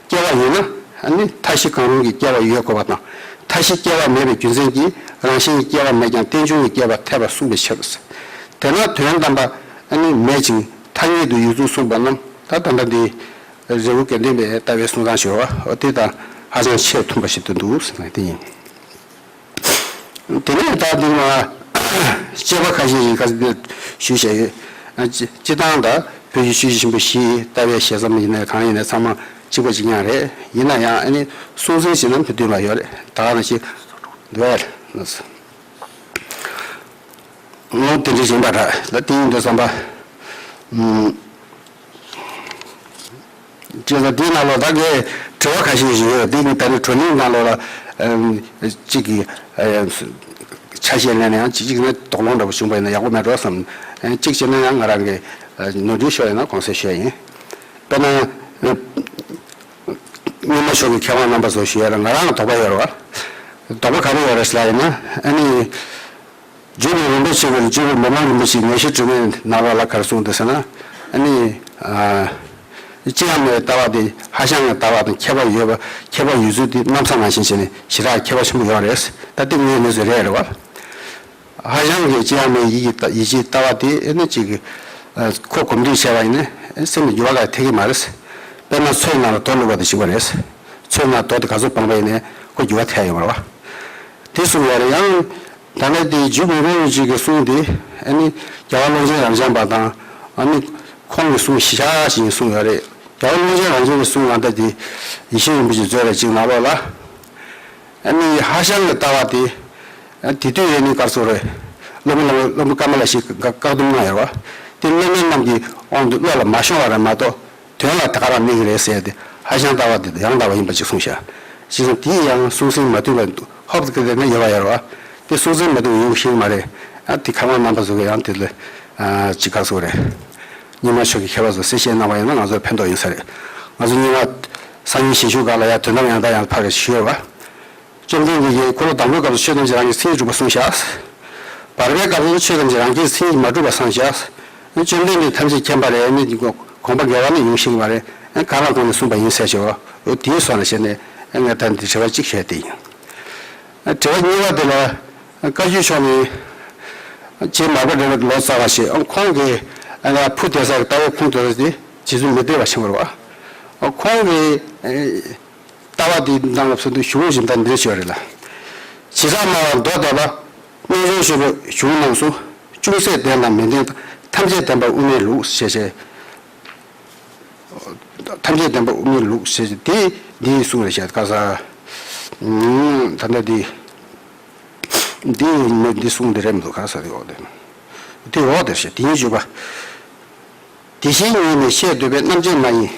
སྐྱེ་བ་ཡིན་ན་ནི་མཐའ་བཞི་གང་རུང་གི་སྐྱེ་བ་ཡོད་དགོས་པ་དང་། མཐའ་བཞི་སྐྱེ་བ་མེད་པའི་རྒྱུ་མཚན་གྱིས་རང་བཞིན་གྱིས་སྐྱེ་བ་མེད་ཀྱང་རྟེན་འབྱུང་གི་སྐྱེ་བ་འཐད་པར་གསུངས་པའི་ཕྱིར། དེས་ན་དོན་དམ་པ་ནི་མེད་ཅིང་ཐ་སྙད་དུ་ཡོད་ཚུལ་གསུངས་པ་རྣམས་ད་ད་ལྟ་འདི། རི་བོ་དགེ་ལྡན་པའི་ལྟ་བའི་གསུང་སྟངས་ཞེས་པ་དེ་དང་ཧ་ཅང་ཆེས་མཐུན་པ་ཞིག་ཏུ་འདུག་ཟེར་ན་དེ་ཡིན། དེ་ནས་ད་འདི་མ་དཔྱད་པ་ཁ་ཤས་ཤིག་ཁ་ཤས་ཞུས་བྱས་ཡོད། སྤྱི་བཏང་ད་བོད་ཀྱི་ཆོས་བརྒྱུད་ཆེན་པོ་བཞིའི་ལྟ་བའི་ཞལ་ཟམ་ཡིན་ནའི་གང་ཡིན་ནའི་ཚང་མ་གཅིག་པ་གཅིག་རྐྱང་རེད། ཡིན་ན་ཡང་ཨ་ནི་སྲོང་བཙན་ཞེས་ན་མི་མཐུན་པ་ཡོད་རེད། ད་ག་ནང་བཞིན་འདུལ་བ་ལ་དེ་འདྲ་ཡིན་པ་འདྲ་ལ་དེ་ཡིན་དུས་ཙམ་པ། ཨུམ། ཅེས་དང་དེའི་ནང་ལོགས་ད་གའི་དྲི་བ་ཁ་ཤས་ཤིག་ཡོད། དེ་ནི་ད་ནི་བགྲོ་གླེང་ནང་ལོགས་ལ་གཅིག་གིས་ཆ་ཤས་ལེན་ན་ཡང་གཅིག་གཅིག་ནས་དོགས་སློང་འདྲ་པོ་བྱུང་པ་ཡིན་ན་ཡག་པོ་མེད་འགྲོ་བསམ། གཅིག་བྱས་ན་ཡང་ང་རང་གིས་ནོར་འཁྲུལ་ཤོར་ཡིན་ན་དགོངས་སེལ་ཞུ་ཡ་ཡིན། དཔེར་ན། སྔོན་མ་ཞོགས་ཀྱི་མཁས་དབང་རྣམ་པ་ཚོ་ཞུ་ཡ་ལ་ང་རང་ལ་དོགས་པ་ཡོད་རེད་བ། དོགས་པ་ག་རེ་ཡོད་རེད་ཟེར་ལ་ཡིན་ན་ཨ་ནི། རྒྱུད་ཀྱི་རིན་པོ་ཆེ་བའི་རྒྱུད་ཀྱི་མི་ལོ་རིན་པོ་ཆེའི་ངེས་ཤེས་དྲི་མེད་ནང་ལོགས་ལ་ག་རེ་གསུངས་འདུག་ཟེར་ན། ཨ་ནི། ཨ། ཅི་ཡང་མེད་ལྟ་བ་དེ་ཧ་ཤང་གི་ལྟ་བ་དང་ཁྱད་པར་ཡོད་པ་ཁྱད་པར་ཡོད་ཚུལ་དེ་གནམ་ས་ནང་བཞིན་བྱས་ནས་ཞེ་དྲག་ཁྱད་པར་ཆེན་པོ་ཡོད་རེད། ད་ལྟ་དངོས་ཡོད་གནས་ཚུལ་རེད་རེད་བ། ཧ་ཤང་གི་ཅི་ཡང་མེད་ཡིད་ཀྱི་ཡིད་ཆེས་ལྟ་བ་དེ་ཨ་ནི་གཅིག་གི། ཨ། ཁོ་གོམས་འདྲིས་བྱས་པ་ཡིན་ན་སེམས་ལ་འགྱུར་བ་ག་ཐེབས་ཀྱི་མ་རེད། དཔེར་ན་མཚོའི་ནང་ལ་རྡོ་བླུགས་པ་དང་གཅིག་པ་རེད། མཚོའི་ནང་རྡོ་དེ་ག་ཚོད་སྦངས་པ་ཡིན་ནའི་ཁོ་འགྱུར་བ་ཐེབས་ཡོད་མ་རེད་བ། དེ་གསུངས་ཡོད་རེད་ཡང་། ད་ནི་དེ་འཇུ་མི་དགོས་པའི་ཅིག་གི་གསུང་དེ་ཨ་ནི་རྒྱལ་བ་ཀློང་ཆེན་རབ་འབྱམས་པ་དང་ཨ་ནི་ཁོང་གི་གསུང་ཤ་ཞིག་གསུང་ཡོད་རེད། རྒྱལ་བ་ཀློང་ཆེན་རབ་འབྱམས་ཀྱི་གསུང་ཨ་ད་དེ་ཡེ་ཤེས་རིན་པོ་ཆེ་མཛོད་ལ་ཅིག་ནང་ལོགས་ལ། ཨ་ནི་ཧྭ་ཤང་གི་ལྟ་བ་དེ། ཨ་དེ་དུས་ཡས་ནི་གར་སོ་རེད། སློབ་དཔོན་སློབ་དཔོན་ཀ་མ་ལ་ཤཱི་ཀ་བཀག་སྡོམ་གནང་ཡོད་པ། དེ་སློབ་དཔོན་རྣམས་ཀྱི་དབང་དུ་བློ་ལ་མ་ཤོང་བ་རེད་མ་གཏོགས་དོན་ལ་ད་ག་རང་གནས་ཀྱི་རེད་ཟེར་ཏེ་ཧྭ་ཤང་ལྟ་བ་དེ་ཡང་ལྟ་བ་ཡིན་པ་ཅིག་གསུངས་ཤག་བྱས་ཙང་དེ་ཡང་གསུང་ཟིན་མ་ཐུབ་པ་ཧོབ་ཏེ་ནས་ཡོད་པ་ཡོད་རེད་པ། དེ་གསུང་ཟིན་མ་ཐུབ་ཡོང་ཤེས་ཀྱི་མ་རེད། ཨ་དེ་ཁ་མ་རྣམ་པ་ཚོ་གི་ཡང་དེ་ལ་ཨ་ཅིག་གར་སོ་རེད། རྙིང་མ་ཆོས་ཀྱི་མཁས་པ་ཚོ་གསལ་བཤད་གནང་བ་ཡིན་ན་ང་ཚོར་ཕན་ཐོགས་ཡིན་ས་རེད། ང་ཚོ་རྙིང་མ་སང་ཉིན་ཞིང་ཞུགས་སྒང་ལ་ཡང་དོན་དམ་ཡང་དག་ཡང་ཕར་ཞུས་ཡོད་པ། བཅོམ་ལྡན་འདས་ཀྱིས་འཁོར་ལོ་དང་པོའི་སྐབས་སུ་ཆོས་ཐམས་ཅད་རང་གི་མཚན་ཉིད་གྲུབ་པར་གསུངས་ཤག་བར་པའི་སྐབས་སུ་ཆོས་ཐམས་ཅད་རང་གི་མཚན་ཉིད་མ་གྲུབ་པར་གསུངས་ཤག་བཅོམ་ལྡན་འདས་ཐམས་ཅད་མཁྱེན་པ་རེད། ཨ་ནི་དགོངས་པ་འགལ་བ་ནི་ཡོང་ཤེས་ཀྱི་མ་རེད། ཨ་གང་ལ་དགོངས་ནས་གསུངས་པ་ཡིན་ཟེར་ཞུ་བ། འོ་དེའི་སོགས་ལ་བྱས་ནས་ཨ་ངས་ད་འདི་དྲི་བ་གཅིག་ཞུས་དེ་ཡིན། ཨ་དྲི་བ་གཉིས་པ་དེ་ལ་ཨ་བཀའ་བརྒྱུད་ཕྱོགས་ནས་རྗེ་མར་པ་རིན་པོ་ཆེ་ལོ་ཙཱ་བ་ཞེས་ཨ་ཁོང་གི་ཨ་ཕུ་བསྡད་ས་གི་ལྟ་བའི་ཁུངས་གཏོགས་དེ་རྗེ་བཙུན་མི་སྡེ་པ་ཆེན་པོ་རེད་པ། ཨ་ཁོང་གི་ཨ་ལྟ་བ་འདི་ནང་ལ་ཕན་ཚུན་ཞུ་བོ་བཞིན་དང་འདིར་ཤོད་རེད་ལ། བྱེ་བྲག་སྨྲ་བ་མདོ་སྡེ་པ་རྣལ་འབྱོར་སྤྱོད་པའི་གཞུང་རྣམས་སུ་ཅུང་ཟད་བདེན་དང་མི་བདེན་དང་ཐམས་ཅད་བདེན་པ་དབུ་མའི་ལུགས་ཞེས་བྱས། ཐམས་ཅད་བདེན་པ་དབུ་མའི་ལུགས་ཞེས་བྱས་དེ་འདིའི་གསུང་རེད་བཤད་ག་ས། ད་ལྟ་འདི་འདི་འདི་གསུང་འདི་རེད་མི་འདུག་ག་ས་དེ་འོག་དེ་དེ་འོག་དེར་བཤད་དེ་ཡིན་བརྗོད་པ། དེ་བཞིན་ཉིད་ནི་ཤེས་འདོད་པས་རྣམ་བཅད་མ་ཡིན།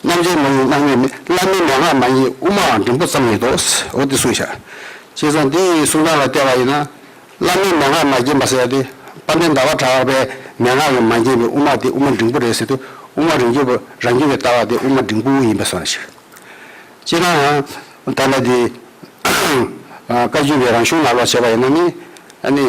རྣམ་བཅད་མ་ཡིན་སྣང་མེད་མིན། བླ་མའི་མན་ངག་མ་ཡིན་དབུ་མའང་འབྲིང་པོ་ཙམ་ཡིན་ཏོ། འོ་འདི་གསུངས་ཤག་བྱས་ཙང་འདི་ཡི་གསུང་སྟངས་ལ་བལྟས་པ་ཡིན་ན། བླ་མའི་མན་ངག་མ་མཁྱེན་པ་ཟེར་ཡ་དེ་དཔལ་ལྡན་ཟླ་བ་གྲགས་པའི་མན་ངག་གིས་མ་མཁྱེན་པའི་དབུ་མ་དེ་དབུ་མ་འབྲིང་པོ་རེད་ཟེར་དུས་དབུ་མ་རང་རྒྱུད་པ་རང་རྒྱུད་པའི་ལྟ་བ་དེ་དབུ་མ་འབྲིང་པོ་ཡིན་པའི་བཟོ་འདྲ་ཞིག་སྤྱིར་ན་ཡང་ད་ལྟ་འདི་བཀའ་བརྒྱུད་པའི་རང་གཞུང་ནང་ལོགས་བྱས་པ་ཡིན་ན་ནི་ཨ་ནི།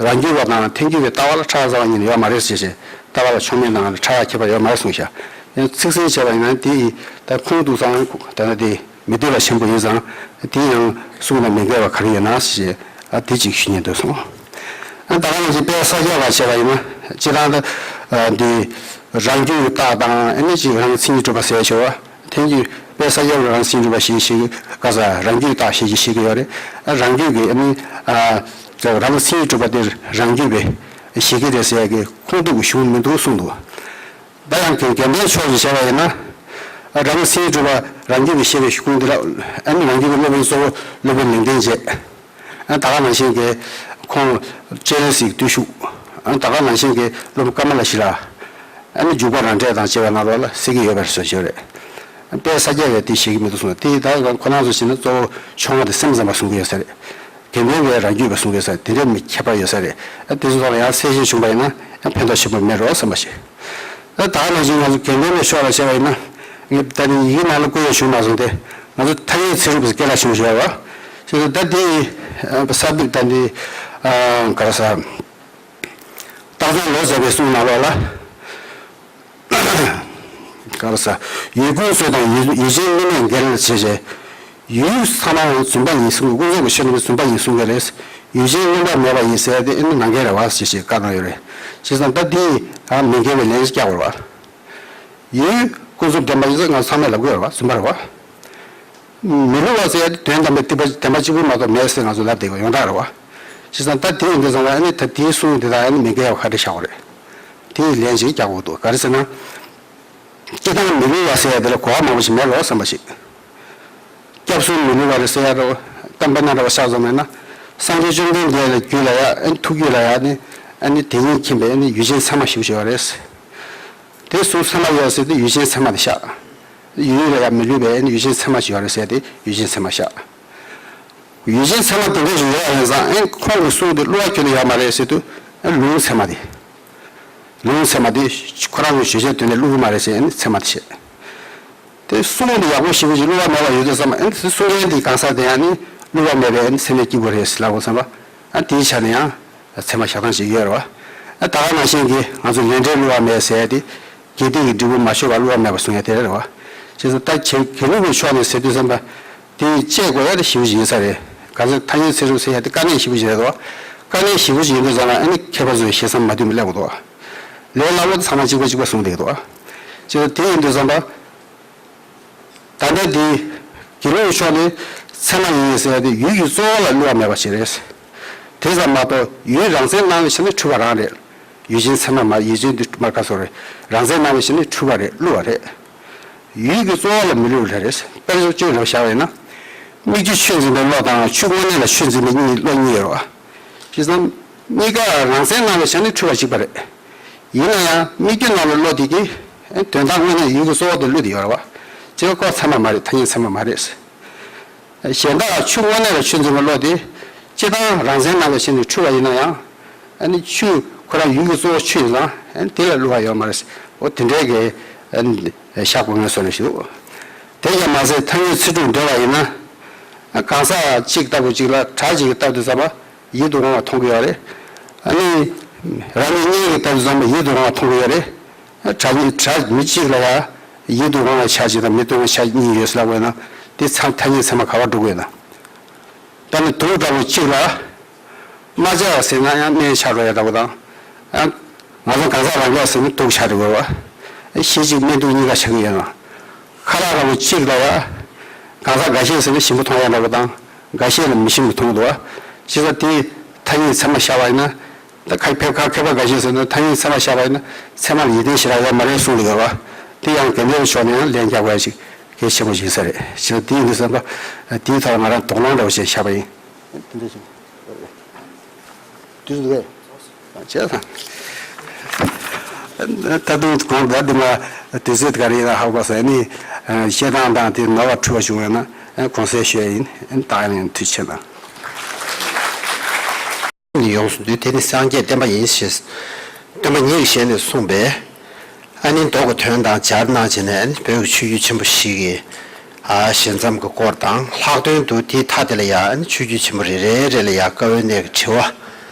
རང་རྒྱུད་པ་དང་ཐལ་འགྱུར་བའི་ལྟ་བ་ལ་ཁྲག་ཟ་བ་གཉིས་ཡོད་མ་རེད་ཟེར་བྱས་ལྟ་བ་ལ་ཕྱོགས་མེད་ནང་ལ་ཁྲག་ཁྱད་པར་ཡོད་མ་རེད་གསུངས་ཤག་ཡང་ཚིག་གསལ་བྱས་པ་ཡིན་ན་དེ་ཡི་ད་ཁུངས་གཏུགས་ཙང་ད་ལྟ་དེ་མི་སྡེ་པ་ཆེན་པོ་ཡིན་ཙང་དེ་ཡང་གསུང་ལ་མི་འགལ་བ་ག་རེ་ཡོད་ན་ཟེར་བྱས་ཨ་དེ་གཅིག་ཞུ་སྙིང་འདོད་སོང་། ཨ་ད་ག་ནང་བཞིན་དཔལ་ས་སྐྱ་པ་བྱས་པ་ཡིན་ན་སྤྱིར་བཏང་ད་འདི་རང་རྒྱུད་ཀྱི་རྟགས་དང་ཨ་ནི་ཅིག་རང་གི་མཚན་ཉིད་གྲུབ་པ་ཟེར་ཞོར་བ། ཐལ་འགྱུར་དཔལ་ས་སྐྱ་པ་རང་སེམས་གྲུབ་པ་ཞེས་བཤད་ཀྱི་ག་ས་རང་རྒྱུད་རྟགས་ཞེས་ཀྱི་བཤད་ཀྱི་ཡོད་རེད། རང་རྒྱུད་ཀྱི་ཨ་ནི་ཨ་རང་སེམས་གྲུབ་པ་དེ་རང་རྒྱུད་པའི་ཞིག་གི་རེད་ཟེར་ཡ་གི་ཁུངས་གཏུགས་ཀྱི་གཞུང་མི་འདུག་གསུངས་འདུག་ད་ཡང་དགེ་ལྡན་ཕྱོགས་ཀྱི་བྱས་པ་ཡིན་ན་རང་སེམས་གྲུབ་པ་རང་རྒྱུད་ཀྱི་བཤད་པའི་ཁུངས་འདི་ལ་ཨ་ནི་རང་རྒྱུད་ཀྱི་སློབ་དཔོན་གཙོ་བོ་སློབ་དཔོན་ལུང་བསྟན་བྱས། ཨ་ད་ག་ནང་བཞིན་གྱི་ཁོང་སྤྱན་རས་གཟིགས་བརྟུལ་ཞུགས། ཨ་ད་ག་ནང་བཞིན་གྱི་སློབ་དཔོན་ཀ་མ་ལ་ཤི་ལ། ཨ་ནི་འཇུག་པ་རང་འགྲེལ་དང་བཅས་པ་ནང་ལོགས་ལ་གསལ་གྱི་ཡོད་པར་བཟོ་བྱས་རེད། དཔལ་ས་སྐྱ་པས་དེ་བཤད་ཀྱི་མི་འདུག་གསུངས། དེ་ད་ཁོ་རང་ཚོ་བྱས་ན་གཙོ་བོ་མཆོག་དབང་དེ་སེམས་ཙམ་པ་གསུང་གི་ཡོད་ས་རེད། དགེ་འདུན་པས་རང་རྒྱུད་པ་གསུང་གི་ཡོད་ས་རེད། དེ་འདྲའི་མི་ཁྱད་པར་ཡོད་ས་རེད། ཨ་དེ་ཚོ་ཐོག་ལ་ཡང་གསལ་བཤད་བྱུང་བ་ཡིན་ན་ཡང་ཕན་ཐོགས་ཆེན་པོ་མེད་རོགས་བསམ་པ་ཞིག་ད་ད་ག་ནང་བཞིན་ང་ཚོ་དགེ་འདུན་པའི་ཕྱོགས་ལ་བྱས་པ་ཡིན་ན། ངས་ད་ནི་ཡི་གེ་ནང་ལ་བཀོད་ཡོད་ཞུ་མ་སོང་སྟེ། ང་ཚོ་ཐ་སྙད་ཚིག་གྲུབ་པའི་སྐད་ལ་ཞུ་བཞག་པ། ཞེས་ད་དེ་ས་བབ་ད་འདི་ག་རེ་ཟ། སྟག་ཚང་ལོ་ཙཱ་བའི་གསུང་ནང་ལོགས་ལ། ག་རེ་ཟ། ཡུལ་ཀུན་རྫོབ་དང་ཡུལ་ཡུལ་ཅན་དངོས་མེད་འགལ་ཞེས་བྱས། ཡུལ་ཚང་མ་རྫུན་པ་ཡིན་གསུང་གི་ཀུན་རྫོབ་ཀྱི་ཆོས་རྣམས་རྫུན་པ་ཡིན་གསུང་གི་རེད། ཡུལ་ཅན་དངོས་པོ་མེད་པ་ཡིན་ཟེར་ཏེ་ཨེ་ནི་ནང་འགལ་རེད་བ་ཞེས་བྱས་བཀའ་གནང་ཡོད་རེད། བྱས་ཙང་ད་འདི་མི་འགལ་བའི་ལན་ཞིག་རྒྱག་དགོས་རེད་བ། ཡུལ་ཀུན་རྫོབ་བདེན་པ་ཡིན་ཟེར་ང་ཚང་མས་ལབ་གི་ཡོད་རེད་བ། རྫུན་པ་རེད་བ། མི་སླུ་བ་ཟེར་ཡ་དེ་དོན་དམ་པའི་ཐེག་པ་བདེན་པ་གཅིག་པུ་མ་གཏོགས་མེད་ཟེར་ང་ཚོ་ལབ་བསྡད་ཀྱི་ཡོངས་གྲགས་རེད་བ། བྱས་ཙང་ད་དེ་ཡིན་དུས་ཙང་ལ་ཨ་ནི་ད་དེའི་གསུང་དེ་དག་ཨ་ནི་མི་འགལ་བ་ག་རེ་བཞག་དགོས་རེད། དེའི་ལན་ཞིག་རྒྱག་དགོས་འདུག་ག་རེ་ཟེར་ན། སྤྱིར་བཏང་མི་སླུ་བ་ཟེར་ཡ་དེ་ལ་གོ་བ་མང་པོ་ཞིག་མེད་རོགས་བསམ་པ་ཞིག་སྐྱབས་གསུམ་མི་སླུ་བ་རེད་ཟེར་ཡ་རོ། གཏམ་དཔེ་ན་འདྲ་བ་བཞག་ཙམ་མེད་ན། སངས་རྒྱས་བཅོམ་ལྡན་འདས་ལ་རྒྱུད་ལ་ཡ་ཨ་ནི་ཐུགས་རྒྱུད་ལ་ཡ་ནི་ཨ་ནི་དེ་ཉིད་མཁྱེན་པའི་ཨ་ནི་ཡུལ་ཅན་ཚད་མ་ཞེ་པོ་ཅིག་ཡོད་རེད། དེ་གསུམ་ཚད་མ་ཡོད་ཟེར་ཏེ་ཡུལ་ཅན་ཚད་མ་དེ་བཞག་ཡུལ་ལ་ཡང་མི་སླུ་བའི་ཡུལ་ཅན་ཚད་མ་ཞིག་ཡོད་རེད་ཟེར་ཏེ་ཡུལ་ཅན་ཚད་མ་བཞག་ཡུལ་ཅན་ཚད་མ་དེ་འདྲ་ཞིག་ཡོད་པ་ཡིན་ཙང་ཨེ་ཁོང་གི་གསུང་དེ་བསླུ་བ་ཁྱོན་ནས་ཡོད་མ་རེད་ཟེར་དུས་ཨེ་ལུང་ཚད་མ་དེ། ལུང་ཚད་མ་དེ་ཁོ་རང་གི་བརྗོད་བྱའི་དོན་ནས་བསླུ་གི་མ་རེད་ཟེར་ཨེ་ཚད་མ་དེ་བཤད། དེ་གསུང་དེ་ཡག་པོ་ཞེ་པོ་ཅིག་བསླུ་བ་མེད་པ་ཡོད་དུས་ཙམ་ཨེ་གསུང་མཁན་དེ་གང་ཟག་དེ་ཡང་ནི་བསླུ་བ་མེད་པའི་ཨེ་ཚད་མས་སྐྱེ་དགོས་རེད་ཟེར་ལབ་དགོས་བསམ་པ་ཨ་དེའི་ཆ་ནས་ཡང་། ཚད་མ་བཞག་སྟངས་ཤིག་ཡོད་རེད་བ། ད་ག་ནང་བཞིན་གྱི་ང་ཚོ་ལས་འབྲས་བསླུ་བ་མེད་ཟེར་ཡ་དེ། དགེ་སྡིག་གི་འབྲས་བུ་མ་ཆོད་པར་བསླུ་བ་མེད་པར་གསུང་ཡ་དེ་རེད་བ། བྱས་ཙང་ད་ཁྱེད་དགེ་ལུགས་ཀྱི་ཕྱོགས་ནས་ཟེར་དུས་ཙམ་པ། དེ་དཔྱད་དགོས་ཡ་དེ་ཞེ་པོ་ཅིག་ཡིན་ས་རེད། ག་ཚོད་ཐ་སྙད་ཚིག་གྲུབ་ཟེར་ཡ་དེ་དཀའ་གནད་ཞེ་པོ་ཅིག་རེད་དོ། དཀའ་གནད་ཞེ་པོ་ཅིག་ཡིན་དུས་ཙམ་པ་ཨ་ནི་མཁས་པ་ཚོས་ཞེ་ས་མ་བདུན་པ་སླེབས་དགོས་དོ། ལས་སླ་བོ་ཚང་མ་གཅིག་པ་གཅིག་པ་གསུངས་བསྡད་ཀྱི་འདུག་བྱས་ཙང་དེ་ཡིན་དུས་ཙམ་པ། ད་ལྟ་འདི། དགེ་སློང་གི་ཕྱོགས་ནས་ཚད་མ་ཡིན་ཟེར་ཡ་དེ་ཡུལ་གྱི་གཙོ་བོ་ལ་བསླུ་བ་མེད་པ་ཞིག་རེད། དེ་ཙམ་མ་གཏོགས་ཡུལ་རང་མཚན་སྣང་བའི་ཆ་ནས་འཁྲུལ་པ་རང་རེད། ཡུལ་ཅན་ཚད་མ་མ་ཡུལ་ཅན་དུ་མ་ག་སོ་རེད། རང་མཚན་སྣང་བའི་ཆ་ནས་འཁྲུལ་པ་རེད། བསླུ་བ་རེད། ཡུལ་གྱི་གཙོ་བོ་ལ་མི་བསླུ་བ་རེད། དཔེར་བརྗོད་ཅིག་རེ་བཞག་པ་ཡིན་ན། སྨིག་རྒྱུ་ཆུས་འཛིན་པའི་བློ་དང་ཆུ་དངོས་གནས་ལ་ཆུས་འཛིན་པའི་གཉིས་བློ་གཉིས་ཡོད་རེད་བ། བྱས་ཙང་གཉིས་ཀ་རང་མཚན་སྣང་བའི་ཆ་ནས་འཁྲུལ་པ་གཅིག་པ་རེད། ཡིན་ན་ཡང་སྨིག་རྒྱུ་སྣང་བའི་བློ་དེ་གིས་དོན་དག་དངོས་གནས་ཡུལ་གྱི་གཙོ་བོ་དེ་བསླུས་ཏེ་ཡོད་རེད་བ། བྱས་ཙང་ཁོ་ཚད་མ་མ་རེད། ཐ་སྙད་ཚད་མ་མ་རེད། གཞན་དག་ཆུ་དངོས་གནས་ལ་ཆུས་འཛིན་པའི་བློ་དེ་སྤྱིར་བཏང་རང་མཚན་སྣང་བའི་ཆ་ནས་འཁྲུལ་པ་ཡིན་ན་ཡང་། ཨ་ནི་ཆུ་ཁོ་རང་ཡུལ་གྱི་གཙོ་བོ་ཆུ་ཡིན་ཙང་ཨ་ནི་དེ་ལ་བསླུ་བ་ཡོད་མ་རེད། འོ་དེ་འདྲའི་གི་ཨ་ནི་ཤག་པོ་ངོས་སོ་ནས་ཞུ། དེ་ཡང་མ་ཟད་ཐ་སྙད་ཚིག་གྲུབ་འགྲེལ་བ་ཡིན་ན། གང་ཟག་གཅིག་ལྟ་བུ་གཅིག་ལ་བྲག་གཅིག་གི་ལྟ་དུས་ཙམ་པ་ཡིད་དུ་འོང་བ་མཐོང་གི་ཡོད་རེད། ཨ་ནི་རང་ཉིད་གཉིས་ཀྱི་ལྟ་དུས་ཙམ་པ་ཡིད་དུ་འོང་བ་མཐོང་གི་ཡོད་རེད། བྲག་གཉིས་བྲག་མི་གཅིག་ལ་ཡང་ཡིད་དུ་འོང་བའི་ཆ་གཅིག་དང་མི་དུ་འོང་བའི་ཆ་གཉིས་ཡོད་ཟེར་ལབ་པ་ཡིན་ན། དེ་ཚང་ཐ་སྙད་ཚད་མ་ག་པར་འགྲོ་དགོས་ན། ད་ནི་དུག་ལྟ་བུ་གཅིག་ལ། རྨ་བྱ་ཟེར་ན་ཡང་སྨན་ཆགས་འགྲོ་ཡ་ལྟ་བུ་དང་། ཡང་ང་ཚོ་གང་ཟག་རང་གི་ཟེར་ན་དུག་ཆགས་འགྲོ་གི་རེད་བ། གཞི་གཅིག་སྨན་དུག་གཉིས་ཀ་ཆགས་ཀྱི་ཡོད་ན། ཁ་ལག་ལྟ་བུ་གཅིག་ལ་ཡ། གང་ཟག་འགའ་ཤས་ཟེར་ན་ཞིམ་པོ་མཐོང་ཡ་ལྟ་བུ་དང་། འགའ་ཤས་ལ་མི་ཞིམ་པོ་མཐོང་འདུག་བ། བྱས་ཙང་དེ་ཐ་སྙད་ཚད་མ་བཞག་པ་ཡིན་ན། ད་ཁ་ཕལ་ཁ་མཁས་པ་འགའ་ཤས་ཟེར་ན་ཐ་སྙད་ཚད་མ་བཞག་པ་ཡིན་ན་ཚད་མ་ལ་ཡིད་བརྟན་ཞེ་དྲག་ཡོད་མ་རེད་གསུངས་འདུག་ག་བ། དེ་ཡང་དགེ་འདུན་ཕྱོགས་ནས་ཡང་ལན་རྒྱག་དགོས་ཡ་ཅིག་གལ་ཆེན་པོ་ཞིག་ས་རེད། བྱས་ཙང་དེ་ཡིན་དུས་ཙམ་པ་དེའི་ཐོག་ང་རང་དོགས་སློང་འདྲ་བོ་ཞིག་བཞག་པ་ཡིན། དེ་འདྲ་ཞིག་དུས་སུ་རེད། བྱས་ཙང་། ད་དུང་གོང་ད་འདི་མ་དུས་ཚོད་ག་རེ་ཡིན་ན་ཧ་གོ་ས་ནི། བཤད་སྟངས་དང་དེ་ནོར་བ་འཁྲུལ་བ་བྱུང་བས་ན་གོང་གསལ་ཞུ་ཡ་ཡིན། ད་ཡང་ཐུགས་རྗེ་ཆེ་གནང་། ནི་ཡོངས་སུ་འདུས། དེ་ནི་སངས་རྒྱས་བསྟན་པ་ཡིན་ཞེས་སྟོན་པ་ཉིད་ཀྱི་ཞལ་ནས་གསུངས་པས། ཨ་ནི་མདོ་གི་དོན་དང་སྦྱར་གནང་བྱས་ནས་ཨ་ནི་བོད་ཀྱི་ཆོས་བརྒྱུད་ཆེན་པོ་བཞི་གི་ཨ་ཞལ་མཚམས་ཀྱི་སྐོར་དང་ལྷག་དོན་དུ་དེའི་མཐའ་དེ་ལ་ཡང་ཨ་ནི་ཆོས་བརྒྱུད་ཆེན་པོ་རེ་རེ་རེ་ལ་ཡང་བཀའ་བོན་གནས་ཀྱི་དྲི་བ་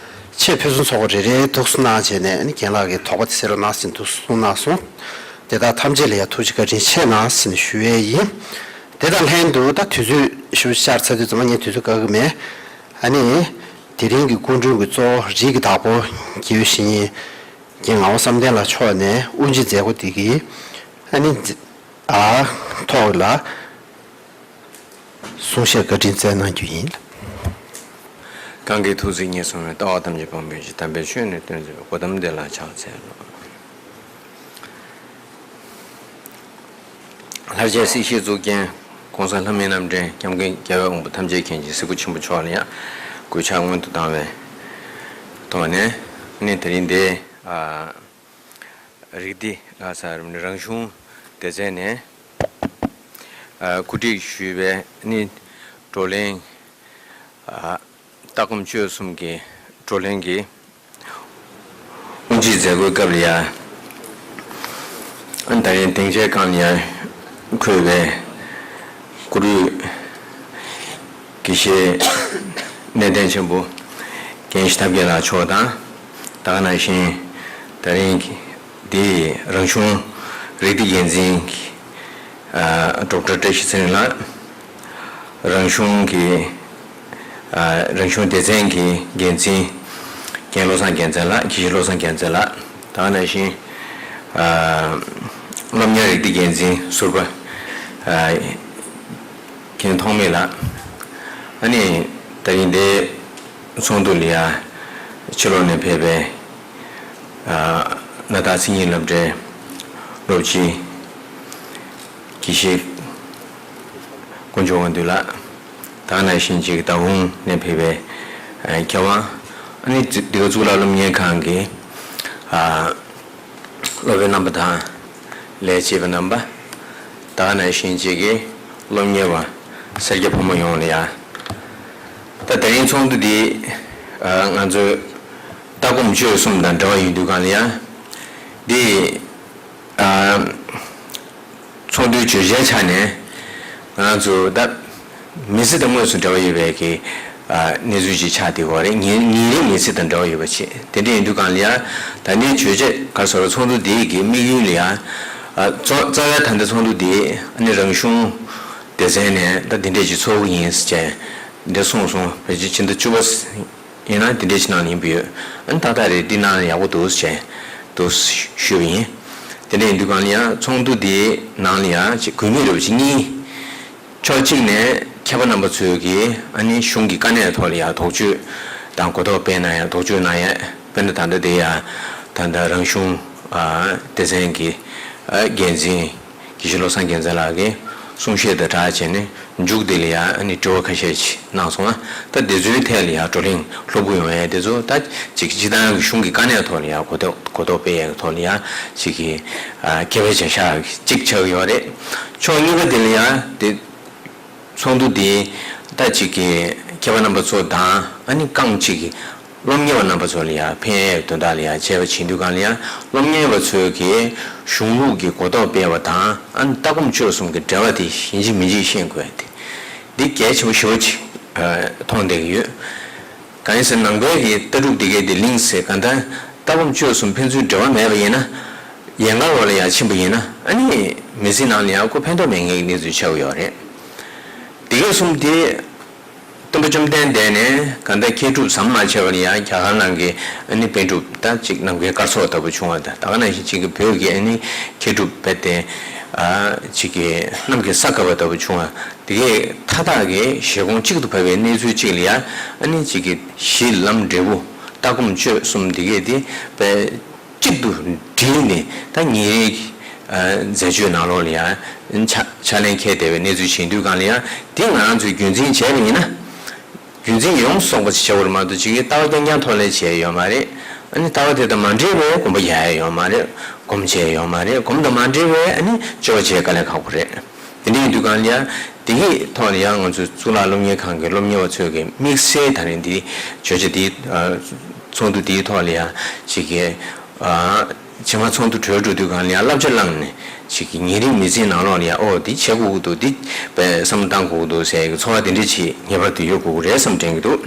ཆེས་ཕུན་སུམ་ཚོགས་པ་རེ་རེ་འདུག་སེ་གནང་བྱས་ནས་ཨ་ནི་རྒན་ལགས་ཀྱིས་དོགས་པ་དེ་སེལ་རོགས་གནང་ཟེར་འདུག་སེ་གསུངས་གནང་སོང་། དེ་དག་ཐམས་ཅད་ལ་ཡང་ཐུགས་རྗེ་བཀའ་དྲིན་ཆེ་གནང་ཟེར་ནས་ཞུ་ཡས་ཡིན། དེ་དང་ལྷན་དུ་ད་དུས་ཚོད་ཞུ་བཅར་ཚར་དུས་ཙམ་པ་ངས་དུས་ཚོད་བཀག་གི་མེད། ཨ་ནི། དེ་རིང་གི་སྐུ་མགྲོན་གྱི་གཙོ་བོ་རིགས་ཀྱི་བདག་པོ་དགེ་བའི་བཤེས་གཉེན་རྒན་ངག་དབང་བསམ་གཏན་ལགས་མཆོག་ནས་དབུ་འབྱེད་མཛད་སྒོ་འདི་གི་ཨ་ནི་ཨ་ཐོག་ལ་གསུང་བཤད་བཀའ་དྲིན་སྩལ་གནང་རྒྱུ་ཡིན། གང་གི་ཐུགས་བརྩེ་ཉེར་བཟུང་བའི་ལྟ་བ་ཐམས་ཅད་སྤང་བྱ་ཞིང་། དམ་པའི་ཆོས་ནི་སྟོན་མཛད་པའི་གོ་ཏམ་དེ་ལ་ཕྱག་འཚལ་ལོ། ལྷར་བཅས་སྲིད་ཞིའི་གཙུག་རྒྱན་ྋགོང་ས་ལྷ་མིའི་རྣམ་འདྲེན་སྐྱབས་མགོན་རྒྱལ་བའི་དབང་པོ་ཐམས་ཅད་མཁྱེན་ཅིང་གཟིགས་པ་ཆེན་པོ་མཆོག་ལ་ཡང་གུས་ཕྱག་སྔོན་དུ་བཏང་བའི་ཐོག་ནས་ནི་དེ་རིང་འདི་ཨ་རིགས་འདི་ཨ་ས་རང་གཞུང་སྡེ་ཚན་ནས་ཨ་གོ་སྒྲིག་ཞུས་པའི་ནི་བགྲོ་གླེང་ཨ་ལྟ་སྒོམ་སྤྱོད་གསུམ་གྱི་བགྲོ་གླེང་གི་དབུ་འབྱེད་མཛད་སྒོའི་སྐབས་ལ་ཡང་ཨ་ད་རིང་སྡིངས་ཆའི་སྒང་ལ་ཡང་འཁོད་པའི་གུ་རུའི་དགེ་བཤེས་གནས་བརྟན་ཆེན་པོ་རྒན་ཞི་ཐབས་རྒྱལ་ལགས་མཆོག་དང་། ད་ག་ནང་བཞིན་ད་རིང་འདིའི་རང་གཞུང་རིགས་འདེད་འགན་འཛིན་ཨ་ཌོག་ཊར་བཀྲ་ཤིས་ཚེ་རིང་ལགས། རང་གཞུང་གི་ཨ་རང་གཞུང་སྡེ་ཚན་གྱི་འགན་འཛིན་རྒན་བློ་བཟང་རྒྱལ་མཚན་ལགས། དགེ་བཤེས་བློ་བཟང་རྒྱལ་མཚན་ལགས། ད་ག་ནང་བཞིན་ཨ་སློབ་གཉེར་རིགས་འདེད་འགན་འཛིན་ཟུར་པ་ཨ་རྒན་ཐོགས་མེད་ལགས། ཨ་ནི་ད་རིང་འདིའི་ཚོགས་འདུ་ལ་ཡང་ཕྱི་ལོགས་ནས་ཕེབས་པའི་ཨ་གནའ་རྟགས་མཚན་ཉིད་སློབ་གྲྭའི་སློབ་སྤྱི་དགེ་བཤེས་དཀོན་མཆོག་དབང་འདུས་ལགས། ད་ག་ནང་བཞིན་ཅིག་ད་གུང་ནས་ཕེབས་པའི་ཨ་མཁས་དབང་། ཨ་ནི་འདི་ག་གཙུག་ལག་སློབ་གཉེར་ཁང་གི་ཨ་སློབ་དཔོན་རྣམ་པ་དང་ལས་བྱེད་པ་རྣམ་པ། ད་ག་ནང་བཞིན་ཅིག་གི་སློབ་གཉེར་བ་སེར་སྐྱ་ཕོ་མོ་ཡོངས་ལ་ཡང་། ད་དེ་རིང་ཚོགས་འདུ་འདི་ཨ་ང་ཚོས་ལྟ་སྒོམ་སྤྱོད་གསུམ་དང་འབྲེལ་བ་ཡོད་དུས་སྒང་ལ་ཡང་འདི་ཨ་ཚོགས་འདུའི་བརྗོད་བྱའི་ཆ་ནས་ང་ཚོ་ད་མི་ཚེ་དང་དངོས་སུ་འབྲེལ་བ་ཡོད་པའི་གི་ཨ་གནས་ཚུལ་ཅིག་ཆགས་བསྡད་ཡོད་རེད། ཉིན་ཉིན་རེའི་མི་ཚེ་དང་འབྲེལ་བ་ཡོད་པ་ཅིག་དེ་འདྲ་ཡིན་དུས་སྒང་ལ་ཡང་ད་ལྟའི་བརྗོད་བྱ་ག་ཟེར་བ་ཚོགས་འདུ་འདི་གི་དམིགས་ཡུལ་ལ་ཡང་ཨ་གཙོ་རྩ་བའི་ད་ལྟ་ཚོགས་འདུ་འདི་ཨ་ནི་རང་གཞུང་སྡེ་ཚན་ནས་ད་འདི་འདྲས་ཅིག་ཚོགས་ཀྱི་ཡིན་ཟེར་བྱས་འདི་གསུངས་སོང་། ཕལ་ཆེར་ཕྱི་ཟླ་བཅུ་པ་ཡིན་ན་འདི་འདྲས་ཅིག་གནང་ཡིན་པ་ཡོད། ཨ་ནི་ཏག་ཏག་རེད། འདི་གནང་ན་ཡག་པོ་འདུག་ཟེར་བྱས་འདུག་ཞུས་པ་ཡིན། དེ་འདྲ་ཡིན་དུས་སྒང་ལ་ཡང་ཚོགས་འདུ་འདིའི་ནང་ལ་ཡང་ཅིག་དགོས་ངེས་རེད་པ་ཅིག་གཉིས། ཕྱོགས་གཅིག་ནས་མཁས་པ་རྣམ་པ་ཚོས་ཀྱིས་ཨ་ནི་གཞུང་གི་དཀའ་གནད་ཐོག་ལ་ཡང་དོགས་གཅོད་དང་གོ་རྟོགས་སྤེལ་གནང་ཡ། དོགས་གཅོད་གནང་ཡ། དཔེར་ན་ད་ལྟ་དེ་ཡ་ད་ལྟ་རང་གཞུང་ཨ་སྡེ་ཚན་གྱི་ཨ་འགན་འཛིན་དགེ་བཤེས་བློ་བཟང་རྒྱལ་མཚན་ལགས་ཀྱིས་གསུང་བཤད་དང་སྦྲགས་བྱས་ནས་མཇུག་དེ་ལ་ཡང་ཨ་ནི་དྲི་བ་ཁ་ཤས་ཤིག་གནང་སོང་ང་། ད་དེ་ཚོའི་ཐད་ལ་ཡང་བགྲོ་གླེང་སློབ་དགོས་ཡོང་ཡ་དེ་ཚོ་ད་ཅིག་སྤྱི་བཏང་གི་གཞུང་གི་དཀའ་གནད་ཐོག་ལ་ཡང་གོ་རྟོགས་གོ་རྟོགས་སྤེལ་ཡ་གི་ཐོག་ལ་ཡང་ཅིག་གི་ཨ་མཁས་པའི་བྱ་གཞག་ཅིག་ཆགས་ཀྱི་ཡོད་རེད། ཕྱོགས་གཉིས་པ་དེ་ལ་ཡང་དེ། ཚོགས་འདུ་འདི་ད་ཅིག་གི་མཁས་པ་རྣམ་པ་ཚོ་དང་ཨ་ནི་རྐང་གཅིག་གི་སློབ་གཉེར་བ་རྣམ་པ་ཚོ་ལ་ཡང་ཕན་ཡས་དོན་དག་ལ་ཡང་བྱས་པ་བྱེད་དུས་གང་ལ་ཡང་སློབ་གཉེར་བ་ཚོས་ཀྱི་གཞུང་ལུགས་ཀྱི་གོ་རྟོགས་སྤེལ་བ་དང་ཨ་ནི་ལྟ་སྒོམ་སྤྱོད་གསུམ་གྱི་འབྲེལ་བ་དེ་ཡིན་གཅིག་མིན་གཅིག་ཤེས་དགོས་ཏེ། འདི་གལ་ཆེན་པོ་ཞེ་པོ་ཅིག་མཐོང་བསྡད་ཀྱི་ཡོད། གང་ཡིན་ཟེར་ནང་པའི་གི་ལྟ་གྲུབ་འདི་གའི་འདི་གླེང་ཟེར་གང་ལྟར་ལྟ་སྒོམ་སྤྱོད་གསུམ་ཕན་ཚུན་འབྲེལ་བ་མེད་པ་ཡིན་ན། ཡན་གར་འོག་ལ་ཡང་ཕྱིན་པ་ཡིན་ན་ཨ་ནི་མི་ཚེ་ནང་ལ་ཡང་ཁོ་ཕན་ཐོགས་མེད་མཁན་གྱི་གནས་ཚུལ་ཆགས་ཀྱི་ཡོད་རེད། འདི་ག་གསུམ་དེ་སྟོན་པ་བཅོམ་ལྡན་འདས་ནས་གང་ལྟར་མཁས་གྲུབ་ཟམ་མ་ཆད་པ་ལ་ཡང་རྒྱ་གར་ནང་གི་ཨ་ནི་པཎ་གྲུབ་ད་ཅིག་ནམ་མཁའི་སྐར་ཚོགས་ལྟ་བུ་བྱུང་བ་དང་ད་ག་ནང་བཞིན་ཅིག་གི་བོད་ཀྱི་ཨ་ནི་མཁས་གྲུབ་དཔེ་དེ་ཨ་ཅིག་གི་གནམ་གྱི་ས་ག་པ་ལྟ་བུ་བྱུང་བ་དེ་གས་མཐའ་དག་གི་བཞེད་དགོངས་གཅིག་ཏུ་བབས་པའི་གནས་ཚུལ་གཅིག་ལ་ཡང་ཨ་ནི་ཅིག་གི་གཞི་ལམ་འབྲས་བུ་ལྟ་སྒོམ་སྤྱོད་གསུམ་དེ་གས་དེ་དཔེ། གཅིག་ཏུ་སྒྲིལ་ནས་ད་ཉིན་རེའི་ཨ་མཛད་སྤྱོད་ནང་ལོགས་ལ་ཡང་ཕྱག་ཕྱག་ལེན་འཁྱེར་བསྡད་པའི་གནས་ཚུལ་ཞིག་ཡིན་དུས་གང་ལ་ཡང་དེ་ང་རང་ཚོས་རྒྱུན་འཛིན་བྱས་པ་ཡིན་ན། རྒྱུན་འཛིན་ཡོངས་སུ་རྫོགས་པ་ཞིག་བྱ་དགོས་རེད་མ་གཏོགས་ཅིག་གིས་ལྟ་བ་རྐྱང་རྐྱང་ཐོག་ལ་བྱས་ཡོད་མ་རེད། ཨ་ནི་ལྟ་བ་དེ་དང་མ་འབྲེལ་བའི་སྒོམ་པ་རྒྱག་ཡ་ཡོད་མ་རེད། སྒོམ་བྱས་ཡོད་མ་རེད། སྒོམ་དང་མ་འབྲེལ་བའི་ཨ་ནི་སྤྱོད་པ་བྱས་དཀའ་ལས་ཁག་པོ་རེད། དེ་འདྲ་ཡིན་དུས་གང་ལ་ཡང་དེ་གི་ཐོག་ལ་ཡང་ང་ཚོའི་གཙུག་ལག་སློབ་གཉེར་ཁང་གི་སློབ་གཉེར་བ་ཚོས་ཀྱི་དམིགས་བསལ་ད་རིང་འདི་བརྗོད་བྱ་འདི་ཚོགས་འདུ་འདིའི་ཐོག་ལ་ཡང་ཅིག་གི་རྗེས་མ་ཚོགས་འདུ་གྲོལ་འགྲོ་དུས་གང་ལ་ཡང་བསླབ་བྱ་བླངས་ནས་ཅིག་གི་ཉིན་རེའི་མི་ཚེའི་ནང་ལོགས་ལ་ཡང་ཨོ་འདི་བྱེད་དགོས་ཀྱི་འདུག་འདི་བསམ་བློ་བཏང་དགོས་ཀྱི་འདུག་ཟེར་གྱི་ཚོར་བ་དེ་འདྲ་ཅིག་ངེས་པར་དུ་ཡོད་དགོས་ཀྱི་རེད་བསམ་དྲན་གྱི་འདུག་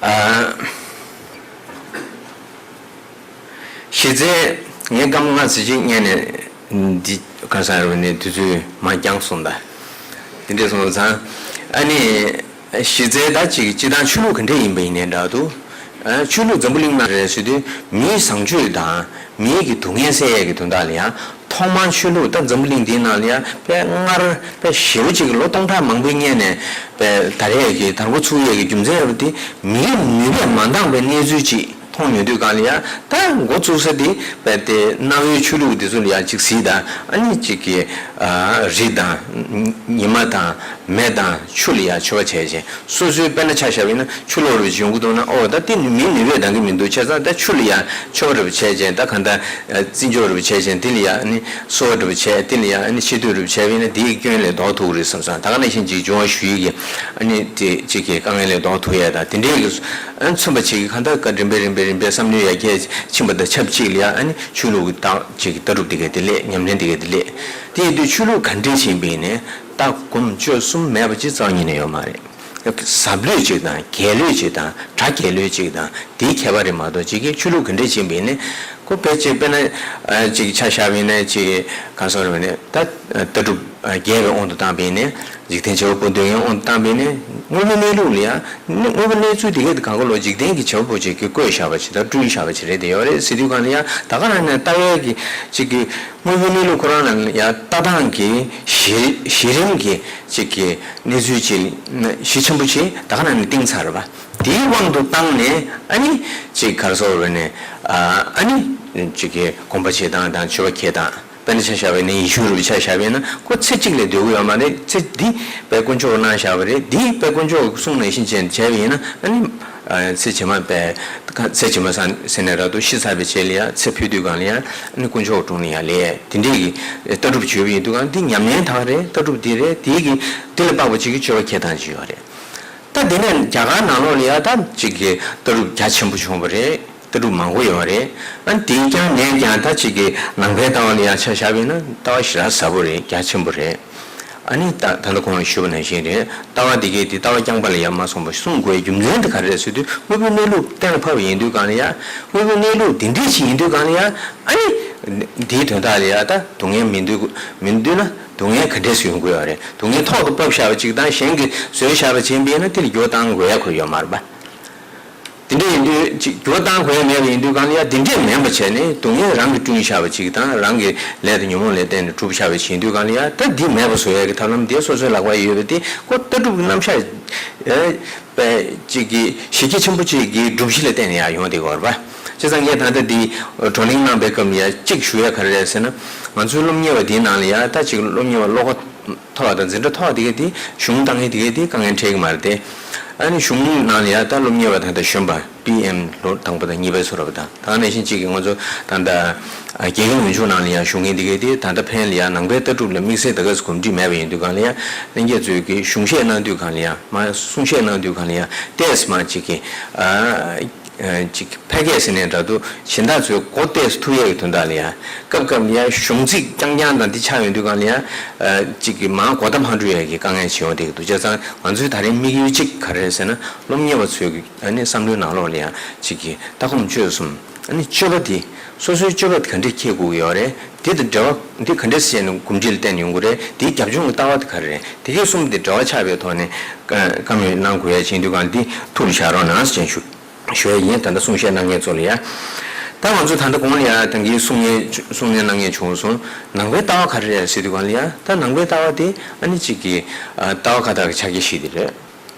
ཨ། གཞི་རྩའི་ངས་སྐར་མ་ལྔ་ཙམ་ཅིག་སྔོན་ནས་འདི་ག་ས་རུ་ནས་དུས་ཚོད་མར་འགྱངས་སོང་ད། དེ་འདྲས་སོང་ཙང་ཨ་ནི་གཞི་རྩའི་ད་ཅིག་སྤྱི་བཏང་ཆོས་ལུགས་ག་འདྲས་ཡིན་པ་ཡིན་ནའི་འདྲ་འདུག་ཆོས་ལུགས་འཛམ་བུ་གླིང་ནང་རེད་ཟེར་དུས་མིའི་བཟང་སྤྱོད་དང་མིའི་གི་སྡུག་བསྔལ་སེལ་ཡས་ཀྱི་དོན་དག་ལ་ཡང་ཐོག་མར་ཆོས་ལུགས་ད་འཛམ་བུ་གླིང་འདིའི་ནང་ལ་ཡང་དཔེ་སྔར་དཔེ་ཞེ་པོ་ཅིག་ལོ་སྟོང་ཕྲག་མང་པོའི་སྔོན་ནས་དཔེ་དར་ཡས་ཀྱི་དར་འགོ་ཚུགས་ཡས་ཀྱི་རྒྱུ་མཚན་རེད་པ་དེ་མིའི་ནུས་པས་མ་འདང་པའི་གནས་ཚུལ་ཅིག་མཐོང་ཡོང་དུས་གང་ལ་ཡང་ད་འགོ་བཙུགས་ས་དེ་དཔེ་དེ་གནའ་བོའི་ཆོས་ལུགས་འདི་ཚོ་ལ་ཡང་ཅིག་གཟིགས་དང་ཨ་ནི་ཅིག་གི་རི་དང་ཉི་མ་དང་མེ་དང་ཆུ་ལ་ཡང་མཆོད་པ་བྱས་ཅིང་སོ་སོའི་དཔེར་ན་ཆ་བཞག་པ་ཡིན་ན་ཆུ་ལོག་རུ་ཡོང་གི་འདུག་ན་ཨོ་ད་དེ་མིའི་ནུས་པས་འདང་གི་མི་འདུག་བྱས་ཙང་ད་ཆུ་ལ་ཡང་མཆོད་པ་རུ་བྱས་ཅིང་ད་གང་ལྟར་བརྩི་འཇོག་རུ་བྱས་ཅིང་དེ་ལ་ཡང་ཨ་ནི་གསོལ་བ་རུ་བྱས་དེ་ལ་ཡང་ཨ་ནི་ཆེ་བསྟོད་རུ་བྱས་པ་ཡིན་ན་དེའི་སྐྱོན་ལས་ལྡོག་ཐུབ་ཀྱི་རེད་བསམ་སོང་། ད་ག་ནང་བཞིན་ཅིག་འབྱུང་བ་ཞུ་ཡི་གི་ཨ་ནི་དེ་ཅིག་གི་དཀའ་ངལ་ལས་ལྡོག་ཐུབ་ཡས་དང་དེ་འདྲའི་གི་ཨ་ནི་མཚོན་པ་ཅིག་གི་གང་ལྟར་རིམ་པས་རིམ་པས་རིམ་པས་བསམ་བློའི་ཡར་རྒྱས་ཕྱིན་པ་དང་ཆབས་ཅིག་ལ་ཡང་ཨ་ནི་ཆོས་ལུགས་ཀྱི་ལྟ་ཅིག་གི་ལྟ་གྲུབ་དེ་གའི་དེ་ལས་ཉམས་ལེན་དེ་གའི་དེ་ལས་དེ་ཡིན་དུས་ཆོས་ལུགས་ག་འདྲས་ཕྱིན་པ་ཡིན་ནའི་ལྟ་སྒོམ་སྤྱོད་གསུམ་མེད་པ་ཅིག་རྩ་བ་ཉིད་ནས་ཡོད་མ་རེད། ཟབ་ལོས་ཅིག་དང་རྒྱས་ལོས་ཅིག་དང་གྲ་རྒྱས་ལོས་ཅིག་དང་དེའི་ཁྱད་པར་རེད་མ་གཏོགས་ཅིག་གི་ཆོས་ལུགས་ག་འདྲས་ཕྱིན་པ་ཡིན་ནའི་ཁོ་དཔེ་ཅིག་དཔེར་ན་ཅིག་ཆ་བཞག་པ་ཡིན་ན་ཅིག་གང་སོང་རེད་པ་ནས་ད་ལྟ་གྲུབ་རྒྱས་པའི་དབང་དུ་བཏང་པ་ཡིན་ནའི་འཇིག་རྟེན་བྱེད་པ་པོ་འདོད་མཁན་དབང་དུ་བཏང་པ་ཡིན་ནའི་དངོས་པོའི་གནས་ལུགས་ལ་ཡང་དངོས་པོའི་གནས་ཚུལ་དེ་གས་དེ་གང་ག་ལོ་འཇིག་རྟེན་གྱི་བྱེད་པ་པོ་ཅིག་གིས་བཀོད་བཞག་པ་ཅིག་དང་སྤྲུལ་བཞག་པ་ཅིག་རེད་དེ་ཡོད་རེད་ཟེར་དུས་གང་ལ་ཡང་ད་ག་རང་ནས་ལྟ་བའི་གི་ཅིག་གི་དངོས་པོའི་གནས་ལུགས་ཁོ་རང་ལ་ཡང་ལྟ་སྟངས་ཀྱི་གཞི་གཞི་རིམ་གྱི་ཅིག་གི་གནས་ཚུལ་ཅིག་གཞི་ཆེན་པོ་ཅིག་ད་ག་ནང་ནས་བཏིང་ཚར་བ། དེའི་དབང་དུ་བཏང་ནས་ཨ་ནི་ཅིག་ག་རེ་ཟེར་བ་ནས་ཨ་ནི་ཅིག་གི་སྒོམ་པ་བྱེད་སྟངས་དང་མཆོད་པ་འཁྱེར་སྟངས་དཔེར་ན་ཆ་བཞག་པ་ཡིན་ན་ཡེ་ཤུ་རུ་ཆ་བཞག་པ་ཡིན་ན་ཁོ་ཚེ་གཅིག་ལས་སྡོད་ཀྱི་ཡོད་མ་རེད། ཚེ་འདི་དཔེ་དཀོན་མཆོག་གིས་གནང་བཞག་པ་རེད། འདི་དཔེ་དཀོན་མཆོག་གིས་གསུངས་ནང་བཞིན་བྱས་བྱས་པ་ཡིན་ན་ཨ་ནི་ཚེ་ཕྱི་མ་དཔེ་ཚེ་ཕྱི་མ་ས་ཟེར་ནས་ར་དུ་ཤི་ཚར་བའི་རྗེས་ལ་ཡང་ཚེ་འཕོས་དུས་གང་ལ་ཡང་ཨ་ནི་དཀོན་མཆོག་གི་དྲུང་ལ་ཡང་ལས་དེ་འདྲས་ཀྱི་ལྟ་གྲུབ་བྱོས་པ་ཡིན་དུས་གང་འདི་ཉམས་ལེན་དག་རེད། ལྟ་གྲུབ་འདི་རེད། དེའི་གི་འདི་ལ་དཔག་པ་ཅིག་གི་སྤྱོད་པ་འཁྱེར་སྟངས་ཅིག་ཡོད་རེད། ད་དེ་ནས་རྒྱ་གར་ནང་ལོགས་ལ་ཡང་ད་ཅིག་གི་ལྟ་གྲུབ་རྒྱ་ཆེན་པོ་བྱུང་བ་རེད། ལྟ་གྲུབ་མང་པོ་ཡོད་རེད། ཨ་དེའི་ཀྱང་ནས་ཀྱང་ད་ཅིག་གི་ནང་པའི་ལྟ་བ་ལ་ཡང་ཆ་བཞག་པ་ཡིན་ན་ལྟ་བ་ཞེ་དྲག་ཟབ་པོ་རེད། རྒྱ་ཆེན་པོ་རེད། ཨ་ནི་ད་ད་ལྟ་གོང་ལ་ཞུས་པ་ནང་བཞིན་རེད། ལྟ་བ་འདི་གས་དེ་ལྟ་བ་རྐྱང་པ་ལ་ཡང་མ་སོང་བ་གསུང་དགོས་རྒྱུ་མཚན་དེ་ག་རེ་རེད་ཟེར་དུས་དངོས་པོའི་གནས་ལུགས་གཏན་ལ་ཕབ་པ་ཡིན་དུས་གང་ལ་ཡང་དངོས་པོའི་གནས་ལུགས་འདི་འདྲས་ཞིག་ཡིན་དུས་གང་ལ་ཡང་ཨ་ནི་འདིའི་དོན་དག་ལ་ཡང་ད་སྡུག་བསྔལ་མི་འདོད་མི་འདོད་ན། སྡུག་བསྔལ་ག་འདྲས་སུ་ཡོང་གི་ཡོད་རེད། སྡུག་བསྔལ་ཐོག་ཏུ་ཕབ་བཞག་པ་ཅིག་དང་གཞན་གྱིས་བཟོས་བཞག་པ་ཅིག་ཡིན་པ་ཡིན་ན་དེ་ལ་འགྱུར་བ་གཏང་དགོས་ཡ་ཁོ་ཡོད་མ་རེད་པ། དེ་འདྲ་ཡིན་དུས་ཅིག་འགྱུར་བ་གཏང་དགོས་ཡ་མེད་པ་ཡིན་དུས་གང་ལ་ཡ་དེ་འདྲས་མིན་པ་བྱས་ནས་སྡུག་བསྔལ་རང་གིས་བསྐྲུན་བཞག་པ་ཅིག་དང་རང་གི་ལས་དང་ཉོན་མོངས་ལས་བརྟེན་ནས་གྲུབ་བཞག་པ་ཅིག་ཡིན་དུས་གང་ལ་ཡ་ད་འདི་མེད་པ་བཟོ་ཡ་གི་ཐབས་ལམ་དེ་སོ་སོའི་ལག་པར་ཡོད་པ་དེ་ཁོ་ལྟ་གྲུབ་ཀྱི་རྣམ་གཞག་ཨེ་པའི་ཅིག་གི་གཞི་རྒྱ་ཆེན་པོ་ཅིག་གི་སྒྲུབ་གཞི་ལ་བརྟེན་ནས་ཡང་ཡོང་བསྡད་ཀྱི་ཡོད་རེད་པ། བྱས་ཙང་ངས་ད་ལྟ་འདི་བགྲོ་གླེང་གནང་པའི་སྐབས་ལ་ཡ་གཅིག་ཞུ་ཡ་ག་རེ་རེད་ཟེར་ན། ང་ཚོའི་སློབ་གཉེར་བ་དེའི་ནང་ལ་ཡ་ད་ཅིག་སློབ་གཉེར་བ་བློ་ཁོག་མཐོ་བ་དང་འཛིན་གྲྭ་མཐོ་བ་དེ་གས་དེ་གཞུང་བཏང་མཁན་དེ་གས་དེ་དཀའ་ངལ་འཕྲད་ཀྱི་མ་རེད་དེ། ཨ་ནི་གཞུང་ནང་ལ་ཡ་ད་སློབ་གཉེར་བ་ད་ལྟ་གཞོན་པ་པི་ཨེམ་ལོ་དང་པོ་དང་གཉིས་པའི་ཚོ་ར་བ་དང་ད་ནང་བཞིན་གཅིག་གི་ང་ཚོ་ད་ལྟ་རྒྱལ་ཡོངས་ཡུལ་ཕྱོགས་ནང་ལ་ཡ་བཞུགས་མཁན་དེ་གས་དེ་ད་ལྟ་ཕན་ལ་ཡ་ནང་པའི་ལྟ་གྲུབ་ལ་དམིགས་བསལ་ད་གས་སུ་གོམས་འདྲིས་མེད་པ་ཡིན་དུས་གང་ལ་ཡ་ལྷན་རྒྱས་ཚོས་ཀྱི་གཞུང་བཤད་གནང་དུས་གང་ལ་ཡ་མ་གསུང་བཤད་གནང་དུས་གང་ལ་ཡ་ཏེས་མ་གཅིག་གི་ཨ། ཅིག་ཕལ་སྐད་ཟེར་ནས་འདྲ་འདུག་གཞན་དག་ཚོའི་མགོ་བཏེགས་སུ་ཐུག་ཡས་ཀྱི་དོན་དག་ལ་ཡ། སྐབས་སྐབས་ལ་ཡ་གཞུང་ཚིག་རྐྱང་རྐྱང་དང་འདི་ཆགས་ཡོང་དུས་གང་ལ་ཡ། ཅིག་གི་མང་གོ་བརྡ་མ་འགྲོ་ཡས་ཀྱི་དཀའ་ངལ་ཅིག་ཡོང་བསྡད་ཀྱི་འདུག་བྱས་ཙང་ང་ཚོའི་ད་རེས་དམིགས་ཡུལ་གཅིག་ག་རེ་རེད་ཟེར་ན་སློབ་གཉེར་བ་ཚོའི་གི་ཨ་ནི་བསམ་བློའི་ནང་ལོགས་ལ་ཡ་ཅིག་གི་ལྟ་སྒོམ་སྤྱོད་གསུམ་ཨ་ནི་སྤྱོད་པ་འདི་སོ་སོའི་སྤྱོད་པ་འདི་ག་འདྲས་འཁྱེར་དགོས་ཀྱི་ཡོད་རེད། འདི་དང་འབྲེལ་བ་འདི་ག་འདྲས་བྱས་ནས་གོམས་འདྲིས་ལ་བརྟེན་ནས་ཡོང་གི་རེད། དེའི་རྒྱབ་ལྗོངས་ཀྱི་ལྟ་བ་དེ་ག་རེ་རེད། དེ་གའི་གསུམ་དེ་འབྲེལ་བ་ཆགས་པའི་ཐོག་ནས་བཀའ་མོལ་གནང་དགོས་ཡ་ཅིག་ཡིན་དུས་གང་འདི་ཐུགས་ལ་བཞག་རོགས་གནང་ཟེར་ཞུ། ཞུ་ཡ་ཡིན། ད་ལྟ་གསུང་བཤད་གནང་མཁན་ཚོ་ལ་ཡ། ད་ང་ཚོ་ད་ལྟ་གོང་ལ་ཡ་ད་གིན་གསུང་མཁན་གསུང་གནས་གནང་མཁན་བྱུང་སོང་། ནང་པའི་ལྟ་བ་ག་རེ་རེད་ཟེར་དུས་གང་ལ་ཡ་ད་ནང་པའི་ལྟ་བ་དེ་ཨ་ནི་གཅིག་གི་ཨ་ལྟ་བ་ཁ་ཐག་གི་ཕྱག་རྒྱ་བཞི་དེ་རེད།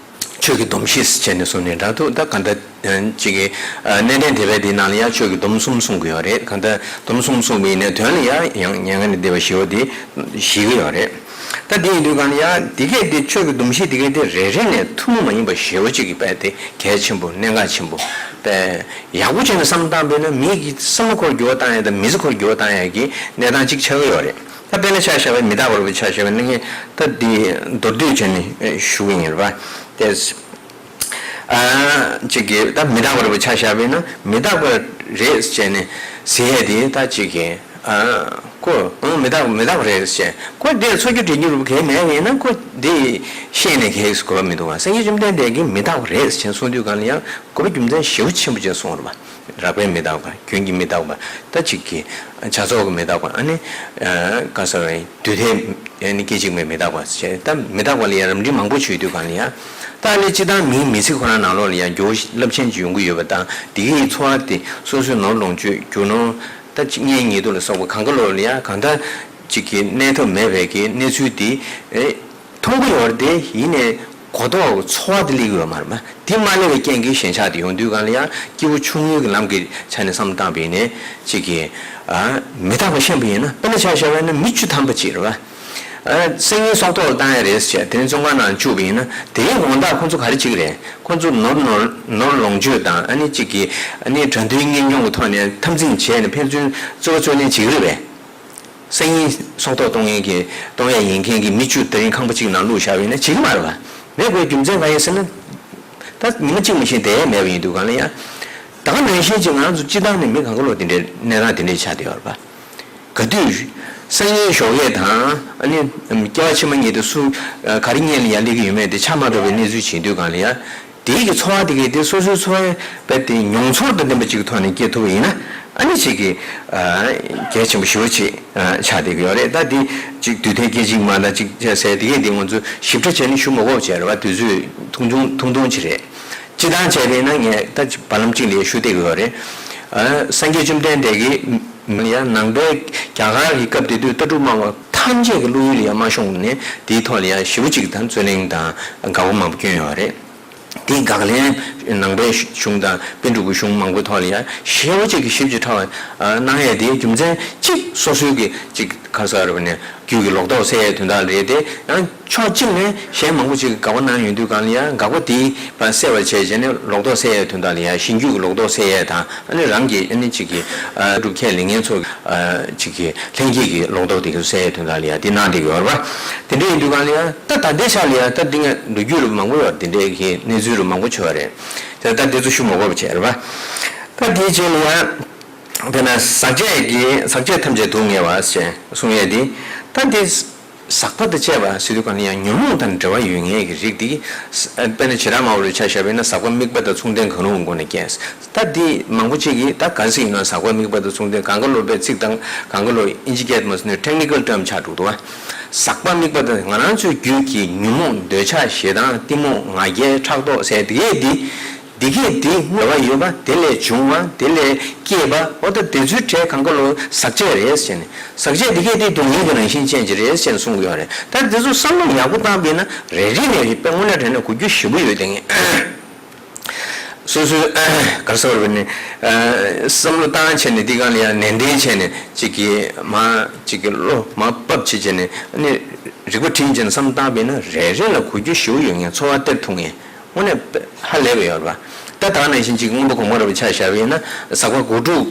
ཆོས་ཀྱི་སྡོམ་བཞི་བྱས་ནས་གསུངས་ནས་འདྲ་འདུག་ད་ག་འདྲ་གཅིག་གི་ཨ་གནས་བརྟན་སྡེ་པའི་དེའི་ནང་ལ་ཡ་ཆོས་ཀྱི་སྡོམ་གསུམ་གསུང་གི་ཡོད་རེད། ག་འདྲ་སྡོམ་གསུམ་གསུངས་པ་ཡིན་ནའི་དོན་ལ་ཡ་ཡང་མྱ་ངན་ལས་འདས་པ་ཞི་བ་དེ་བཞི་གི་ཡོད་རེད། ད་དེ་ཡིན་དུས་གང་ལ་ཡ་འདི་གས་དེ་ཆོས་ཀྱི་སྡོམ་བཞི་འདི་གས་དེ་རེ་རེ་ནས་ཐུན་མོང་མ་ཡིན་པ་ཞེ་པོ་ཅིག་གི་དཔེ་དེ་གལ་ཆེན་པོ་གནད་འགག་ཆེན་པོ་དཔེ་ཡག་པོ་བྱས་ནས་བསམ་བློ་བཏང་པས་ན་མི་གི་བསམ་བློ་འཁོར་འགྱུར་བ་བཏང་ཡ་དང་མི་ཚེ་འཁོར་འགྱུར་བ་བཏང་ཡ་གི་གནས་སྟངས་ཅིག་ཆགས་ཀྱི་ཡོད་རེད། ད་དཔེར་ན་ཆ་བཞག་པ་མི་རྟག་པ་རེད་པ་ཆ་བཞག་པ་ན་ངས་ད་འདི་མདོར་བསྡུས་བྱས་ནས་ཞུ་གི་ཡིན་རེད་པ། དེ་ཨ་ཅིག་གི་ད་མི་རྟག་པ་རེད་པ་ཆ་བཞག་པས་ན་མི་རྟག་པ་རེད་ཟེར་ནས་ཟེར་ཡས་དེ་ད་ཅིག་གི་ཨ་ཁོ་ཨང་མི་རྟག་མི་རྟག་པ་རེད་ཟེར་ཁོ་དེ་འཚོ་རྒྱུ་འདྲེན་རྒྱུ་རུ་གས་མེད་པ་ཡིན་ན་ཁོ་དེ་ཤེས་ནས་གས་དགོས་པ་མི་འདུག་བ། སངས་རྒྱས་བཅོམ་ལྡན་འདས་ཀྱིས་མི་རྟག་པ་རེད་ཟེར་གསུངས་དུས་གང་ལ་ཡང་དགོས་པ་རྒྱུ་མཚན་ཞེ་པོ་ཆེན་པོ་ཅིག་གསུངས་རེད་པ། རགས་པའི་མི་རྟག་པ་རྒྱུན་གྱི་མི་རྟག་པ་ད་ཅིག་གི་བྱ་རྫོགས་ཀྱི་མི་རྟག་པ་ཨ་ནི་ག་ས་རེད། དུས་མཐའི་ཨ་ནི་སྐད་ཅིག་མའི་མི་རྟག་པ་ཟེར་ད་མི་རྟག་པ་ལ་ཡང་རབ་འབྲིང་མང་པོ་བྱོས་དུས་གང་ལ་ཡང་ད་ཨ་ནི་སྤྱི་བཏང་མིའི་མི་ཚེ་ཁོ་རང་ནང་ལོགས་ལ་ཡང་འགྱུར་བ་རླབས་ཆེན་ཅིག་ཡོང་གི་ཡོད་པ་དང་དེ་གའི་འཚོ་བ་དེ་སོ་སོའི་ནོར་ལོངས་སྤྱོད་རྒྱུ་ནོར་ད་གཉེན་ཉེ་དུ་ལ་སོགས་པ་གང་ག་ལོགས་ལ་ཡང་གང་ལྟར་ཅིག་གི་གནས་ཐབས་མེད་པའི་གི་གནས་ཚུལ་དེ་ཨེ། མཐོང་གི་ཡོད་རེད་དེ་ཡིན་ནའི་གོ་རྟོགས་ཀྱི་ཚོར་བ་དེ་སླེབས་ཡོད་མ་རེད་པ། དེ་མ་སླེབས་པའི་རྐྱེན་གྱིས་ཞེན་ཆགས་དེ་ཡོང་དུས་གང་ལ་ཡང་སྐྱེས་བུ་ཆུང་ངུའི་གི་ལམ་གྱི་ཆ་ནས་བསམ་བློ་བཏང་པ་ཡིན་ནའི་གཅིག་གིས་ཨ་མི་རྟག་པ་ཤེས་པ་ཡིན་ན་དཔེར་ན་ཆ་བཞག་པ་ཡིན་ན་མི་བཅུ་ཐམ་པ་གཅིག་རེད་པ། ཨ་སང་ཉིན་སྲོག་ཐོག་ལ་བཏང་ཡ་རེད་ཟེར་དེ་ནས་བཙོན་ཁང་ནང་བཅུག་པ་ཡིན་ན་དེ་རིང་དགོང་དག་ཁོང་ཚོ་ག་རེ་བྱེད་ཀྱི་རེད། ཁོང་ཚོ་ནོར་ནོར་ནོར་ལོངས་སྤྱོད་དང་ཨ་ནི་གཅིག་གིས་ཨ་ནི་དགྲ་འདུལ་གཉེན་སྐྱོང་གི་ཐོག་ནས་འཐབ་འཛིང་བྱས་ནས་ཕན་ཚུན་རྩོད་པ་རྩོད་ལེན་བྱེད་ཀྱི་རེད་པས། སང་ཉིན་སྲོག་ཐོག་གཏོང་མཁན་གྱི་གཏོང་ཡ་ཡིན་མཁན་གྱི་མི་བཅུ་དེ་རིང་ཁང་པ་གཅིག་ནང་བླུགས་བཞག་པ་ཡིན་ན་བྱེད་ཀྱི་མ་རེད་པ། མེད་དགོས་རྒྱུ་མཚན་གང་ཡིན་ཟེར་ན། ད་ཉི་མ་གཅིག་མ་ཤེས་བསྡད་ཡ་མེད་པ་ཡིན་དུས་གང་ལ་ཡང་། ད་ག་ནང་བཞིན་གྱི་ང་རང་ཚོ་སྤྱི་བཏང་ནས་མི་གང་ག་ལོག་དེ་འདྲའི་གནས་སྟངས་དེ་འདྲའི་ཆགས་བསྡད་ཡོད་རེད་པ། ག་དུས་སང་ཉིན་ཞོགས་ཀས་དང་ཨ་ནི་སྐྱེ་བ་ཕྱི་མ་གཉིས་དེ་སུ་ག་རེ་སྔོན་ལ་ཡར་སླེབས་ཀྱི་ཡོད་མེད་དེ་ཆ་མ་འདྲ་བའི་གནས་ཚུལ་བྱེད་དུས་གང་ལ་ཡང་། དེའི་གི་ཚོར་བ་དེ་གའི་དེ་སོ་སོའི་ཚོར་བའི་དཔེ་དེ་མྱོང་ཚོར་དང་ལྡན་པ་ཅིག་གི་ཐོག་ནས་སྐྱེ་ཐུབ་པ་ཡིན་ན་ཨ་ནི་ཅིག་གི་གལ་ཆེན་པོ་ཞེ་པོ་ཅིག་ཆགས་བསྡད་ཀྱི་ཡོད་རེད། ད་དེ་ཅིག་དུས་མཐའི་སྐད་ཅིག་མ་དང་ཅིག་བྱས་ཟེར་དེ་གའི་དེ་ང་ཚོ་ཞིབ་ཕྲ་བྱས་ནས་ཞུ་མ་དགོས་པ་བྱས་རེད་བ། དུས་ཚོད་ཐུང་ཐུང་ཐུང་ཐུང་ཅིག་རེད། སྤྱི་བཏང་བྱས་པས་ན་ངས་ད་ཅིག་བར་ལམ་ཅིག་ལ་ཞུ་བསྡད་ཀྱི་ཡོད་རེད། སངས་རྒྱས་བཅོམ་ལྡན་འདས་ཀྱིས་ཡང་ནང་པའི་རྒྱ་གར་གྱི་སྐབས་དེ་དུས་ལྟ་གྲུབ་སྨྲ་བ་ཐམས་ཅད་ཀྱི་བློ་ཡུལ་ལ་ཡང་མ་ཤོང་ནས་དེའི་ཐོག་ལ་ཡང་ཞེ་པོ་ཅིག་དང་རྩོད་གླེང་དང་དགག་པ་མང་པོ་བསྐྱོན་ཡོད་རེད། དེའི་དགག་ལན་ནང་པའི་གཞུང་དང་པཎ་གྲུབ་ཀྱི་གཞུང་མང་པོའི་ཐོག་ལ་ཡང་ཞེ་པོ་ཅིག་གི་ཞིབ་ཅིག་ཕྲ་བ་གནང་ཡས་དེའི་རྒྱུ་མཚན་གཅིག་སོ་སོའི་གི་ཅིག་ག་རེ་ཟེར་བ་ནས་རྒྱུད་ཀྱི་ལོག་རྟོག་སེལ་ཡས་དོན་དག་རེད་དེ། ཡང་ཕྱོགས་གཅིག་ནས་གཞན་མང་པོ་ཅིག་གིས་དགག་པ་གནང་ཡོང་དུས་གང་ལ་ཡང་དགག་པ་དེའི་བ་སེལ་བར་བྱས་བྱས་ནས་ལོག་རྟོག་སེལ་ཡས་དོན་དག་ལ་ཡང་གཞན་རྒྱུད་ཀྱི་ལོག་རྟོག་སེལ་ཡས་དང་ཨ་ནི་རང་གི་ཨ་ནི་གཅིག་གི་སྒྲུབ་ཁས་ལེན་མཁན་ཚོ་གཅིག་གི་ལྷན་སྐྱེས་ཀྱི་ལོག་རྟོག་དེ་ག་སེལ་ཡས་དོན་དག་ལ་ཡང་དེ་གནང་བསྡད་ཀྱི་ཡོད་རེད་པ། དེ་འདྲ་ཡིན་དུས་གང་ལ་ཡང་ད་ད་ལྟའི་ཆ་ལ་ཡང་ད་འདི་ངས་ལོ་རྒྱུས་རུ་མང་པོ་ཡོད་དེ་འདྲའི་གི་གནས་ཚུལ་རུ་མང་པོ་བྱུང་བ་རེད། ད་ད་དེ་ཚོ་ཞུ་མ་དགོས་པ་བྱས་རེད་པ། ད་དེའི་རྗེས་ལ་ཡང་དཔེར་ན་ཟག་བཅས་ཀྱི་ཟག་བཅས་ཐམས་ཅད་སྡུག་བསྔལ་བ་ཞེས་གསུང་ཡས་དེ་ད་དེ། ཟག་པ་དང་བཅས་པ་ཟེར་དུས་གང་ལ་ཡང་ཉོན་མོངས་དང་འབྲེལ་བ་ཡོད་མཁན་གྱི་རིགས་འདི། དཔེར་ན་བྱེ་བྲག་སྨྲ་བ་ལ་ཆ་བཞག་པ་ཡིན་ན་ཟག་པ་དམིགས་པ་དང་མཚུངས་ལྡན་གང་རུང་གི་སྒོ་ནས་སྐྱེས། ད་འདི་མང་པོ་ཅིག་གིས་ད་ག་རེ་ཟེར་ཡིན་ན་ཟག་པ་དམིགས་པ་དང་མཚུངས་ལྡན་གང་ག་ལོ་པའི་ཚིག་དང་གང་ག་ལོ་ཨིན་ཇི་སྐད་དུ་མ་སོང་ནས་ཊེག་ནི་ཀལ་ཊརམ་ཆགས་འགྲོ་འདུག་བ། ཟག་པ་དམིགས་པ་དང་ང་རང་ཚོའི་རྒྱུད་ཀྱི་ཉོན་མོངས་འདོད་ཆགས་ཞེ་སྡང་གཏི་མུག་ང་རྒྱལ་ཕྲག་དོག་ཟེར་དེ་གས་འདི། འདི་སྐད་འདི་ངོ་བ་ཡོད་པ། དེ་ལས་བྱུང་བ། དེ་ལས་སྐྱེས་པ། འོ་ད་དེ་ཚོའི་གྲས་གང་ག་ལོ་ཟག་བཅས་རེད་ཟེར་ནས། ཟག་བཅས་འདི་སྐད་འདི་སྡུག་བསྔལ་གྱི་རང་བཞིན་ཅན་ཅིག་རེད་ཟེར་ནས་གསུང་གི་ཡོད་རེད། ད་དེ་ཚོ་བསམ་བློ་ཡག་པོ་བཏང་པས་ན་རེ་རེ་ནས་དཔེ་དངོས་གནས་དྲན་ན་གོ་རྒྱུ་ཞེ་པོ་ཡོད་དེ། ངས་སོ་སོའི་ག་རེ་ཟེར་བ་ནི་བསམ་བློ་བཏང་བྱས་ནས་འདི་སྒང་ལ་ཡང་ནན་ཏན་བྱས་ནས་ཅིག་གི་མ་ཅིག་གི་བློ་མ་བབས་བྱས་བྱས་ནས་ནི་རིག་པ་བསྒྲིམས་བྱས་ནས་བསམ་བློ་བཏང་པས་ན་རེ་རེ་ལ་གོ་རྒྱུ་ཞེ་པོ་ཡོད། ངས་ཚོར་བ་སྟེར་ཐུབ་ངས། དངོས་གནས་ཧ་ལས་པ་ཡོད་རེད་པ། ད་ད་ནང་བཞིན་ཅིག་སྔོན་པོ་གོང་མ་རབ་ཆ་བཞག་པ་ཡིན་ན་ཟག་པ་དགུ་ཕྲུགས་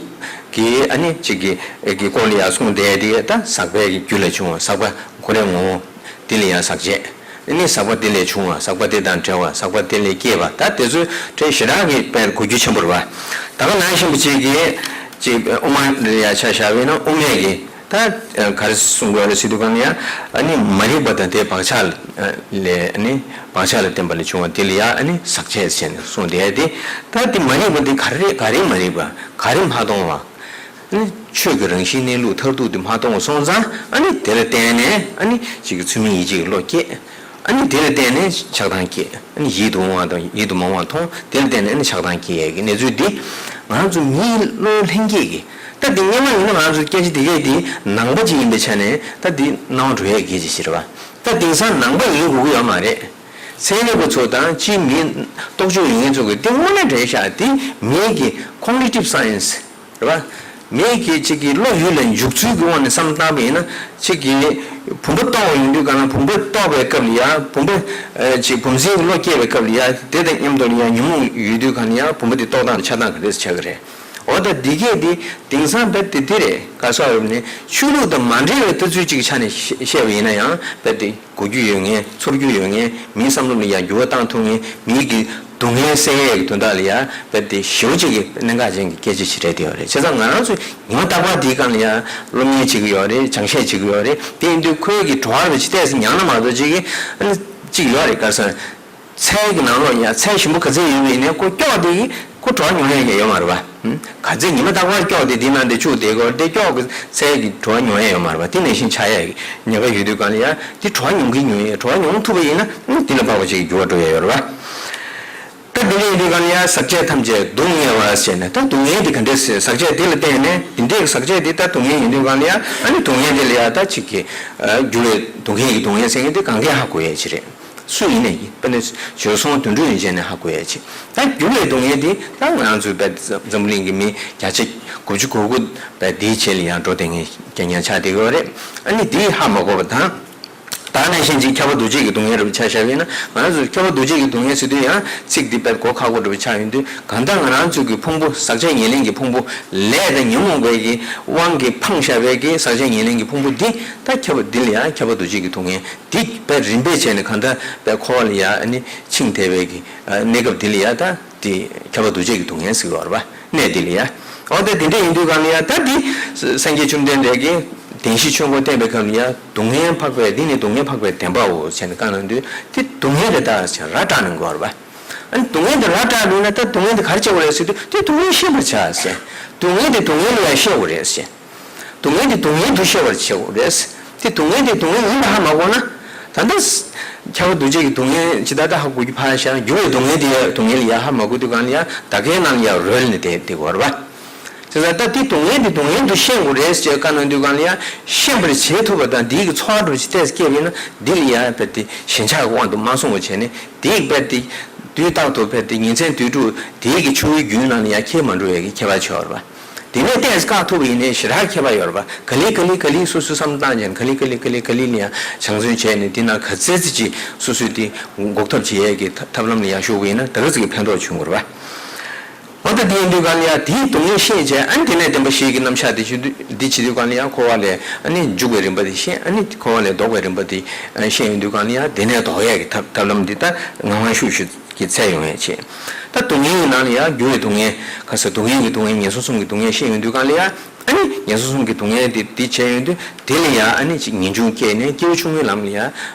ཀྱི་ཨ་ནི་ཅིག་གི་གི་སྐོར་ལ་ཡང་གསུངས་བསྡད་དེ། ད་ཟག་པའི་གི་རྒྱུ་ལས་བྱུང་བ། ཟག་པ་ཁོ་རའི་ངོ་བོ་དེ་ལ་ཡང་ཟག་བཅས། ཨ་ནི་ཟག་པ་དེ་ལས་བྱུང་བ། ཟག་པ་དེ་དང་བྲལ་བ། ཟག་པ་དེ་ལས་སྐྱེས་པ། ད་དེ་ཚོའི་གྲས་ཞེ་དྲག་གི་དཔེ་གོ་རྒྱུ་ཆེན་པོ་རེད་པ། ད་ག་ནང་བཞིན་པ་ཅིག་གི་ཅིག་དབུ་མ་ལ་ཡང་ཆ་བཞག་པ་ཡིན་ན་དབུ་མས་གི་ད་ག་རེ་གསུང་དགོས་རེད་ཟེར་དུས་གང་ལ་ཡང་ཨ་ནི་མ་རིག་པ་དང་དེའི་བག་ཆགས་ལ་ཨ་ནི་བག་ཆགས་ལ་བརྟེན་པ་ལས་བྱུང་བ་དེ་ལ་ཡང་ཨ་ནི་ཟག་བཅས་ཟེར་ནས་གསུངས་བསྡད་དེ། ད་དེ་མ་རིག་པ་དེ་ག་རེ་ག་རེ་མ་རིག་པ། ག་རེ་མ་མཐོང་བ། ཨ་ནི་ཆོས་ཀྱི་རང་བཞིན་གནས་ལུགས་མཐར་ཐུག་དེ་མ་མཐོང་བ་སོང་ཙང་། ཨ་ནི་དེ་ལ་བརྟེན་ནས་ཨ་ནི་ཅིག་གི་ཚུལ་མིན་ཡིད་ཆེས་ཀྱི་བློ་སྐྱེས། ཨ་ནི་དེ་ལ་བརྟེན་ནས་ཆགས་སྡང་སྐྱེས། ཨ་ནི་ཡིད་དུ་འོང་བ་དང་ཡིད་དུ་མ་འོང་བ་མཐོང་། དེ་ལ་བརྟེན་ནས་ཨ་ནི་ཆགས་སྡང་སྐྱེ་ཡས་ཀྱི་གནས་ཚུལ་འདི་ང་ཚོ་མིའི་བློ་ལྷན་སྐྱེས་ཀྱི། ད་འདི་སྔོན་མ་ཡིན་ན་ང་ཚོ་སྐད་ཆ་དེ་གས་དེ་ནང་པ་ཅིག་ཡིན་པའི་ཆ་ནས་ད་འདི་སྣང་བ་འགྲོ་ཡས་སྐད་ཆ་ཞིག་རེད་པ། ད་དེང་སང་ནང་པ་ཡིན་དགོས་ཀྱི་ཡོད་མ་རེད། ཚན་རིག་པ་ཚོ་དང་སྤྱིའི་མི་རྟོག་དཔྱོད་ཡོད་མཁན་ཚོ་གིས་འདི་དངོས་གནས་དྲན་ཤག་འདི་མིའི་གི་cognitive science རེད་པ། མིའི་གི་ཅིག་གི་བློ་ཡུལ་ལ་འཇུག་ཚུལ་གྱི་དབང་ནས་བསམ་བློ་བཏང་པ་ཡིན་ན། ཅིག་གི་བུམ་པ་རྟོགས་པ་ཡོང་དུས་གང་ལ་བུམ་པ་རྟོགས་པའི་སྐབས་ལ་ཡང་བུམ་པ་ཨ་ཅིག་བུམ་འཛིན་གྱི་བློ་སྐྱེས་པའི་སྐབས་ལ་ཡང་དེ་དང་མཉམ་དུ་ལ་ཡང་ཉོན་མོངས་ཡོད་དུས་གང་ལ་ཡང་བུམ་པ་དེ་རྟོགས་སྟངས་དང་འཆར་སྟངས་ག་འདྲས་སེ་ཆགས་ཀྱི་རེད། འོ་ད་འདི་གས་འདི་དེང་སང་རྦད་དེ་འདི་རེད། ག་རེ་ཟེར་བ་ཡིན་ན་ཆོས་ལུགས་དང་མ་འབྲེལ་བའི་ལྟ་ཚུལ་ཅིག་གི་ཆ་ནས་བཤད་པ་ཡིན་ན་ཡང་རྦད་དེ་གོ་རྒྱུ་ཡོད་མཁན། ཚོར་རྒྱུ་ཡོད་མཁན། མིའི་བསམ་བློ་ལ་ཡང་འགྱུར་བ་བཏང་ཐུབ་མཁན། མིའི་གི་སྡུག་བསྔལ་སེལ་ཡས་ཀྱི་དོན་དག་ལ་ཡང་རྦད་དེ་ཞེ་པོ་ཅིག་གི་གནད་འགག་ཅན་གྱི་སྐད་ཆ་ཞིག་རེད་བསྡད་ཡོད་རེད། བྱས་ཙང་ང་རང་ཚོ་ཉི་མ་རྟག་པར་འདིའི་སྒང་ལ་ཡང་སློབ་གཉེར་བྱེད་ཀྱི་ཡོད་རེད། སྦྱང་བཤད་བྱེད་ཀྱི་ཡོད་རེད། དེ་ཡིན་དུས་ཁོའི་གི་བྲོ་བ་རེ་ཅིག་ཏོག་ཙམ་མྱངས་ན་མ་གཏོགས་ཅིག་གི་ཨ་ནི་ཅིག་ཡོད་རེད། ག་རེ་ཟེར། ཚལ་གྱི་ནང་ལོགས་ཡ་ཚལ་ཞིམ་པོ་ག་ཚད་ཡོད་པ་ཡིན་ནའི་ཁོ་སྐྱོགས་དེ་གིས་ཁོ་བྲོ་བ་མྱོང་ཡ་ཡང་ཡོད་མ་རེད་པ། ཨུམ། ག་ཚད་ཉི་མ་རྟག་པར་སྐྱོགས་དེ་དེའི་ནང་དེ་བཅུག་བསྡད་དགོས་དེ་སྐྱོགས་ཀྱི་ཚལ་གྱི་བྲོ་བ་མྱོང་ཡ་ཡོད་མ་རེད་པ། དེ་ནང་བཞིན་ཆགས་ཡ་གི་ཉེན་ཁ་ཡོད་དུས་གང་ལ་ཡ་དེ་བྲོ་བ་མྱོང་གིན་མྱོང་ཡ། བྲོ་བ་མྱོང་ཐུབ་པ་ཡིན་ན་ཨུམ་དེ་ལ་བབ་པ་ཅིག་གི་འགྱུར་བ་འགྲོ་ཡ་ཡོད་རེད་པ། ད་དེ་འདྲ་ཡིན་དུས་གང་ལ་ཡ་ཟག་བཅས་ཐམས་ཅད་སྡུག་བསྔལ་བ་ཟེར་ནས། ད་སྡུག་བསྔལ་དེ་ག་འདྲས་ཟེར། ཟག་བཅས་དེ་ལ་བརྟེན་ནས་དེ་འདྲའི་ཟག་བཅས་དེ་ད་སྡུག་བསྔལ་ཡིན་དུས་གང་ལ་ཡ་ཨ་ནི་སྡུག་བསྔལ་དེ་ལ་ཡ་ད་ཅིག་གི་འགྱུར་བའི་སྡུག་བསྔལ་གྱི་སྡུག་བསྔལ་ཟེར་མཁན་དེ་གང་གས་ཧ་གོ་ཡ་ཅིག་རེད། སུ་ཡིན་ནའི་དཔེར་ན་བྱོལ་སོང་དུད་འགྲོ་ཡན་ཆད་ནས་ཧ་གོ་ཡ་ཅིག་ད་འགྱུར་བའི་སྡུག་བསྔལ་འདི་ད་ང་རང་ཚོའི་དཔེ་འཛམ་བུ་གླིང་གི་མི་བརྒྱ་ཆ་དགུ་བཅུ་གོ་དགུ་དཔེ་འདིའི་ཆེད་ལ་ཡང་འགྲོ་བསྡད་མཁན་རྐྱང་རྐྱང་ཆགས་བསྡད་ཀྱི་ཡོད་རེད། ཨ་ནི་འདི་ཧ་མ་གོ་བ་དང་། ད་ནང་བཞིན་ཅིག་ཁྱབ་པ་འདུ་བྱེད་ཀྱི་སྡུག་བསྔལ་རེད་པ་ཆ་བཞག་པ་ཡིན་ན། ང་རང་ཚོས་ཁྱབ་པ་འདུ་བྱེད་ཀྱི་སྡུག་བསྔལ་ཟེར་དུས་ཡང་ཚིག་འདི་དཔེ་གོ་ཁག་པོ་རེད་པ་ཆགས་ཡོང་དུས། གང་ལྟར་ང་རང་ཚོའི་གི་ཕུང་པོ་ཟག་བཅས་ཉེར་ལེན་གྱི་ཕུང་པོ། ལས་དང་ཉོན་མོངས་པའི་གི་དབང་གིས་འཕངས་བཞག་པའི་གི་ཟག་བཅས་ཉེར་ལེན་གྱི་ཕུང་པོ་འདི་ད་ཁྱབ་པ་འདི་ལ་ཡང་ཁྱབ་པ་འདུ་བྱེད་ཀྱི་སྡུག་བསྔལ། འདི་དཔེ་རིམ་པས་བྱས་ནས་གང་ལྟར་དཔེ་འཁོར་བ་ལ་ཡ་ཨ་ནི་འཆིང་བསྡད་པའི་གི་གནས་སྐབས་འདི་ལ་ཡ་ད་དེ་ཁྱབ་པ་འདུ་བྱེད་ཀྱི་སྡུག་བསྔལ་ཟེར་གྱི་ཡོད་རེད་པ། གནས་འདི་ལ་ཡ། འོ་ད་དེ་འདྲ་ཡིན་དུས་གང་ལ་ཡ་ད་འདི་སངས་རྒྱས་བཅོམ་ལྡན་འདས་ཀྱིས་བདེན་བཞིའི་ཆོས་འཁོར་བསྟན་པའི་སྐབས་ལ་ཡ་སྡུག་བསྔལ་འཕགས་པའི་འདི་ནི་སྡུག་བསྔལ་འཕགས་པའི་བདེན་པའོ་ཟེར་ནས་བཀའ་གནང་དུས་དེ་སྡུག་བསྔལ་དེ་དག་ཟེར་ར་སྤྲད་གནང་གི་ཡོད་རེད་པ། ཨ་ནི་སྡུག་བསྔལ་དེ་ར་སྤྲད་འདུག་ན་ད་སྡུག་བསྔལ་དེ་ག་རེ་བྱེད་དགོས་རེད་ཟེར་དུས་དེ་སྡུག་བསྔལ་ཤེས་པར་བྱ་ཟེར། སྡུག་བསྔལ་དེ་སྡུག་བསྔལ་ལ་ཡ་ཤེས་དགོས་རེད་ཟེར། སྡུག་བསྔལ་དེ་སྡུག་བསྔལ་དུ་ཤེས་པར་བྱེད་དགོས་རེད། དེ་སྡུག་བསྔལ་དེ་སྡུག་བསྔལ་ཡིན་པ་ཧ་མ་གོ་ན། ད་ལྟ་ཁྱབ་པ་འདུ་བྱེད་ཀྱི་སྡུག་བསྔལ་ཇི་ལྟར་ད་ཧ་གོ་རྒྱུ་ཕར་བཞག་འགྱུར་བའི་སྡུག་བསྔལ་དེ་ཡ་སྡུག་བསྔལ་ཡ་ཧ་མ་གོ་དུས་གང་ལ་ཡ་ད་གའི་ནང་ལ་ཡ་རོལ་ནས་བསྡད་བསྡད་དགོས་རེད་པ། བྱས་ཙང་ད་དེ་སྡུག་བསྔལ་དེ་སྡུག་བསྔལ་དུ་ཤེས་དགོས་རེད་ཅེས་བཀའ་གནང་དུས་གང་ལ་ཡ་ཤེས་པར་བྱེད་ཐུབ་པ་དང་འདིའི་གི་ཚོར་བ་འདྲ་ཅིག་ཏོག་ཙམ་སྐྱེས་པ་ཡིན་ན་འདི་ལ་ཡ་དཔེ་དེ་ཞེན་ཆགས་ཀྱི་དབང་དུ་མ་སོང་བ་བྱས་ནས་དེའི་དཔེ་དེ་དུས་རྟག་ཏུ་དཔེ་དེ་ཉིན་མཚན་དུས་དྲུག་དེའི་གི་ཆུ་བོའི་རྒྱུན་ནང་ལ་ཡ་འཁྱེར་མ་འགྲོ་བའི་གི་ཁྱད་པར་ཆེ་བ་རེད་པ། དེ་ནས་ཏོག་ཙམ་བཀག་ཐུབ་པ་ཡིན་ནའི་ཞེ་དྲག་ཁྱད་པར་ཡོད་རེད་པ། ག་ལེ་ག་ལེ་ག་ལེ་སོ་སོའི་བསམ་བློ་བཏང་བྱས་ནས་ག་ལེ་ག་ལེ་ག་ལེ་ག་ལེ་ལ་ཡང་སྦྱང་བརྩོན་བྱས་ནས་འདི་ན་ག་ཚད་ཚད་ཅིག་སོ་སོས་དེ་འགོག་ཐབས་བྱེད་ཡས་ཀྱི་ཐབས་ཐབས་ལམ་ལ་ཡང་ཞུགས་པ་ཡིན་ན་ད་ག་ཚོད་ཀྱི་ཕན་ཐོགས་བྱུང་དགོས་རེད་པ། འོ་ད་དེ་ཡིན་དུས་གང་ལ་ཡང་དེའི་སྡུག་བསྔལ་ཤེས་བྱས། ཨ་ནི་དེ་ནས་བདེན་པ་བཞིའི་གི་རྣམ་གཞག་དེ་ཞུ་དུས་འདི་བྱེད་དུས་གང་ལ་ཡང་འཁོར་བ་ལས་ཨ་ནི་འཇུག་པའི་རིམ་པ་དེ་ཤེས། ཨ་ནི་འཁོར་བ་ལས་ལྡོག་པའི་རིམ་པ་དེ་ཤེས་ཡོང་དུས་གང་ལ་ཡང་དེ་ནས་ལྡོག་ཡས་ཀྱི་ཐབས་ཐབས་ལམ་འདི་ད་ངང་ངམ་ཤུགས་ཤུགས། གི་ཚད་ཡོང་ཡས་ཆེད། ད་སྡུག་བསྔལ་གྱི་ནང་ལ་ཡང་འགྱུར་བའི་སྡུག་བསྔལ། ཁ་ས་སྡུག་བསྔལ་གྱི་སྡུག་བསྔལ་ངན་སོང་གསུམ་གྱི་སྡུག་བསྔལ་ཤེས་ཡོང་དུས་གང་ལ་ཡང་ཨ་ནི་ངན་སོང་གསུམ་གྱི་སྡུག་བསྔལ་དེ་དེ་བྱས་ཡོང་དུས་དེ་ལ་ཡང་ཨ་ནི་ཅིག་ངེས་འབྱུང་སྐྱེས་ནས་སྐྱེ་བ་ཆུང་ངུའི་ལམ་ལ་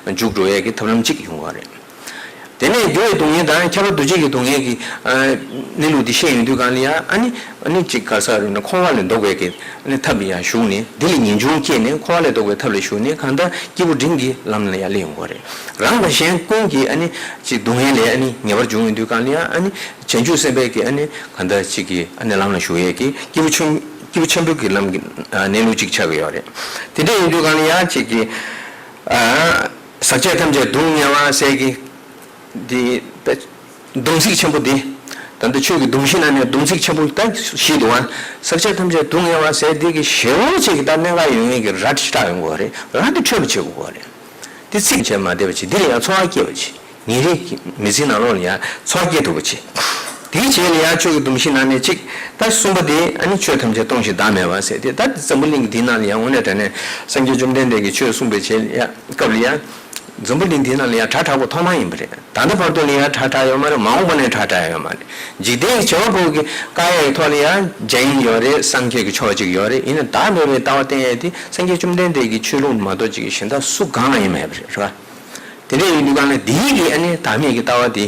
ཡང་འཇུག་འགྲོ་ཡས་ཀྱི་ཐབས་ལམ་གཅིག་ཡོང་བ་རེད། དེ་ནས་རྒྱུ་བའི་སྡུག་བསྔལ་དང་ཁྱབ་པ་འདུ་བྱེད་ཀྱི་སྡུག་བསྔལ་གྱི་ཨ་གནས་ལུགས་དེ་ཤེས་ཡོང་དུས་གང་ལ་ཡང་ཨ་ནི་ཨ་ནི་ཅིག་ག་རེ་ཟེར་ན་འཁོར་བ་ལས་ལྡོག་པའི་གི་ཨ་ནི་ཐབས་ལ་ཡང་ཞུགས་ནས་འདི་ལ་ངེས་འབྱུང་སྐྱེས་ནས་འཁོར་བ་ལས་ལྡོག་པའི་ཐབས་ལ་ཞུགས་ནས་གང་ལྟར་སྐྱེས་བུ་འབྲིང་གི་ལམ་ལ་ཡང་སླེབས་ཡོང་གི་རེད། རང་དང་གཞན་ཀུན་གྱི་ཨ་ནི་ཅིག་སྡུག་བསྔལ་ལས་ཨ་ནི་ངེས་པར་འབྱུང་ཡོང་དུས་གང་ལ་ཡང་ཨ་ནི་བྱང་ཆུབ་སེམས་དཔའི་གི་ཨ་ནི་གང་ལྟར་ཅིག་གི་ཨ་ནི་ལམ་ལ་ཞུགས་ཡས་ཀྱི་སྐྱེས་བུ་ཆེན་སྐྱེས་བུ་ཆེན་པོའི་གི་ལམ་གྱི་ཨ་གནས་ལུགས་ཅིག་ཆགས་ཀྱི་ཡོད་རེད། དེ་འདྲ་ཡིན་དུས་གང་ལ་ཡང་ཅིག་གི་ཨ་ཟག་བཅས་ཐམས་ཅད་སྡུག་བསྔལ་བ་ཟེར་གི་འདི་དཔེ་སྡོམ་ཚིག་ཆེན་པོ་འདི། ད་ལྟ་ཆོས་ཀྱི་སྡོམ་བཞི་ནང་ནས་སྡོམ་ཚིག་ཆེན་པོ་ད་བཞི་འདུག་ཨ། ཟག་བཅས་ཐམས་ཅད་སྡུག་བསྔལ་བ་ཟེར་འདི་གི་ཞེ་པོ་ཅིག་གི་ད་གནད་འགག་ཡོད་མཁན་གྱི་ར་ཅིག་བཏགས་ཡོང་གི་ཡོད་རེད། ར་འདི་འཕྲོད་པ་བྱེད་དགོས་ཀྱི་ཡོད་རེད། འདི་ཚིག་བྱས་མ་བསྡད་པ་བྱེད་འདི་ལ་ཡང་ཚོར་བ་སྐྱེ་བ་བྱེད། ཉིན་རེའི་མི་ཚེའི་ནང་ལོགས་ལ་ཡང་ཚོར་བ་སྐྱེ་ཐུབ་པ་བྱེད། དེའི་རྗེས་ལ་ཡང་ཆོས་ཀྱི་སྡོམ་བཞི་ནང་ནས་གཅིག་ད་གསུམ་པ་དེ་ཨ་ནི་ཆོས་ཐམས་ཅད་སྟོང་ཞིང་བདག་མེད་པ་ཟེར་དེ་ད་འཛམ་བུ་གླིང་གི་འདི་ནང་ལ་ཡང་དངོས་གནས་དྲང་གནས་སངས་རྒྱས་བཅོམ་ལྡན་འདས་ཀྱིས་ཆོས་གསུངས་པའི་རྗེས་ལ་ཡང་སྐབས་ལ་ཡང་། འཛམ་བུ་གླིང་འདི་ནང་ལ་ཡང་ཁྲ་ཁྲ་པོ་ཐོག་མ་ཡིན་པ་རེད། ད་ལྟ་བར་དུ་ལ་ཡང་ཁྲ་ཁྲ་ཡོད་མ་རེད། མ་འོངས་པ་ནས་ཁྲ་ཁྲ་ཡོད་མ་རེད། འཇིག་རྟེན་གྱི་བྱེ་བ་ཕྲུག་གི་བཀག་ཡས་ཀྱི་ཐོག་ལ་ཡང་འཇམ་ཡང་ཡོད་རེད། སངས་རྒྱས་ཀྱི་ཕྱོགས་གཅིག་ཡོད་རེད། ཡིན་ན་བདག་མེད་པའི་ལྟ་བ་བསྟན་ཡས་དེ་སངས་རྒྱས་བཅོམ་ལྡན་འདས་ཀྱི་ཆོས་ལུགས་མ་གཏོགས་གཅིག་གི་གཞན་དག་སུ་གང་ལ་ཡང་མེད་པ་རེད། རེད་བ། དེ་འདྲ་ཡིན་དུས་གང་ལ་འདིའི་གི་ཨ་ནི་བདག་མེད་ཀྱི་ལྟ་བ་དེ་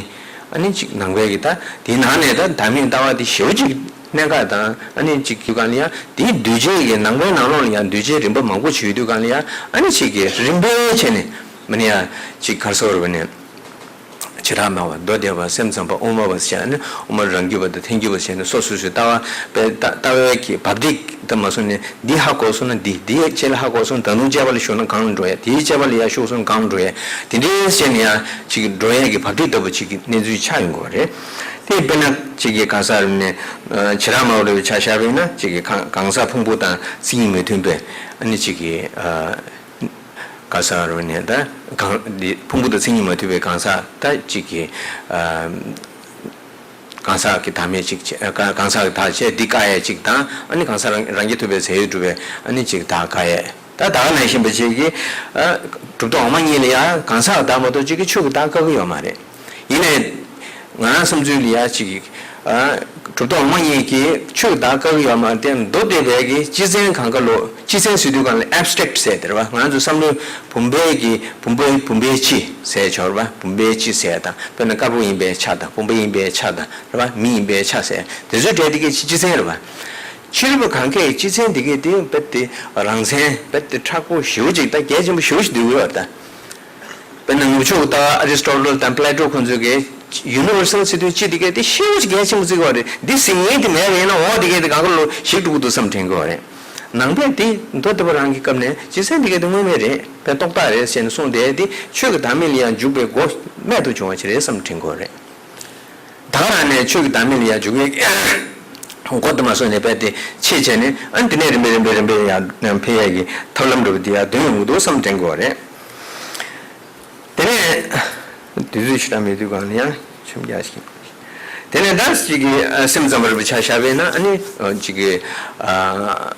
ཨ་ནི་གཅིག་ནང་པའི་གི་ད་དེའི་ནང་ནས་ད་བདག་མེད་ལྟ་བ་དེ་ཞེ་པོ་གཅིག་གནད་འགག་དང་ཨ་ནི་གཅིག་དུས་གང་ལ་ཡང་དེའི་གདུལ་བྱའི་གི་ནང་པའི་ནང་ལོགས་ལ་ཡང་གདུལ་བྱའི་རིམ་པ་མང་པོ་ཞིག་ཡོད་དུས་གང་ལ་ཡང་ཨ་ནི་གཅིག་གི་རིམ་པས་བྱས་ནས། མ་ནི་ཡ། ཅིག་ག་རེ་ཟེར་བ་ནི། བྱེ་བྲག་སྨྲ་བ་མདོ་སྡེ་པ་སེམས་ཙམ་པ་དབུ་མ་པ་ཟེར་ནི་དབུ་མར་རང་རྒྱུད་པ་དང་ཐལ་འགྱུར་བ་ཟེར་ནི་སོ་སོ་སོའི་ལྟ་བ་པའི་ལྟ་ལྟ་བའི་གི་བབ་སྟེགས་དུ་མ་སོང་ནས་འདི་ཧ་གོ་སོང་ན་འདི་འདི་ཡས་ཅེས་ལ་ཧ་གོ་སོང་། ད་དུང་དཔྱད་པ་ལ་ཞུགས་ན་གང་ལ་འགྲོ་ཡ། དེའི་དཔྱད་པ་ལ་ཡ་ཞུགས་སོང་གང་ལ་འགྲོ་ཡ། དེ་འདྲའི་ཟེར་ནས་ཡ་ཅིག་འགྲོ་ཡ་གི་བབ་སྟེགས་ལྟ་བུ་ཅིག་གི་གནས་ཚུལ་ཆགས་ཡོང་གི་རེད། དེ་དཔེར་ན་ཅིག་གི་ག་ས་རུ་ནས་བྱེ་བྲག་སྨྲ་བ་རེ་བའི་ཆ་བཞག་པ་ཡིན་ན་ཅིག་གི་གང་གང་ཟག་ཕུང་པོ་དང་མཚན་ཉིད་མི་མཐུན་པའི་ཨ་ནི་ཅིག་གི། གང་ཟག་རེ་ནས་ད་གང་འདི་ཕུང་པོ་དང་མཚན་ཉིད་མ་མཐུན་པའི་གང་ཟག་ད་གཅིག་གི་ཨ་གང་ཟག་གི་བདག་མེད་ཅིག་བྱས་གང་གང་ཟག་གི་བདག་བྱས་འདི་བཀག་ཡས་ཅིག་དང་ཨ་ནི་གང་ཟག་རང་རང་རྒྱལ་ཐོབ་པའི་ཟས་ཡོད་གྲུབ་པའི་ཨ་ནི་ཅིག་བདག་བཀག་ཡས་ད་བདག་ནང་བཞིན་པ་ཅིག་གི་ཨ་གྲུབ་མཐའ་འོག་མ་གཉིས་ལ་ཡང་གང་ཟག་གི་བདག་མ་གཏོགས་ཅིག་གི་ཆོས་ཀྱི་བདག་བཀག་གི་ཡོད་མ་རེད། ཡིན་ནའི། ང་རང་བསམ་ཚུལ་ལ་ཡ་ཅིག་ཨ་གྲུབ་མཐའ་འོག་མ་གཉིས་ཀྱིས་ཆོས་བདག་བཀག་གི་ཡོད་མ་རེད་དེ་མདོ་སྡེ་པའི་གི་སྤྱི་མཚན་གང་ག་ལོ་སྤྱི་མཚན་ཟེར་དུས་གང་ལ་ཨེབ་སི་ཊེག་ཊི་ཟེར་དེ་རེད་བ། ང་ཚོ་བསམ་བློའི་བུམ་པའི་གི་བུམ་པའི་བུམ་པའི་སྤྱི་ཟེར་ཆོག་རེད་བ། བུམ་པའི་སྤྱི་ཟེར་དང་དཔེར་ན་དཀར་པོ་ཡིན་པའི་ཆ་དང་བུམ་པ་ཡིན་པའི་ཆ་དང་རེད་བ། མི་ཡིན་པའི་ཆ་ཟེར་དེ་ཚོའི་གྲས་དེ་གའི་སྤྱི་མཚན་རེད་བ། ཕྱི་རོལ་པ་གང་གས་སྤྱི་མཚན་དེ་གའི་དེ་རྦད་དེ་རང་མཚན་རྦད་དེ་མཁྲེགས་པོ་ཞེ་པོ་ཅིག་ད་གལ་ཆེན་པོ་ཞེ་པོ་ཞིག་འདུག་ཡོད་ད། དཔེར་ན་ནུབ་ཕྱོགས་ཀྱི་ལྟ་བ་ཨ་རི་སི་ཊོ་ཊལ་དང་པི་ལེ་ཊོ་ཁོང་ཚོས་གལ་ཡུ་ནི་ཝར་སལ་ཟེར་དུས་སྤྱི་དེ་གའི་དེ་ཤེས་བོ་ཅིག་གལ་ཆེན་པོ་བརྩི་གི་ཡོད་རེད། འདི་ཟིན་ངེས་དེ་མེད་པ་ཡིན་ན་འོ་དེ་གའི་དེ་གང་ག་ལོ་ཞིག་འགྲོ་གི་འདུག་བསམ་དྲན་གི་ཡོད་རེད། ནང་པས་དེ་མདོ་སྡེ་པ་རང་གི་སྐབས་ནས་སྤྱི་མཚན་དེ་གའི་དེ་དངོས་མེད་རེད་པས་རྟོག་བཏགས་རེད་ཟེར་ནས་གསུངས་དེ་དེ་ཆོས་ཀྱི་བདག་མེད་ལ་ཡང་འཇུག་པའི་སྒོ་རྨད་དུ་བྱུང་བ་ཞིག་རེད་བསམ་དྲན་གི་ཡོད་རེད། ད་ག་རང་ནས་ཆོས་ཀྱི་བདག་མེད་ལ་ཡང་འཇུག་ཡས་སྒོ་དེ་མ་སོང་ནས་རྦད་དེ་ཆེད་བྱས་ནས་ཨ་ནི་དེ་ནས་རིམ་པས་རིམ་པས་རིམ་པས་ཡང་འཕེལ་ཡས་ཀྱི་ཐབས་ལམ་འདྲ་པོ་དེ་ཡང་འདོན་ཡོང་གི་འདུག་བསམ་དྲན་གི་ཡོད་རེད། དེ་ནས་དུས་ཚོད་ཞེ་དྲག་མེད་དུས་གང་ལ་ཡང་ཆོས་རྒྱག་ཞིག་དེ་ནས་ད་ཅིག་གི་ཨ་སེམས་ཙམ་པ་རིན་པོ་ཆེ་བཞག་པས་ན་ཨ་ནི་ཨ་ཅིག་གི་ཨ་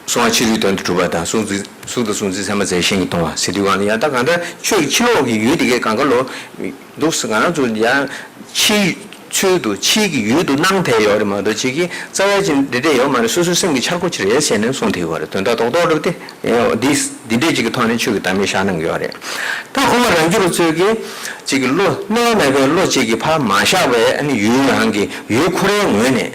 གསང་བ་ཕྱི་རོལ་དོན་དུ་གྲུབ་པ་དང་གཟུགས་འཛིན་གཟུགས་དང་གཟུགས་འཛིན་ཚད་མ་རྫས་གཞན་གྱིས་སྟོང་བ་ཟེར་དུས་གང་ལ་ཡང་ད་གང་ལྟར་ཆོས་ཀྱི་ཕྱི་ལོགས་ཀྱི་ཡུལ་དེ་གའི་གང་ག་ལོ་འདུག་ང་རང་ཚོ་ཡང་ཕྱིའི་ཚུལ་དུ་ཕྱིའི་གི་ཡུལ་དུ་སྣང་བསྡད་ཡོད་རེད་མ་གཏོགས་ཅིག་གི་རྩ་བ་ཅན་འདི་འདྲས་ཡོད་མ་རེད། སོ་སོའི་སེམས་ཀྱི་འཆར་སྒོ་ཅིག་རེད་ཟེར་ནས་གསུངས་བསྡད་ཡོད་རེད། དོན་དག་རྡོག་རྡོག་རེད་དེ། འདི་འདི་འདྲས་ཅིག་གི་ཐོག་ནས་ཆོས་ཀྱི་བདག་མེད་བཞག་གནང་གི་ཡོད་རེད། ད་ཁོ་མ་རང་རྒྱུད་པ་ཚོས་ཀྱི་ཅིག་གི་བློ་གནས་མེད་པའི་བློ་ཅིག་གི་ཕར་མ་བཞག་པའི་ཨ་ནི་ཡུལ་རང་གི་ཡུལ་ཁོ་རའི་ངོས་ནས་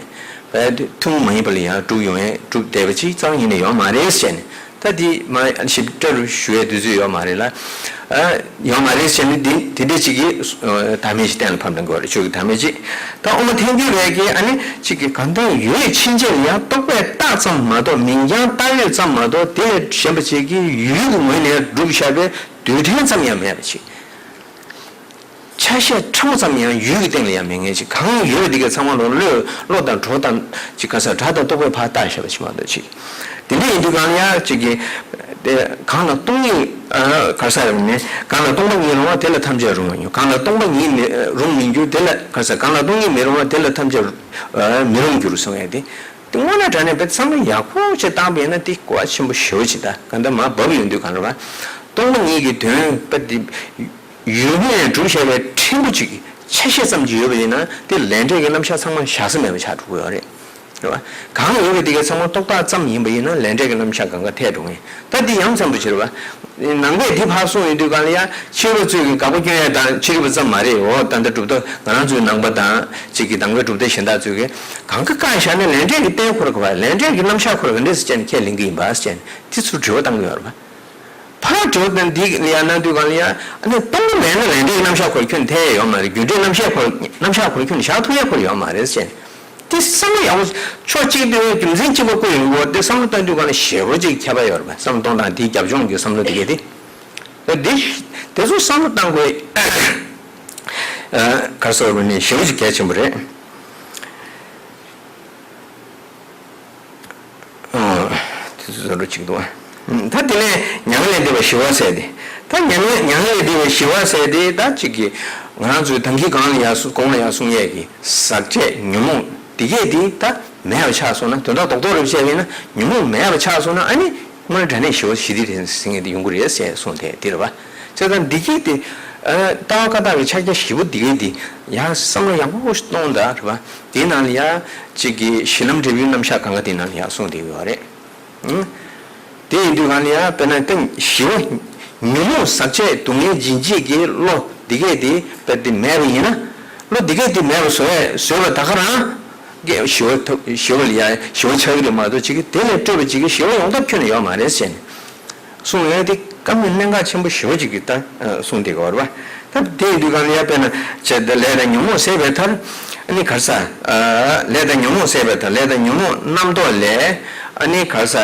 བས་ཐུན་མོང་མ་ཡིན་པ་ལ་ཡང་སྒྲུབ་ཡོང་ཡས་སྒྲུབ་བསྡད་པ་ཅིག་རྩ་བ་ཉིད་ནས་ཡོད་མ་རེད་ཟེར་ནས། ད་འདི་མ་ཞིབ་ཕྲ་རུ་ཞུ་ཡས་དུས་ཚོད་ཡོད་མ་རེད་ལ། ཨ་ཡོད་མ་རེད་ཟེར་ནས་འདི་འདི་འདྲས་ཅིག་གི་ཨ་བདག་མེད་ཅིག་གཏན་ལ་ཕབ་གནང་དགོས་རེད། ཆོས་ཀྱི་བདག་མེད་ཅིག་ད་དབུ་མ་ཐལ་འགྱུར་བས་ཀྱི་ཨ་ནི་ཅིག་གི་གང་ལྟར་ཡུལ་ཕྱིན་ཆད་ལ་ཡང་རྟོག་པས་བཏགས་ཙམ་མ་གཏོགས་མིང་རྐྱང་བཏགས་ཡོད་ཙམ་མ་གཏོགས་དེ་ལས་གཞན་པ་ཅིག་གི་ཡུལ་གྱི་ངོས་ནས་སྒྲུབ་བཞག་པའི་རྡུལ་ཕྲན་ཙམ་ཡང་མེད་པ་ཅིག་ཆ་ཤས་ཕྲ་མོ་ཙམ་ཡང་ཡུལ་གྱི་སྟེང་ལ་ཡང་མེད་མཁན་ཅིག་གང་ཡོད་དེ་གའི་ཚང་མ་ལོ་བློས་བློ་དང་གྲོགས་དང་ཅིག་ག་ས་སྒྲ་དང་རྟོག་པས་ཕར་བཏགས་བཞག་པ་ཅིག་མ་གཏོགས་ཅིག་དེ་འདྲ་ཡིན་དུས་གང་ལ་ཡང་ཅིག་གི་དེ་གང་ལ་སྟོང་ཉིད་ཨ་ག་ས་རུ་ནས་གང་ལ་སྟོང་པ་ཉིད་རུང་བ་དེ་ལ་ཐམས་ཅད་རུང་བ་ཉིད། གང་ལ་སྟོང་པ་ཉིད་མི་རུང་མི་འགྱུར་དེ་ལ་ག་ས་གང་ལ་སྟོང་ཉིད་མི་རུང་བ་དེ་ལ་ཐམས་ཅད་ཨ་མི་རུང་འགྱུར་གསུང་ཡས་དེ། དེ་དངོས་གནས་དྲང་གནས་དཔེ་བསམ་བློ་ཡག་པོ་ཅིག་བཏང་པ་ཡིན་ན་དེ་གོ་བ་ཆེན་པོ་ཞེ་པོ་ཅིག་ད་གང་ལྟར་མར་བབས་ཡོང་དུས་གང་ལ་བ། སྟོང་པ་ཉིད་ཀྱི་དོན་དཔེ་དེ་ཡུལ་ངོས་ནས་གྲུབ་བཞག་པའི་ཕྲན་བུ་ཅིག་ཆ་ཤས་ཙམ་ཅིག་ཡོད་པ་ཡིན་ན་དེ་ལས་འབྲས་ཀྱི་རྣམ་གཞག་ཚང་མ་བཞག་ས་མེད་པ་ཆགས་འགྲོ་གི་ཡོད་རེད། རེད་བ། གང་ཡོད་པའི་དེ་གའི་ཚང་མ་རྟོག་བཏགས་ཙམ་ཡིན་པ་ཡིན་ན་ལས་འབྲས་ཀྱི་རྣམ་གཞག་གང་ག་འཐད་འགྲོ་ངེས། ད་འདི་ཡ་མཚན་པོ་ཅིག་རེད་བ། ནང་པས་འདི་ཕར་གསུངས་ཡོང་དུས་གང་ལ་ཡ་ཕྱི་རོལ་པ་ཚོས་ཀྱི་དགག་པ་སྐྱོན་ཡ་དང་ཕྱི་རོལ་པ་ཙམ་མ་རེད། འོ་ད་ལྟ་གྲུབ་མཐའ་ང་རང་ཚོའི་ནང་པ་དང་གཅིག་གི་ནང་པའི་གྲུབ་མཐའ་གཞན་དག་ཚོས་ཀྱི་གང་ག་བཀག་བཞག་ན་ལས་འབྲས་ཀྱི་རྟེན་ཁོ་ར་ག་བ་ལས་འབྲས་ཀྱི་རྣམ་གཞག་ཁོ་ར་ག་འདྲས་སེ་བྱས་ནས་ཁས་ལེན་གྱི་ཡིན་པ་ཟེར་བྱས་ནས་དེ་ཚུར་དྲི་བ་བཏང་གི་ཡོད་རེད་བ། ཕར་དྲི་བ་དང་འདི་ལ་ཡ་གནང་དུས་གང་ལ་ཡ་ཨ་ནི་སྟོང་པ་མེད་ན་ལས་འབྲས་ཀྱི་རྣམ་གཞག་ཁོ་ར་ཁྱོན་ཐེ་ཡ་ཡོད་མ་རེད། རྒྱུ་འབྲས་རྣམ་གཞག་ཁོ་ར་རྣམ་གཞག་ཁོ་ར་ཁྱོན་བཞག་ཐུབ་ཡ་ཁོ་ར་ཡོད་མ་རེད་ཟེར་བྱས་ནས། དེ་བསམ་བློ་ཡག་པོ་ཕྱོགས་གཅིག་ཏུ་རྒྱུ་མཚན་གཅིག་པ་བཀོད་ཡོང་གི་ཡོད་དེ་བསམ་བློ་བཏང་དུས་གང་ལ་ཞེ་པོ་ཅིག་ཁྱད་པར་ཡོད་རེད་པ། བསམ་བློ་གཏོང་སྟངས་དེའི་རྒྱབ་ལྗོངས་ཀྱི་བསམ་བློ་དེ་གས་དེ། ད་འདི་དེ་ཚོ་བསམ་བློ་བཏང་དགོས། ག་རེ་ཟེར་བ་ནི་ཞེ་པོ་ཅིག་གལ་ཆེན་པོ་རེད། ཨ། དེ་ཚོ་བཟོ་འདྲ་ཅིག་འདུག་ཨ། ད་དེ་ནས་མྱ་ངན་ལས་འདས་པའི་ཞི་བ་ཟེར་ཏེ། ད་མྱ་ངན་མྱ་ངན་ལས་འདས་པའི་ཞི་བ་ཟེར་ཏེ་ད་ཅིག་གི་ང་རང་ཚོའི་ད་གིན་གོང་ལ་ཡང་གསུང་གོང་ལ་ཡང་གསུང་ཡས་ཀྱི་ཟག་བཅས་ཉོན་མོངས་འདི་གས་དེ་ད་མེད་པ་ཆགས་སོང་ན། དོན་དག་རྡོག་རྡོག་རེ་བཤད་པ་ཡིན་ན་ཉོན་མོངས་མེད་པ་ཆགས་སོང་ན་ཨ་ནི་དངོས་གནས་དྲང་གནས་ཞི་བ་ཞི་བདེ་རེད་ཟེར་མཁན་དེ་ཡོང་གི་རེད་ཟེར་གསུངས་ཏེ་དེ་རེད་པ། བྱས་ཙང་འདི་གས་དེ་ལྟ་བ་བཀའ་རྟགས་ཀྱི་ཕྱག་རྒྱ་བཞི་པོ་འདི་གས་དེ་ཡང་བསམ་བློ་ཡག་པོ་གཏོང་ད་རེད་པ། དེའི་ནང་ལ་ཡ་གཅིག་གི་གཞི་ལམ་འབྲས་བུའི་རྣམ་གཞག་གང་ག་དེའི་ནང་ལ་ཡ་གསུངས་བསྡད་ཡོད་རེད། ཨང་། དེ་ཡིན་དུས་གང་ལ་ཡ་དཔེར་ན་ཀུན་ཞི་བ་ཉོན་མོངས་ཟག་བཅས་སྡུག་བསྔལ་འབྱིན་བྱེད་ཀྱི་བློ་འདི་གས་དེ་དཔེ་དེ་མེད་པ་ཡིན་ན། བློ་འདི་གས་དེ་མེད་པ་བཟོ་ཡ་བཟོས་པ་ད་ག་རང་གི་ཞི་བ་ཐོབ་ཞི་བ་ལ་ཡ་ཞི་བ་ཆགས་ཀྱི་རེད་མ་གཏོགས་གཅིག་གི་དེ་ལས་སྤྲོས་པ་གཅིག་གི་ཞི་བ་ཡོང་ཐབས་ཁྱོན་ནས་ཡོད་མ་རེད་ཟེར་ནས། གསུངས་ཡོད་དེ་བཀའ་མོལ་གནད་འགག་ཆེན་པོ་ཞེ་པོ་ཅིག་གི་ད་གསུངས་བསྡད་ཀྱི་ཡོད་རེད་པ། ད་དེ་ཡིན་དུས་གང་ལ་ཡ་དཔེར་ན་བྱས་ཏེ་ལས་དང་ཉོན་མོངས་ཟད་པའི་མཐར་ཨ་ནི་ག་རེ་ཟ། ལས་དང་ཉོན་མོངས་ཟད་པའི་མཐར་ལས་དང་ཉོན་མོངས་རྣམ་རྟོག་ལས་ཨ་ནི་ག་རེ་ཟ།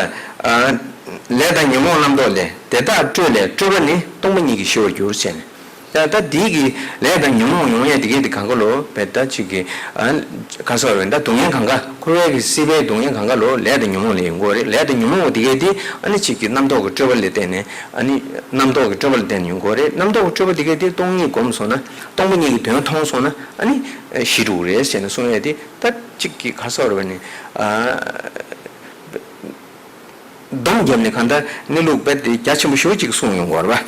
ལས་དང་ཉོན་མོངས་རྣམ་རྟོག་ལས་དེ་དག་སྤྲོས་ལས་སྤྲོས་པ་ནི་སྟོང་པ་ཉིད་ཀྱིས་ཞི་བར་འགྱུར་ཟེར་ནས། ད་ད་འདི་གི་ལས་དང་ཉོན་མོངས་ཡོང་ཡས་འདི་གས་འདི་གང་ག་ལོ་བས་ད་ཅིག་གི་ཨ་ག་རེ་ཟེར་བས་ད་སྡུག་བསྔལ་གང་ག་འཁོར་བའི་གི་སྲིད་པའི་སྡུག་བསྔལ་གང་ག་ལོ་ལས་དང་ཉོན་མོངས་ལས་ཡོང་གི་ཡོད་རེད། ལས་དང་ཉོན་མོངས་འདི་གས་འདི་ཨ་ནི་ཅིག་གི་རྣམ་རྟོག་གི་སྤྲོས་པ་ལ་བརྟེན་ནས་ཨ་ནི་རྣམ་རྟོག་གི་སྤྲོས་པ་ལ་བརྟེན་ནས་ཡོང་གི་ཡོད་རེད། རྣམ་རྟོག་གི་སྤྲོས་པ་འདི་གས་འདི་སྟོང་ཉིད་སྒོམ་སོང་ན་སྟོང་པ་ཉིད་ཀྱི་དོན་མཐོང་སོང་ན་ཨ་ནི་ཞི་འགྲོ་གི་རེད་ཟེར་ནས་གསུངས་ཡས་འདི་ད་ཅིག་གི་ག་རེ་ཟེར་བས་ནི་ཨ། སྡོམ་བརྒྱབ་ནས་གང་ལྟར་གནས་ལུགས་དཔེ་དེ་རྒྱ་ཆེན་པོ་ཞེ་པོ་ཅིག་གསུངས་ཡོང་གི་ཡོད་རེད་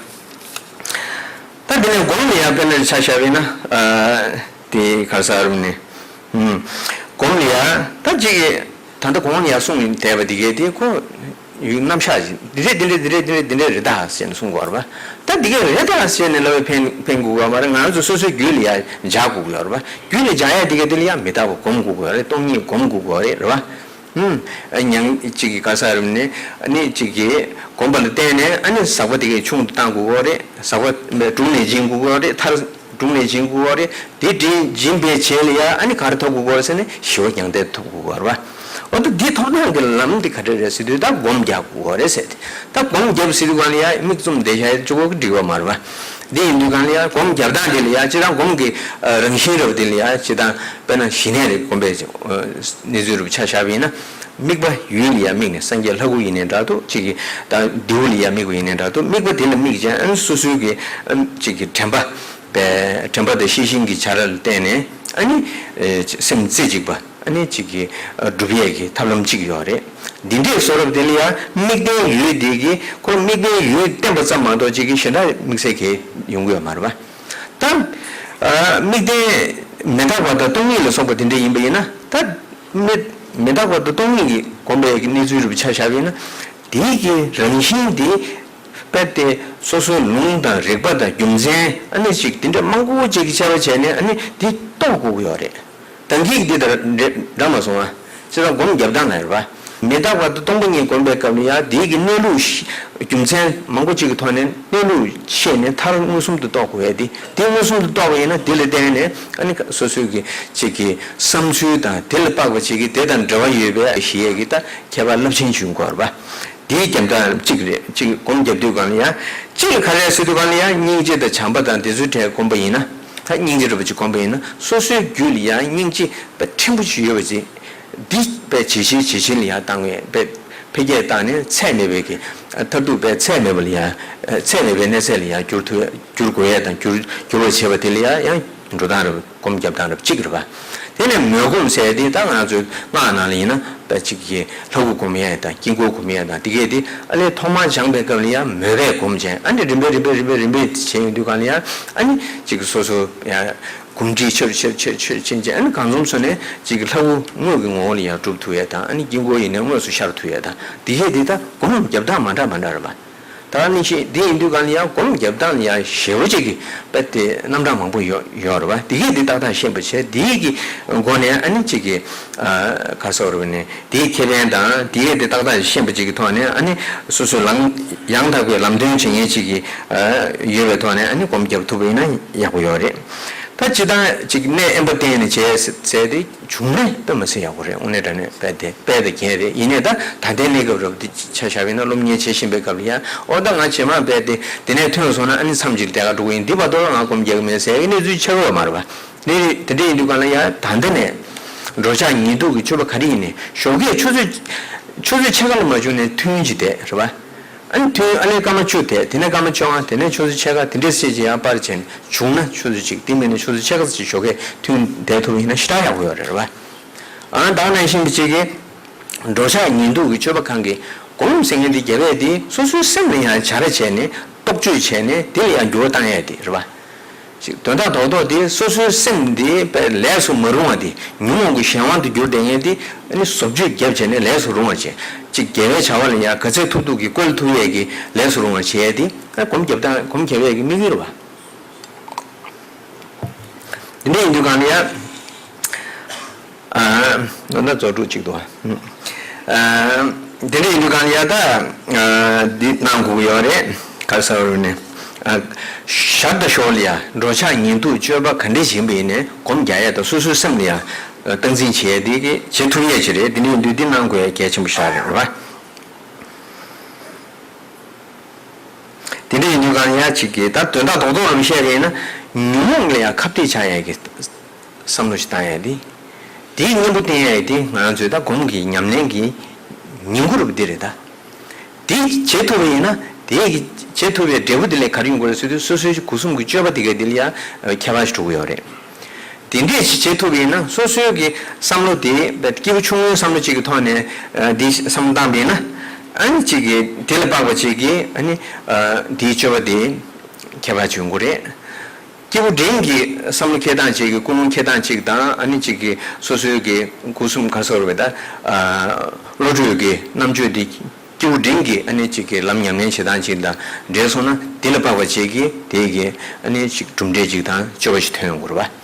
པ། ད་དེ་ནས་སྒོམ་ལ་ཡང་དཔེར་ན་ཆ་བཞག་པ་ཡིན་ན། ཨ། དེ་ག་རེ་ཟེར་ནས། ཨུམ། སྒོམ་ལ་ཡང་ད་ཅིག་ད་ལྟ་གོང་ལ་ཡང་གསུངས་བསྡད་པ་དེ་གས་དེ་ཁོ་ཡུལ་རྣམ་གཞག་ཅིག་འདི་འདྲས་འདི་འདྲས་འདི་འདྲས་འདི་འདྲས་འདི་འདྲས་རེད་ད་ཟེར་ནས་གསུང་གི་ཡོད་རེད་པ། ད་འདི་གས་རེད་ད་ཟེར་ནས་ལབ་པའི་ཕན་ཕན་དགོས་པ་མ་རེད། ང་རང་ཚོ་སོ་སོའི་རྒྱུད་ལ་ཡང་འཇགས་དགོས་ཀྱི་ཡོད་རེད་པ། རྒྱུད་ལ་འཇགས་ཡ་དེ་གས་དེ་ལ་ཡང་མི་རྟག་པ་སྒོམ་དགོས་ཀྱི་ཡོད་རེད། སྟོང་ཉིད་སྒོམ་དགོས་ཀྱི་ཡོད་རེད། རེད་པ། ཨུམ། མྱང་གཅིག་གི་ག་རེ་ཟེར་ནས་ཨ་ནི་གཅིག་གིས་སྒོམ་པ་ལ་བརྟེན་ནས་ཨ་ནི་ཟག་པ་དེ་གས་ཆུང་དུ་བཏང་དགོས་ཀྱི་ཡོད་རེད། ཟག་པ་དྲུངས་ནས་འབྱིན་དགོས་ཀྱི་ཡོད་རེད། མཐར་དྲུངས་ནས་འབྱིན་དགོས་ཀྱི་ཡོད་རེད། དེ་འབྱིན་འབྱིན་པའི་རྗེས་ལ་ཡང་ཨ་ནི་ག་རེ་ཐོབ་དགོས་ཀྱི་ཡོད་རེད་ཟེར་ན་ཞི་བ་མྱང་འདས་ཐོབ་དགོས་ཀྱི་ཡོད་རེད་པ། འོ་ད་འདི་ཐོབ་སྟངས་ཀྱི་ལམ་འདི་ག་འདྲ་རེད་ཟེར་དུས་ད་སྒོམ་རྒྱག་དགོས་ཀྱི་ཡོད་རེད་ཟེར་ཏེ། ད་སྒོམ་བརྒྱབ་ཟེར་དུས་གང་ལ་ཡང་མིག་བཙུམ་བསྡད་བཞག་ཡ་གཅིག་པོ་གིས་འགྲིག་པ་མ་རེད་པ། འདི་ཡིན་དུས་གང་ལ་ཡང་སྒོམ་བརྒྱབ་སྟངས་དེ་ལ་ཡང་སྤྱིར་བཏང་སྒོམ་གྱི་རང་བཞིན་རབ་དེ་ལ་ཡང་སྤྱིར་བཏང་དཔེར་ན་ཞི་གནས་རེད། སྒོམ་པའི་གནས་ཚུལ་རུ་ཆ་བཞག་པ་ཡིན་ན། དམིགས་པ་ཡུལ་ལ་ཡང་དམིགས་ནས་སངས་རྒྱས་ལྷ་སྐུ་ཡིན་ནའི་འདྲ་འདུག་གཅིག་གིས་ད་རྡེའུ་ལ་ཡང་དམིགས་པ་ཡིན་ནའི་འདྲ་འདུག་དམིགས་པ་དེ་ལ་དམིགས་བྱས་ཨ་ནི་སོ་སོའི་གི་ཨ་ནི་གཅིག་གི་དྲན་པ་པའི་དྲན་པ་དང་ཤེས་བཞིན་གྱི་བྱ་ར་ལ་བརྟེན་ནས་ཨ་ནི་སེམས་རྩེ་གཅིག་པ་ཨ་ནི་གཅིག་གི་སྒྲུབ་ཡས་ཀྱི་ཐབས་ལམ་གཅིག་ཡོད་རེད། འདི་འདྲའི་བཟོ་རབས་དེ་ལ་ཡང་དམིགས་རྟེན་ཡུལ་དེ་གི་ཁོ་དམིགས་པའི་ཡུལ་བསྟན་པ་ཙམ་མ་གཏོགས་གཅིག་གི་གཞན་དག་དམིགས་བསལ་གྱི་ཡོང་གི་ཡོད་མ་རེད་པ། ད་དམིགས་རྟེན་མི་རྟག་པ་དང་སྟོང་ཉིད་ལ་སོགས་པ་དེ་འདྲ་ཡིན་པ་ཡིན་ན། ད་མི་མི་རྟག་པ་དང་སྟོང་ཉིད་ཀྱི་སྒོམ་པའི་གནས་ཚུལ་རུ་ཆ་བཞག་པ་ཡིན་ན། དེའི་གི་རང་བཞིན་དེ་དཔེ་དེ་སོ་སོའི་ལུང་དང་རིགས་པ་དང་རྒྱུ་མཚན་ཨ་ནི་ཅིག་དེ་འདྲ་མང་པོ་ཅིག་གི་དཔྱད་པ་བྱས་ནས་ཨ་ནི་དེ་རྟོགས་དགོས་ཀྱི་ཡོད་རེད། ད་གིན་འདི་ལྟར་འདྲ་མ་སོང་ང་། ཅི་ལྟར་སྒོམ་རྒྱབ་སྟངས་ལ་རེད་པ། མི་རྟག་པ་དང་སྟོང་པ་ཉིད་སྒོམ་པའི་སྐབས་ལ་ཡང་དེའི་གི་གནས་ལུགས་ཤེས་རྒྱུ་མཚན་མང་པོ་ཅིག་གི་ཐོག་ནས་གནས་ལུགས་ཤེས་ནས་མཐར་མངོན་སུམ་དུ་རྟོགས་དགོས་པས། དེ་དེ་མངོན་སུམ་དུ་རྟོགས་པ་ཡིན་ན་དེ་ལ་བརྟེན་ནས་ཨ་ནི་སོ་སོའི་གི་ཅིག་གི་བསམ་ཚུལ་དང་དེ་ལ་དཔག་པ་ཅིག་གི་དེ་དང་འབྲེལ་བ་ཡོད་པའི་ཤེས་ཡས་ཀྱི་ད་ཁྱད་པར་རླབས་ཆེན་བྱུང་དགོས་པ། དེའི་རྒྱབ་སྟངས་གཅིག་རེད། གཅིག་སྒོམ་རྒྱབ་དུས་གང་ལ་ཡང་གཅིག་ལ་ག་རེ་ཟེར་དུས་གང་ལ་ཡང་སྙིང་རྗེ་དང་བྱམས་པ་དང་དེ་ཚོའི་གྲས་སྒོམ་པ་ཡིན་ན། ད་སྙིང་རྗེ་རུ་བ་ཅིག་སྒོམ་པ་ཡིན་ན་སོ་སོའི་རྒྱུད་ལ་ཡང་སྙིང་རྗེ་དཔེ་ཕྲན་བུ་ཅིག་ཡོད་པ་ཅིག་འདི་དཔེ་ཇེ་ཆེ་ཇེ་ཆེ་ལ་ཡང་བཏང་བས་དཔེ་འཕེལ་རྒྱས་བཏང་ནས་ཚད་མེད་པའི་གི་མཐར་ཐུག་དཔེ་ཚད་མེད་པ་ལ་ཡང་ཚད་མེད་པའི་གནས་ཚད་ལ་ཡང་འགྱུར་ཐུབ་འགྱུར་དགོས་ཡས་དང་འགྱུར་འགྱུར་བར་བྱེད་པ་དེ་ལ་ཡང་ཡང་འགྲོ་སྟངས་རེད། སྒོམ་རྒྱབ་སྟངས་རེད་གཅིག་རེད་པ། དེ་ནས་མོས་སྒོམ་ཟེར་དེ་ད་ང་ཚོའི་སྔགས་ནང་ལ་ཡིན་ན་ད་གཅིག་གི་ལྷ་སྐུ་སྒོམ་ཡས་དང་དཀྱིལ་འཁོར་སྒོམ་ཡས་དང་དེ་གས་དེ་ཨ་ལས་ཐོག་མར་སྦྱངས་པའི་སྐབས་ལ་ཡང་མོས་པས་སྒོམ་བྱས་ཨ་ནི་རིམ་པས་རིམ་པས་རིམ་པས་རིམ་པས་བྱས་ཡོང་དུས་གང་ལ་ཡང་ཨ་ནི་གཅིག་གི་སོ་སོ་ཡང་ གོམས་འདྲིས་ཆེར་ཆེར་ཆེར་ཆེར་ཕྱིན་ཅིང་། ཨ་ནི་གང་འཛོམས་སུ་ནས་ཅིག་གི་ལྷ་སྐུ་དངོས་ཀྱི་ངོ་བོ་ལ་ཡང་གྲུབ་ཐུབ་ཡས་དང་། ཨ་ནི་དཀྱིལ་འཁོར་ཡིན་ནའི་དངོས་སུ་ཤར་ཐུབ་ཡས་དང་། འདི་གས་འདི་ད་སྒོམ་རྒྱབ་སྟངས་མ་འདྲ་མ་འདྲ་རེད་པ། ད་གླེང་གཞི་འདི་ཡིན་དུས་གང་ལ་ཡང་སྒོམ་རྒྱབ་སྟངས་ལ་ཡང་ཞེ་པོ་ཅིག་གི་དཔེ་དེ་རྣམ་གྲངས་མང་པོ་ཡོད་ཡོད་རེད་པ། འདི་གས་འདི་ཏག་ཏག་ཤེས་པ་བྱས། འདི་གི་སྒོ་ནས་ཨ་ནི་ཅིག་གི་ཨ་ག་རེ་ཟེར་དགོས་རེད་པ་ནི། དེའི་ཁེ་ཕན་དང་དེའི་དེ་ཏག་ཏག་ཤེས་པ་ཅིག་གི་ཐོག་ནས། ཨ་ནི་སོ་སོའི་ལམ་ཡང་དག་པའི་ལམ་སྟོན་བྱེད་མཁན་ཅིག་གི་ཨ་ཡོད་པའི་ཐོག་ནས། ཨ་ནི་སྒོམ་རྒྱབ་ཐུབ་པ་ཡིན་ན་ཡག་པོ་ཡོད་རེད། ད་སྤྱིར་བཏང་ཅིག་གནས་དབེན་པ་བསྟེན་ནས་བྱས་ཟེར་དེ་བྱུང་ན་དཔེ་མི་སྲིད་ཡག་པོ་རེད། དངོས་གནས་དྲང་གནས་དཔེ་དེ་དཔེ་དང་རྒྱན་རེད། ཡིན་ནའི་ད་ད་ལྟའི་གནས་སྐབས་རབ་དེ་ཆ་བཞག་པ་ཡིན་ན། སློབ་གཉེར་བྱེད་བཞིན་པའི་སྐབས་ལ་ཡང་། ཨོ་ད་ང་རྗེས་མ་དཔེ་དེ་དེ་ནས་ཐོན་སོང་ན་ཨ་ནི་མཚམས་ཅིག་དེ་ག་འགྲོ་གི་ཡིན། འདི་བར་དུ་ང་སྒོམ་རྒྱག་གི་མེད་ཟེར་གྱི་གནས་ཚུལ་ཆགས་ཡོད་མ་རེད་པ། དེ་དེ་འདྲ་ཡིན་དུས་གང་ལ་ཡང་ད་ལྟ་ནས་འགྲོ་འཆག་ཉལ་འདུག་གི་སྤྱོད་པ་ག་རེ་ཡིན་ནའི། ཞོགས་ཀས་ཆུ་ཚོད་ཆུ་ཚོད་ཕྱེད་ཀ་ལ་མ་བྱུང་ནས་ཐུན་གཅིག་བསྡད་རེད་པ། ཨ་ནི་ཐུན་ཨ་ལས་སྐར་མ་བཅུ་བསྡད། དེ་ནས་སྐར་མ་བཅོ་ལྔ། དེ་ནས་ཆུ་ཚོད་ཕྱེད་ཀ། དེ་འདྲ་བྱས་བྱས་ཡང་པར་བྱས་ནས་བྱུང་ན་ཆུ་ཚོད་གཅིག་དེ་མིན་ན་ཆུ་ཚོད་ཕྱེད་ཀ་ཙམ་ཞིག་ཞོགས་ཀས་ཐུན་བསྡད་ཐུབ་པ་ཡིན་ན་ཞེ་དྲག་ཡག་པོ་ཡོད་རེད་པ། ཨ་ད་ག་ནང་བཞིན་གྱི་ཅིག་གི་འགྲོ་འཆག་ཉལ་འདུག་གི་སྤྱོད་པ་གང་གི་སྒོམ་ཟེར་མཁན་དེ་རྒྱབ་ཡས་དེ་སོ་སོའི་སེམས་ལ་ཡང་བྱ་ར་བྱས་ནས་རྟོག་དཔྱོད་བྱས་ནས་དེ་ལ་ཡང་འགྱུར་བ་བཏང་ཡས་དེ་རེད་པ། ཅིག་དོན་དག་རྡོག་རྡོག་དེ་སོ་སོའི་སེམས་དེ་དཔེ་ལས་སུ་མ་རུང་བ་དེ། ཉོན་མོངས་ཀྱི་གཞན་དབང་དུ་གྱུར་བསྡད་མཁན་དེ། ཨ་ནི་བཟོ་བཅོས་རྒྱབ་བྱས་ནས་ལས་སུ་རུང་བར་བྱས། ཅིག་དགེ་བའི་བྱ་བ་ལ་ཡང་ག་ཚད་ཐུབ་ཐུབ་ཀྱིས་བཀོལ་ཐུབ་ཡས་ཀྱི་ལས་སུ་རུང་བར་བྱེད་ཡས་དེ། ཨ་སྒོམ་རྒྱབ་སྟངས། སྒོམ་རྒྱབ་ཡས་ཀྱི་དམིགས་ཡུལ་རེད་པ། དེ་འདྲ་ཡིན་དུས་གང་ལ་ཡང་། ཨ་ད་རྫོགས་དྲུག་གཅིག་ཏུ། ཨ་དེ་འདྲ་ཡིན་དུས་གང་ལ་ཡང་ད་ཨ་འདི་གནང་དགོས་ཀྱི་ཡོད་རེད། ག་རེ་ཟེར་བ་ནི། ཨ་ཞར་དང་ཞོར་ལ་ཡང་འགྲོ་འཆག་ཉལ་འདུག་སྤྱོད་པ་ག་འདྲ་ཞིག་ཡིན་པ་ཡིན་ནའི་སྒོམ་རྒྱག་ཡས་དང་སོ་སོའི་སེམས་ལ་ཡང་སྟངས་འཛིན་བྱེད་ཡས་དེ་གི་བྱེད་ཐུབ་ཡས་ཅིག་རེད། དེ་འདྲ་ཡིན་དུས་འདི་གནང་དགོས་ཡས་གལ་ཆེན་པོ་ཞིག་རེད་པ། དེ་འདྲ་ཡིན་དུས་གང་ཡང་ཅིག་གིས་ད་དོན་དག་རྡོག་རྡོག་ལ་བཤད་པ་ཡིན་ན། ཉོན་མོངས་ལ་ཡང་ཁ་གཏད་བྱ་ཡས་ཀྱི་བསམ་བློ་ཞིག་བཏང་ཡས་དེ། དེའི་གཉེན་པོ་བསྟེན་ཡས་དེ་ང་རང་ཚོའི་ད་སྒོམ་གྱི་ཉམས་ལེན་གྱི་ཉིང་ཁུ་རུ་འདི་རེད་ད། དེ་བྱེད་ཐུབ་པ་ཡིན་ན། དེ་གི་བྱེད་ཐུབ་པའི་འབྲས་བུ་དེ་ལས་ག་རེ་ཡོང་གི་རེད་ཟེར་དུས། སོ་སོའི་སྒོ་གསུམ་གྱི་སྤྱོད་པ་དེ་ག་དེ་ལ་ཡང་ཁྱད་པར་ཞིག་འགྲོ་གི་ཡོད་རེད། དེ་འདྲས་ཞིག་བྱེད་ཐུབ་པ་ཡིན་ན། སོ་སོའི་གི་བསམ་བློ་དེ་སྐྱེས་བུ་ཆུང་ངུའི་བསམ་བློ་ཅིག་གི་ཐོག་ནས་ཨ་འདི་བསམ་བློ་བཏང་པ་ཡིན་ན། ཨ་ནི་ཅིག་གི་དེ་ལ་དཔག་པ་ཅིག་གིས་ཨ་ནི་ཨ་འདིའི་སྤྱོད་པ་དེ་ཁྱད་པར་ཅིག་ཡོང་གི་རེད། སྐྱེས་བུ་འབྲིང་གི་བསམ་བློ་འཁྱེར་སྟངས་ཅིག་གི། ཀུན་སློང་འཁྱེར་སྟངས་ཅིག་དང་། ཨ་ནི་ཅིག་གི་སོ་སོའི་གི་སྒོ་གསུམ་ག་རེ་ཟེར་དགོས་རེད་པ། ད་ཨ་བློ་གྲོས་ཀྱི་རྣམ་དཔྱོད་དེ། སྐྱེས་བུ་འབྲིང་གི་ཨ་ནི་ཅིག་གི་ལམ་ཉམས་ལེན་བྱེད་སྟངས་ཅིག་དང་འབྲེལ་སོང་ན། དེ་ལ་དཔག་པ་ཅིག་གིས་དེ་གི་ཨ་ནི་ཅིག་གྲུབ་འབྲས་ཅིག་དང་སྤྱོད་པ་ཞིག་ཐོན་ཡོང་གི་རེད་པ།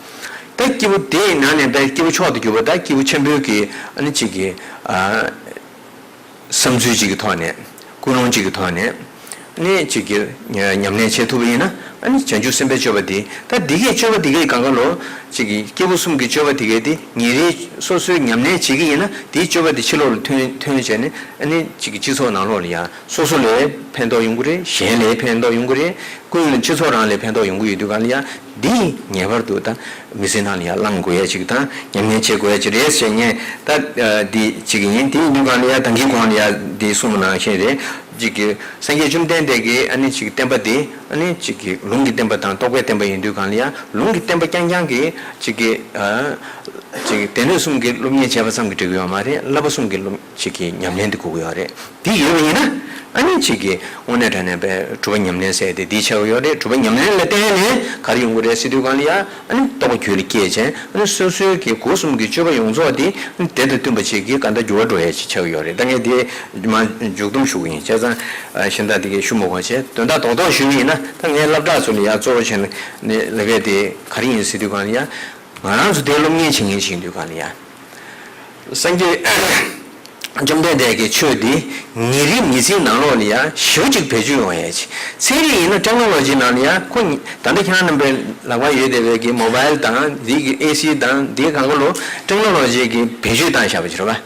ད་སྐྱེས་བུ་དེའི་ནང་ནས་ད་སྐྱེས་བུ་མཆོག་ཏུ་གྱུར་པ། ད་སྐྱེས་བུ་ཆེན་པོའི་གི་ཨ་ནི་ཅིག་གི་ཨ་བསམ་ཚུལ་ཅིག་གི་ཐོག་ནས། ཀུན་སློང་ཅིག་གི་ཐོག་ནས་ཨ་ནི་ཅིག་གི་ཉམས་ལེན་བྱེད་ཐུབ་པ་ཡིན་ན། ཨ་ནི་བྱང་ཆུབ་སེམས་དཔའི་སྤྱོད་པ་དེ། ད་འདི་གའི་སྤྱོད་པ་འདི་གའི་སྒང་ག་ལོ། ཅིག་གི་སྐྱེས་བུ་གསུམ་གྱི་སྤྱོད་པ་དེ་གའི་དེ་ཉིན་རེ་སོ་སོའི་ཉམས་ལེན་བྱེད་ཀྱི་ཡིན་ན། དེའི་སྤྱོད་པ་དེ་ཕྱི་ལོགས་ལ་ཐོན་ཐོན་བྱས་ནས། ཨ་ནི་ཅིག་གི་སྤྱི་ཚོགས་ནང་ལོགས་ལ་ཡང་སོ་སོ་ལ་ཕན་ཐོགས་ཡོང་གི་རེད། གཞན་ལ་ཕན་ཐོགས་ཡོང་གི་རེད། ཀུན་སྤྱི་ཚོགས་རང་ལ་ཕན་ཐོགས་ཡོང་གི་ཡོད་དུས་གང་ལ་ཡང་། འདི་ངེས་པར་དུ་ད་མི་ཚེ་ནང་ལ་ཡང་བླང་དགོས་ཡ་ཅིག་དང་། ཉམས་ལེན་བྱེད་དགོས་ཡ་ཅིག་རེད་ཟེར། ངས་ད་ཨ་འདི་ཅིག་ཡིན། དེ་ཡིན་དུས་གང་ལ་ཡང་ད་གིན་གོང་ལ་ཡང་འདི་གསུངས་པ་ནང་བཞིན་རེད། ཅིག་གི་སངས་རྒྱས་བཅོམ་ལྡན་འདས་ཀྱི་ཨ་ནི་ཅིག་བསྟན་པ་འདི། ཨ་ནི་ཅིག་གི་ལུང་གི་བསྟན་པ་དང་རྟོགས་པའི་བསྟན་པ་ཡིན་དུས་གང་ལ་ཡང་། ལུང་གི་བསྟན་པ་རྐྱང་རྐྱང་གིས་ཅིག་གི་ཨ་ཅིག་སྡེ་སྣོད་གསུམ་གྱི་སློབ་གཉེར་བྱས་པ་ཙམ་གྱིས་འགྲིག་གི་ཡོད་མ་རེད། བསླབ་པ་གསུམ་གྱི་སློབ་ཅིག་གི་ཉམས་ལེན་དེ་དགོས་ཀྱི་ཡོད་རེད། དེ་ཡོད་པ་ཡིན་ན། ཨ་ནི་ཅིག་གི་དངོས་གནས་དྲང་གནས་པའི་གྲུབ་པ་ཉམས་ལེན་ཟེར་དེ་འདི་ཆགས་ཀྱི་ཡོད་རེད། གྲུབ་པ་ཉམས་ལེན་ལ་བརྟེན་ནས་ག་རེ་ཡོང་གི་རེད་ཟེར་དུས་གང་ལ་ཡང་། ཨ་ནི་རྟོགས་པ་རྒྱུད་ལ་སྐྱེས་བྱས། ཨ་ནི་སོ་སོའི་གི་སྒོ་གསུམ་གྱི་སྤྱོད་པ་ཡོངས་རྫོགས་དེ་ཨ་ནི་དེ་དང་བསྟུན་པ་ཅིག་གི་གང་ལྟར་འགྱུར་བ་འགྲོ་ཡ་ཅིག་ཆགས་ཀྱི་ཡོད་རེད། ད་ངས་དེ་མ་མཇུག་བསྡོམས་ཞུ་གི་ཡིན། བྱས་ཙང་ཨ་གཞན་དག་དེ་གས་ཞུ་མ་དགོས་བྱས། དོན་དག་རྡོག་རྡོག་ཞུས་པ་ཡིན་ན། ད་ངས་སློབ་གྲྭ་ཚོ་ལ་ཡང་གཙོ་བོ་བྱས་ནས་ལས་ཀ་དེ་ག་རེ་ཡིན་ཟེར་དུས་གང་ལ་ཡང་། ང་རང་ཚོ་དེ་སློབ་གཉེར་བྱེད་མཁན་ཞིག་ཡིན་དུས་གང་ལ་ཡང་། སངས་རྒྱས་བཅོམ་ལྡན་འདས་ཀྱི་ཆོས་འདི་ཉིན་རེའི་མི་ཚེའི་ནང་ལོགས་ལ་ཡང་ཞེ་པོ་ཅིག་བེད་སྤྱོད་ཡོང་ཡས་ཅིག་ཚན་རིག་ཡིན་ན་ཊེག་ནོ་ལོ་ཇི་ནང་ལ་ཡང་། ཁོ་ད་ལྟ་ཁྱེད་རང་རྣམ་པའི་ལག་པར་ཡོད་བསྡད་པའི་གི་མོ་བཱའིལ་དང་། འདི་གི་ཨེ་སི་དང་། འདིའི་སྒང་ག་ལོ་ཊེག་ནོ་ལོ་ཇི་གི་བེད་སྤྱོད་བཏང་བཞག་པ་ཅིག་རེད་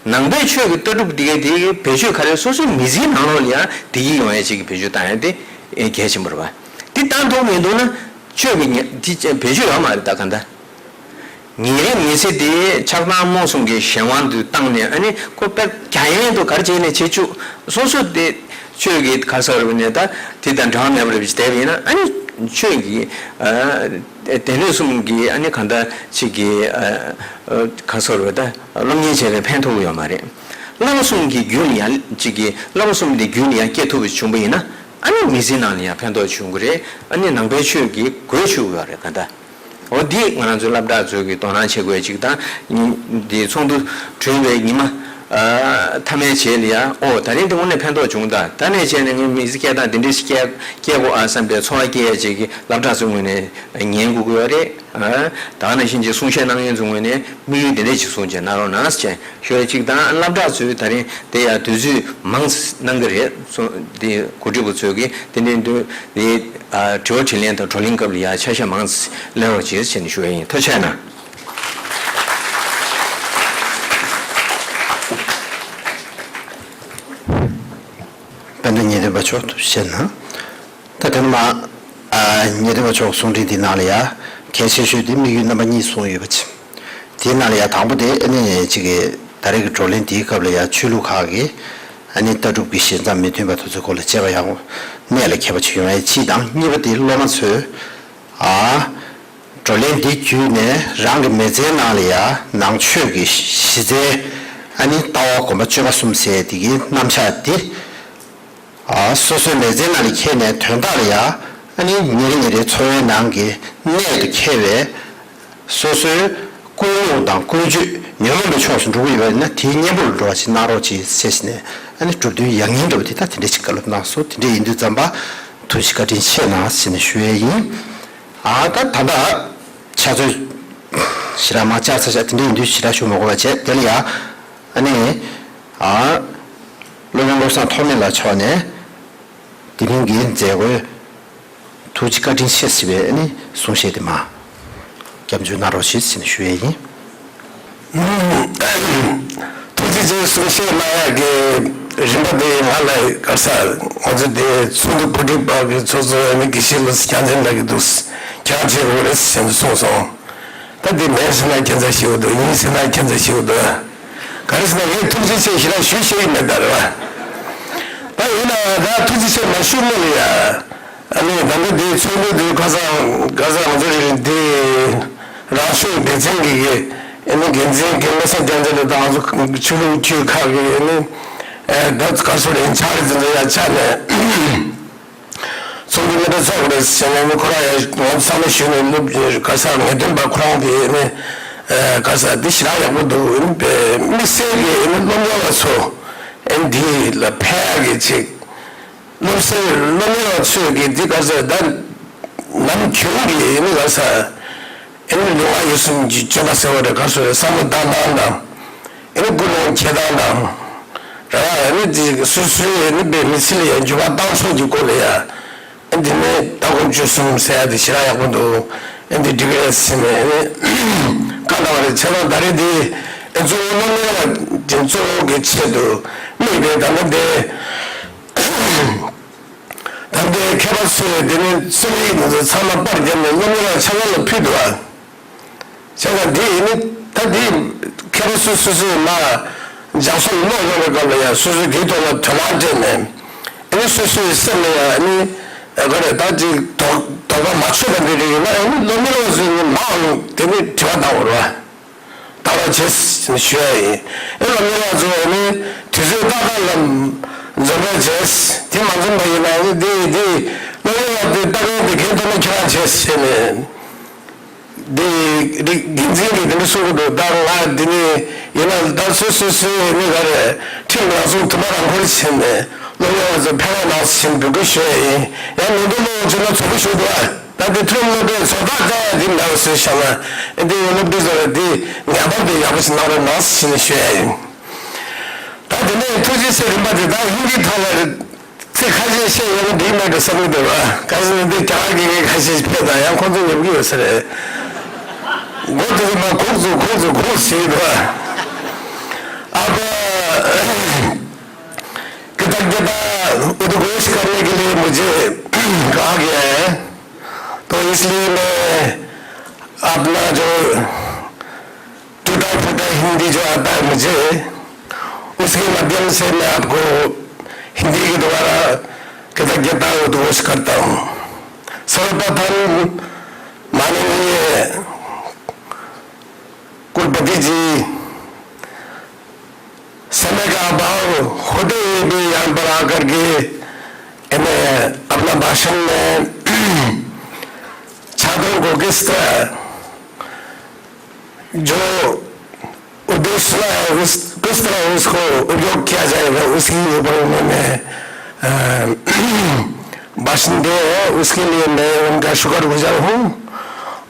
པ། ནང་པའི་ཆོས་ཀྱི་ལྟ་གྲུབ་འདི་གའི་དེ་གི་བེད་སྤྱོད་ག་རེ། སོ་སོའི་མི་ཚེའི་ནང་ལོགས་ལ་ཡང་བདེ་སྐྱིད་ཡོང་ཡས་ཅིག་གི་བེད་སྤྱོད་བཏང་ཡས་དེ་གལ་ཆེན་པོ་རེད་པ། འདི་བཏང་ཐུབ་མི་འདུག་ན། ཆོས་ཀྱི་ཉ་འདི་བེད་སྤྱོད་ཡོད་མ་རེད་ད་གང་ལྟར། ཉིན་རེའི་མི་ཚེ་དེ་ཆགས་སྡང་རྨོངས་གསུམ་གྱི་གཞན་དབང་དུ་བཏང་ནས། ཨ་ནི་ཁོ་དཔེ་རྒྱ་ཡན་དུ་ག་རེ་བྱས་ནས་བྱེད་བཅུག་སོ་སོ་དེ་ཆོས་ཀྱི་ག་རེ་ཟེར་བ་ནས། ད་དེ་དང་འབྲལ་བ་མེད་པ་རེ་བྱས་བསྡད་པ་ཡིན་ན། ཨ་ནི་ཆོས་ཀྱི་ཨ་སྡེ་སྣོད་གསུམ་གྱི་ཨ་ནི་གང་ལྟར་ཅིག་གི་ཨ་ཨ་ག་རེ་ཟེར་བ། ད་སློབ་གཉེར་བྱས་པའི་ཕན་ཐོགས་ཡོད་མ་རེད། བསླབ་པ་གསུམ་གྱི་རྒྱུད་ལ་ཡང་ཅིག་གི་བསླབ་པ་གསུམ་དེ་རྒྱུད་ལ་ཡང་སྐྱེ་ཐུབ་པ་བྱུང་པ་ཡིན་ན། ཨ་ནི་མི་ཚེའི་ནང་ལ་ཡང་ཕན་ཐོགས་བྱུང་གི་རེད། ཨ་ནི་ནང་པའི་ཆོས་ཀྱི་སྒོས་ཆོད་ཡོད་རེད་གང་ལྟར། འོ་འདི་ང་རང་ཚོའི་སློབ་གྲྭ་ཚོས་ཀྱི་དོ་སྣང་བྱེད་དགོས་ཅིག་དང་། ཉི་འདི་ཚོགས་འདུ་གྲོལ་བའི་ཉི་མ་ཨ་མཐའ་མའི་རྗེས་ལ་ཡ། ཨོ་ད་རིང་འདི་དངོས་གནས་ཕན་ཐོགས་བྱུང་། ད་ད་ནས་བྱས་ནས་ངས་མི་ཚེ་སྐྱེལ་སྟངས་འདི་འདྲ་ཞིག་སྐྱེལ་སྐྱེལ་དགོས་ཨ་བསམ་པའི་ཚོར་བ་སྐྱེ་ཡས་ཅིག་གི་སློབ་གྲྭ་ཚོའི་ངོས་ནས་ཉན་དགོས་ཀྱི་ཡོད་རེད། ཨ་ད་ག་ནང་བཞིན་གྱི་གསུང་བཤད་གནང་མཁན་ཚོའི་ངོས་ནས་དམིགས་ཡུལ་འདི་འདྲ་ཞིག་བཟུང་བྱས་གནང་རོགས་གནང་ཟེར་ཞུ་ཡས་ཅིག་དང་། སློབ་གྲྭ་ཚོས་ད་རིང་དེ་ཡ་དུས་ཚོད་མང་ཙམ་གནང་གི་རེད། སོ་འདི་གོ་སྒྲིག་པ་ཚོས་ཀྱི་དེ་འདྲའི་འདུག་དེ། ཨ་དྲི་བ་དྲིས་ལན་དང་བགྲོ་གླེང་སྐབས་ལ་ཡ་ཆ་ཤས་མང་ཙམ་ལེན་རོགས་བྱེད་ཟེར་ནས་ཞུ་ཡ་ཡིན། ཐུགས་རྗེ་གནང་། དཔལ་ལྡན་ཉེ་འདུན་པ་མཆོག་ཐུགས་རྗེ་གནང་། ད་དེ་ནས་མ་ཨ་ཉེ་འདུན་པ་མཆོག་གསུང་འཕྲིན་འདི་ནང་ལ་ཡ་གལ་ཆེ་ཤོས་དེ་དམིགས་ཡུལ་རྣམ་པ་གཉིས་གསུངས་ཡོད་པ་ཅིག་དེའི་ནང་ལ་ཡ་དང་པོ་དེ་ཨ་ནི་ཅིག་གི་ད་རེས་ཀྱི་བགྲོ་གླེང་དེའི་སྐབས་ལ་ཡ་ཆོས་ལུགས་ཁག་གི་ཨ་ནི་ལྟ་གྲུབ་ཀྱི་ཞལ་མཚམས་མི་མཐུན་པ་དེ་ཚོའི་སྐོར་ལ་དཔྱད་པ་ཡག་པོ་གནད་ལ་འཁེལ་བ་ཅིག་ཡོང་ཡ་གཅིག་དང་། གཉིས་པ་དེ་སློབ་མ་ཚོས་ཨ་བགྲོ་གླེང་འདི་བརྒྱུད་ནས་རང་གི་མི་ཚེའི་ནང་ལ་ཡ་ནང་ཆོས་ཀྱི་གཞི་རྩའི་ཨ་ནི་ལྟ་བ་སྒོམ་པ་སྤྱོད་པ་གསུམ་ཟེར་དེ་གི་རྣམ་གཞག་འདི། ཨ་སོ་སོའི་མི་ཚེའི་ནང་ལ་འཁྱེར་ནས་དོན་དག་ལ་ཡ་ཨ་ནི་ཉིན་རེ་ཉིན་རེའི་འཚོ་བའི་ནང་གི་གནད་དུ་འཁེལ་བའི་སོ་སོའི་ཀུན་སློང་དང་ཀུན་སྤྱོད་ཉོན་མོངས་པའི་ཕྱོགས་སུ་འགྲོ་གི་ཡོད་པ་ཡིན་ན། དེའི་གཉེན་པོར་འགྲོ་བ་ཞིག་གནང་རོགས་གྱིས་ཟེར་ནས་ཨ་ནི་གྲུབ་དོན་ཡང་སྙིང་འདྲ་བོ་དེ་ད་དེ་འདྲ་ཞིག་བཀའ་སློབ་གནང་སོང་། དེ་འདྲ་ཡིན་དུས་ཙམ་པ་ཐུགས་རྗེ་བཀའ་དྲིན་ཆེ་གནང་ཟེར་ནས་ཞུ་ཡས་ཡིན། ཨ་ད་ད་ལྟ་ཆུ་ཚོད་ཞེ་དྲག་མ་ཆགས་ཚར་ཤག་དེ་འདྲ་ཡིན་དུས་ཞེ་དྲག་ཞུ་མ་དགོས་པ་བྱས། དེ་ལ་ཡ་ཨ་ནི་ཨ་སློབ་དཔོན་བློ་བཟང་ཐོགས་མེད་ལགས་མཆོག་ནས་དེ་རིང་གི་མཛད་སྒོའི་ཐུགས་རྗེ་བཀའ་དྲིན་ཆེ་ཟེར་བའི་ཨ་ནི་གསུང་བཤད་དེ་མ་སྐྱབས་འཇུག་གནང་རོགས་ཞེས་ཟེར་ནས་ཞུ་ཡས་ཡིན། ཐུགས་རྗེ་ཆེ། གསུང་བཤད་གནང་ཡག་གི་རིམ་པ་དེ་ང་ལ་ག་རེ་ཟེར། ང་ཚོ་དེ་ཚོགས་འདུ་གོ་སྒྲིག་པ་གི་ཚོགས་གཙོ་ཨ་ནི་དགེ་བཤེས་བློ་བཟང་རྒྱལ་མཚན་ལགས་ཀྱིས་འདུག་ཁྱེད་རང་བྱེད་དགོས་རེད་ཟེར་ནས་གསུངས་སོང་། ད་དེ་མེད་ཟེར་ན་ཁྱད་མཚར་ཞིག་འདུག་ཡིན་ཟེར་ན་ཁྱད་མཚར་ཞིག་འདུག་ག་རེ་ཟེར་ན་ངས་ཐུགས་རྗེ་ཆེ་ཞེ་དྲག་ཞུ་ཤེས་ཀྱི་མེད་ད་རེད་བ། ད་ཡིན་ན་ད་ཐུགས་རྗེ་ཆེ་མ་ཞུ་མེད་ལ་ཡ། ཨ་ནི་ད་ལྟ་འདི་ཚོགས་འདུ་འདི་ཁ་སང་ག་ས་ང་ཚོ་རེད་འདི་རང་ཤུགས་སྡེ་ཚན་གྱི་གི་ཨ་ནི་འགན་འཛིན་གྱི་བློ་བཟང་རྒྱལ་མཚན་ལགས་དང་ང་ཚོ་ཆོས་ལུགས་ཁག་གི་ཨ་ནི་ད་ག་སོ་རེད་ཆགས་རེད་འཛིན་གྲྭ་ཡ་ཆགས་ནས་ཚོགས་འདུ་སློབ་གྲྭ་ཚོགས་རེད་ཟེར་ནས་ཨ་ནི་ཁོ་རང་ཡ་ང་ཚོ་ཚང་མ་ཞུས་ནས་སློབ་ག་ས་ངེས་སྟོན་པ་ཁོ་རང་གི་ཨ་ནི་ག་ས་འདི་ཞེ་དྲག་ཡག་པོ་འདུག་ཨ་ནི་དམིགས་བསལ་གྱི་ཨ་ནི་སློབ་གཉེར་བ་ཚོ་ཨ་ནི་འདི་ལ་ཕན་ཡག་གི་ཅིག་སློབ་གསོའི་སློབ་གཉེར་བ་ཚོས་ཀྱི་འདི་ག་ས་ད་ནམ་རྒྱུན་གྱི་ཨེ་ནི་ག་ས་ཨེ་ནི་ལུས་ངག་ཡིད་གསུམ་གྱི་སྤྱོད་པ་ཟེར་བ་རེད། ག་སོ་རེད། བསམ་བློ་བཏང་སྟངས་དང་ཨེ་ནི་ཀུན་སློང་འཁྱེར་སྟངས་དང་རེད་བ། ཨེ་ནི་འདི་སོ་སོའི་ཨེ་ནི་པའི་མི་ཚེ་ལ་ཡང་འགྱུར་བ་བཏང་ཕྱོགས་ཀྱི་སྐོར་ལ་ཡ་ཨེ་འདི་ནི་ལྟ་སྒོམ་སྤྱོད་གསུམ་ཟེར་ཡ་དེ་ཞེ་དྲག་ཡག་པོ་འདུག་ཨེ་འདི་འགྲིག་གི་རེད་ཟེར་ནས་ཨེ་ནི་བཀའ་གནང་བ་རེད། བྱས་ཙང་ད་རེས་འདི་ཨེ་གཙོ་བོ་སློབ་གཉེར་བ་དེ་གཙོ་བོ་གི་ཆེད་དུ་དམིགས་པའི་ད་ལྟ་འདི། ད་ལྟའི་མཁས་པ་ཚོས་དེ་ནི་རྩོམ་ཡིག་འདི་ཚོ་ཚང་མ་པར་བརྒྱབ་ནས་སློབ་གཉེར་བ་ཆ་ཚང་ལ་ཕུལ་འདུག་ཨ། བྱས་ཙང་འདི་ཡིན་ནི་ད་འདི་མཁས་པ་སོ་སོ་སོས་མ་སྦྱང་སོང་ཀློག་ཡོང་བའི་སྐབས་ལ་ཡང་སོ་སོས་དེའི་ཐོག་ལ་དོ་སྣང་སྤྲད་ནས་ཨ་ནི་སོ་སོའི་སེམས་ལ་ཡང་ཨ་ནི་ག་རེ་ད་ཅིག་དོགས་དོགས་པ་མ་ཆོད་པ་འདི་རིགས་ཡིན་ན་ཨ་ནི་སློབ་གཉེར་བ་ཚོས་ནི་མ་འོངས་དེ་ནི་དྲི་བ་བཏང་དགོས་རེད་བ། བལྟ་བར་བྱེད་ཟེར་ཞུ་ཡ་ཡིན། ཨེ་ལ་མི་ལ་ཚོ་ནི་དུས་ཚོད་ཏག་ཏག་ལ་འཛོམས་པར་བྱེད། དེ་མ་འཛོམས་པ་ཡིན་ན་ནི་དེ་དེ་ལ་ཡོད་པ་དེ་ལྟ་མཁན་དེ་འགན་ཐོག་ནས་ཁྱེད་རང་བྱེད་ཟེར་ནས་དེ་རིགས་འགན་འཛིན་གྱིས་དེ་འདྲ་གསུང་གི་འདུག་ད་ང་འདི་ནི་ཡིན་ན་ད་སོ་སོ་སོའི་ནི་ག་རེ་ཁྲིམས་རང་སྲུང་དུ་མ་རང་འཁོར་བྱས་ནས་སློབ་གཉེར་བ་ཚོ་ཕན་བ་གནང་ཟེར་འབོད་སྐུལ་ཞུ་ཡ་ཡིན། ཡང་མི་འདུག་སློབ་ཚོ་ན་ཚོགས་པ་ཞུ་འདུག་ཨ། ད་དེ་ཐོན་སློབ་གྲྭའི་ཚོགས་ཐག་བཅད་ཡ་དེ་མེད་པ་བཟོས་བཞག་ན་ཨེ་འདི་ཡོད་སློབ་གྲྭའི་ཚོགས་ར་དེ་ངེས་པར་དུ་ཡག་པོ་ཞིག་གནང་རོགས་གནང་ཟེར་ནས་ཞུ་ཡ་ཡིན། ད་དེ་ནས་ཐུགས་རྗེ་ཆེ་རིམ་པ་དེ་ད་ཧིན་དིའི་ཐོག་ལ་ཚིག་ཁ་ཤས་བཤད་ཡོད་ན་འགྲིག་མེད་འགྲོ་བསམ་གྱི་འདུག་བ། ག་ཟེར་ན་འདི་རྒྱ་གར་སྐད་ཀྱི་ཁ་ཤས་ཕེབས་དང་ཡང་ཁོང་ཚོ་ཉོབ་ཀྱི་ཡོད་ས་རེད། མགོ་དེ་ཚོ་མ་ཁུག་ཚུགས་ཁུག་ཚུགས་ཁུག་ཟེར་གྱི་འདུག་བ། ཨ་ཕ། कृतज्ञता उद्घोष करने के लिए मुझे कहा गया है, तो इसलिए मैं अपना जो टूटा फूटा हिंदी जो आता है मुझे, उसके माध्यम से मैं आपको हिंदी के द्वारा कृतज्ञता उद्घोष करता हूँ। सर्वप्रथम माननीय कुलपति जी, समय का अभाव होते हुए भी यहाँ पर आकर के इन्हें अपना भाषण में छात्रों को किस तरह जो उद्देश्य है, उस किस तरह उसको उपयोग किया जाएगा, उसके ऊपर उन्होंने, अ, भाषण दिए हैं, उसके लिए मैं उनका शुक्रगुजार हूँ।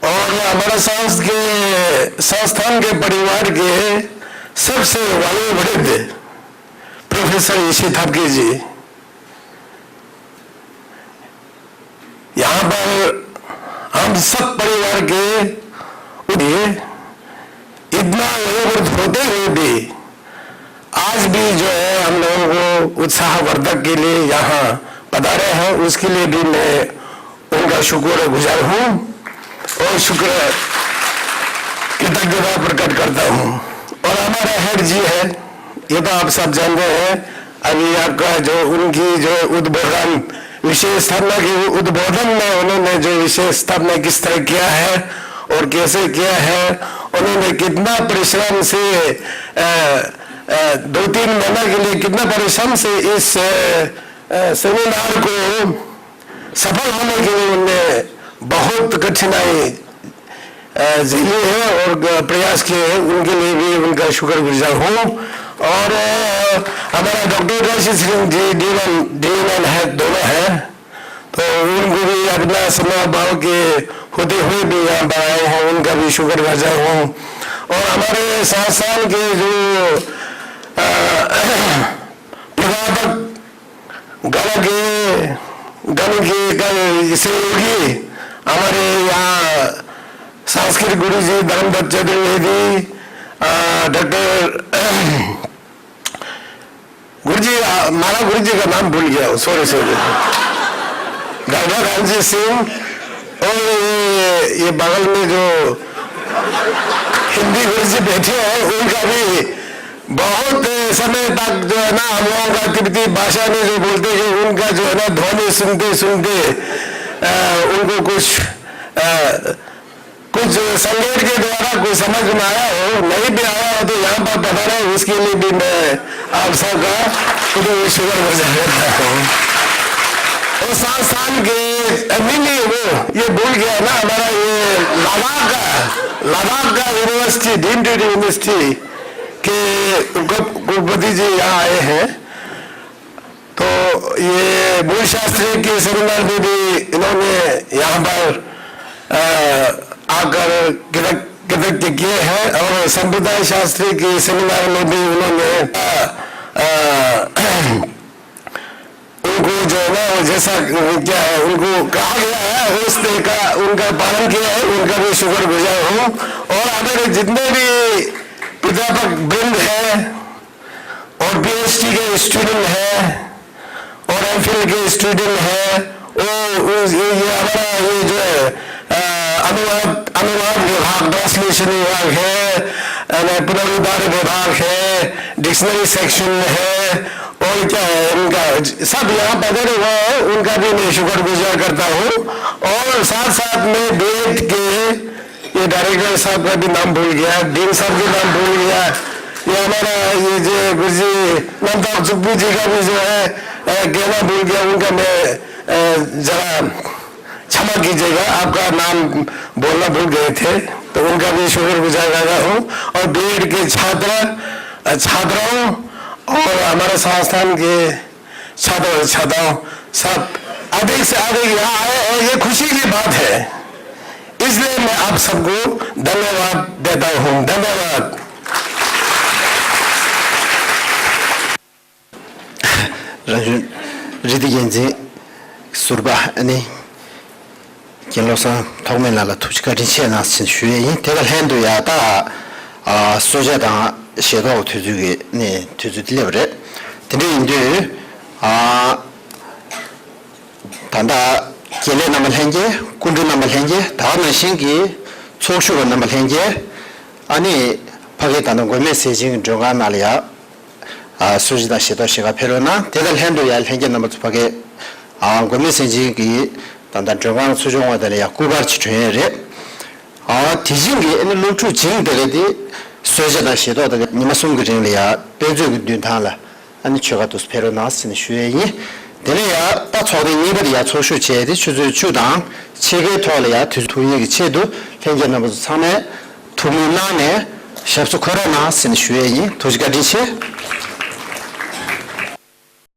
और हमारे संस्था के, संस्थान के परिवार के सबसे वयोवृद्ध प्रोफेसर इशी थापके जी, यहाँ पर हम सब परिवार के लिए इतना वयोवृद्ध होते हुए भी आज भी जो है हम लोगों को उत्साहवर्धक के लिए यहाँ पधारे हैं, उसके लिए भी मैं उनका शुक्र गुजार हूँ और शुक्र, कृतज्ञता प्रकट करता हूँ। और हमारा हेड जी है, ये तो आप सब जानते हैं, अभी आपका जो उनकी जो उद्बोधन, विषय स्थापना के उद्बोधन में उन्होंने जो विषय स्थापना किस तरह किया है और कैसे किया है, उन्होंने कितना परिश्रम से, अ, अ, दो तीन महीना के लिए कितना परिश्रम से इस, अ, अ, सेमिनार को सफल होने के लिए उनने बहुत कठिनाई, अ, झेली है और, अ, प्रयास किए हैं, उनके लिए भी उनका शुक्रगुजार हूँ। और, अ, हमारा डॉक्टर राशि सिंह जी डीएन, डीएन हेड दोनों हैं, तो उनको भी अपना समय बाहर के होते हुए भी यहाँ पर आए हैं, उनका भी शुक्रगुजार हूँ। और हमारे संस्थान के जो, अ, प्राध्यापक गण के, गण के कल सहयोगी हमारे यहाँ संस्कृत गुरु जी धर्मदत्त चतुर्वेदी, अ, डॉक्टर गुरु जी, अ, मारा गुरु जी का नाम भूल गया हूँ, सॉरी, सॉरी। डॉक्टर रणजीत सिंह और ये, ये बगल में जो हिंदी गुरु जी बैठे हैं, उनका भी बहुत समय तक जो है ना, हम लोगों का तिब्बती भाषा में जो बोलते हैं, उनका जो है ना, ध्वनि सुनते सुनते, अ, उनको कुछ, अ, कुछ संकेत के द्वारा कुछ समझ में आया हो, नहीं भी आया हो, तो यहाँ पर पधारे, उसके लिए भी मैं आप सबका शुक्र गुजार करता हूँ। और साथ साथ के, अ, नहीं, नहीं, वो, ये भूल गया ना, हमारा ये लद्दाख का, लद्दाख का यूनिवर्सिटी, डीम्ड यूनिवर्सिटी के कुलप-, कुलपति जी यहाँ आए हैं। तो ये मूल शास्त्री के सेमिनार में भी इन्होंने यहाँ पर, अ, आकर कृतज्ञ-, कृतज्ञ किए हैं और संप्रदाय शास्त्री के सेमिनार में भी उन्होंने, अ, अ, उनको जो है ना, वो जैसा क्या है, उनको कहा गया है, उस तरह का उनका पालन किया है, उनका भी शुक्रगुजार हूँ। और हमारे जितने भी प्राध्यापक वृंद हैं और पीएचडी के स्टूडेंट हैं और एमफिल के स्टूडेंट हैं, वो, वो, ये, ये हमारा ये जो है, अ, अनुवाद, अनुवाद विभाग, ट्रांसलेशन विभाग है, अ, पुनरुद्धार विभाग है, डिक्शनरी सेक्शन है, और क्या है इनका, सब यहाँ पधारे हुए हैं, उनका भी मैं शुक्रगुजार करता हूँ। और साथ साथ में बीएड के ये डायरेक्टर साहब का भी नाम भूल गया, डीन साहब के नाम भूल गया, ये हमारा ये जो गुरु जी नंदा सुब्बू जी का भी जो है, अ, कहना भूल गया, उनका मैं, अ, जरा क्षमा कीजिएगा, आपका नाम बोलना भूल गए थे, तो उनका भी शुक्रगुजार रहा हूँ। और बीएड के छात्र, अ, छात्राओं और हमारे संस्थान के छात्र और छात्राओं सब अधिक से अधिक यहाँ आए और ये खुशी की बात है, इसलिए मैं आप सबको धन्यवाद देता हूँ। धन्यवाद। རང་བྱུང་རི་དྭགས་རྒྱལ་མཚན་ཟུར་པ་ཨ་ནི་རྒན་བློ་བཟང་ཐོགས་མེད་ལགས་ལ་ཐུགས་རྗེ་བཀའ་དྲིན་ཆེ་གནང་ཞེས་ཞུ་ཡས་ཡིན། དེ་དང་ལྷན་དུ་ཡ་ད་ཨ་གསོལ་ཇ་དང་ཞལ་ཏོག་དུས་ཚོད་ཀྱི་ནས་དུས་ཚོད་དེ་སླེབས་པ་རེད། དེ་འདྲ་ཡིན་དུས་ཨ་ད་ལྟ་དགེ་ལས་རྣམ་པ་ལྷན་རྒྱས། སྐུ་མགྲོན་རྣམ་པ་ལྷན་རྒྱས། ད་ག་ནང་བཞིན་གྱི་ཚོགས་ཞུགས་པ་རྣམ་པ་ལྷན་རྒྱས། ཨ་ནི་ཕ་གི་ད་ལྟ་མགོན་མེད་ཟས་སྦྱིན་གྱི་མགྲོན་ཁང་ནང་ལ་ཡ། ཨ་གསོལ་ཇ་དང་ཞལ་ཏོག་ཞིག་ག་ཕེབས་རོགས་གནང་། དེ་དང་ལྷན་དུ་ཡང་ལྷན་རྒྱས་རྣམ་པ་ཚོ་ཕ་གི་ཨ་མགོན་མེད་ཟས་སྦྱིན་གྱི་ད་ལྟ་མགྲོན་ཁང་ཚུར་བྱོན་པ་དེ་ལ་ཡང་སྐུ་པར་ཅིག་སྒྲོན་ཡས་རེད། ཨ་དེ་བཞིན་གྱི་ཨ་ནི་སློབ་ཕྲུག་བྱིངས་དེ་ག་དེ་གསོལ་ཇ་དང་ཞལ་ཏོག་དེ་ག་ཉི་མ་གསུམ་གྱི་རིང་ལ་ཡང་དཔེ་མཛོད་ཀྱི་མདུན་ཐང་ལ་ཨ་ནི་ཆོལ་ཁ་དུ་ཕེབས་རོགས་གནང་ཟེར་ནས་ཞུ་ཡས་ཡིན། དེ་ནས་ཡང་ད་ཚོགས་ཐེངས་གཉིས་པ་དེ་ཡང་ཚོགས་ཞུགས་བྱས་ཏེ་ཆུ་ཚོད་བཅུ་དང་ཕྱེད་ཀའི་ཐོག་ལ་ཡང་དུས་ཚོད་ཐུང་ཡས་ཀྱི་ཆེད་དུ་ལྷན་རྒྱས་རྣམ་པ་ཚོ་ཚང་མས། ཐུགས་སྨོན་གནང་ནས་ཞབས་སོར་འཁོད་རོགས་གནང་ཟེར་ནས་ཞུ་ཡས་ཡིན། ཐུགས་རྗེ་བཀའ་དྲིན་ཆེ།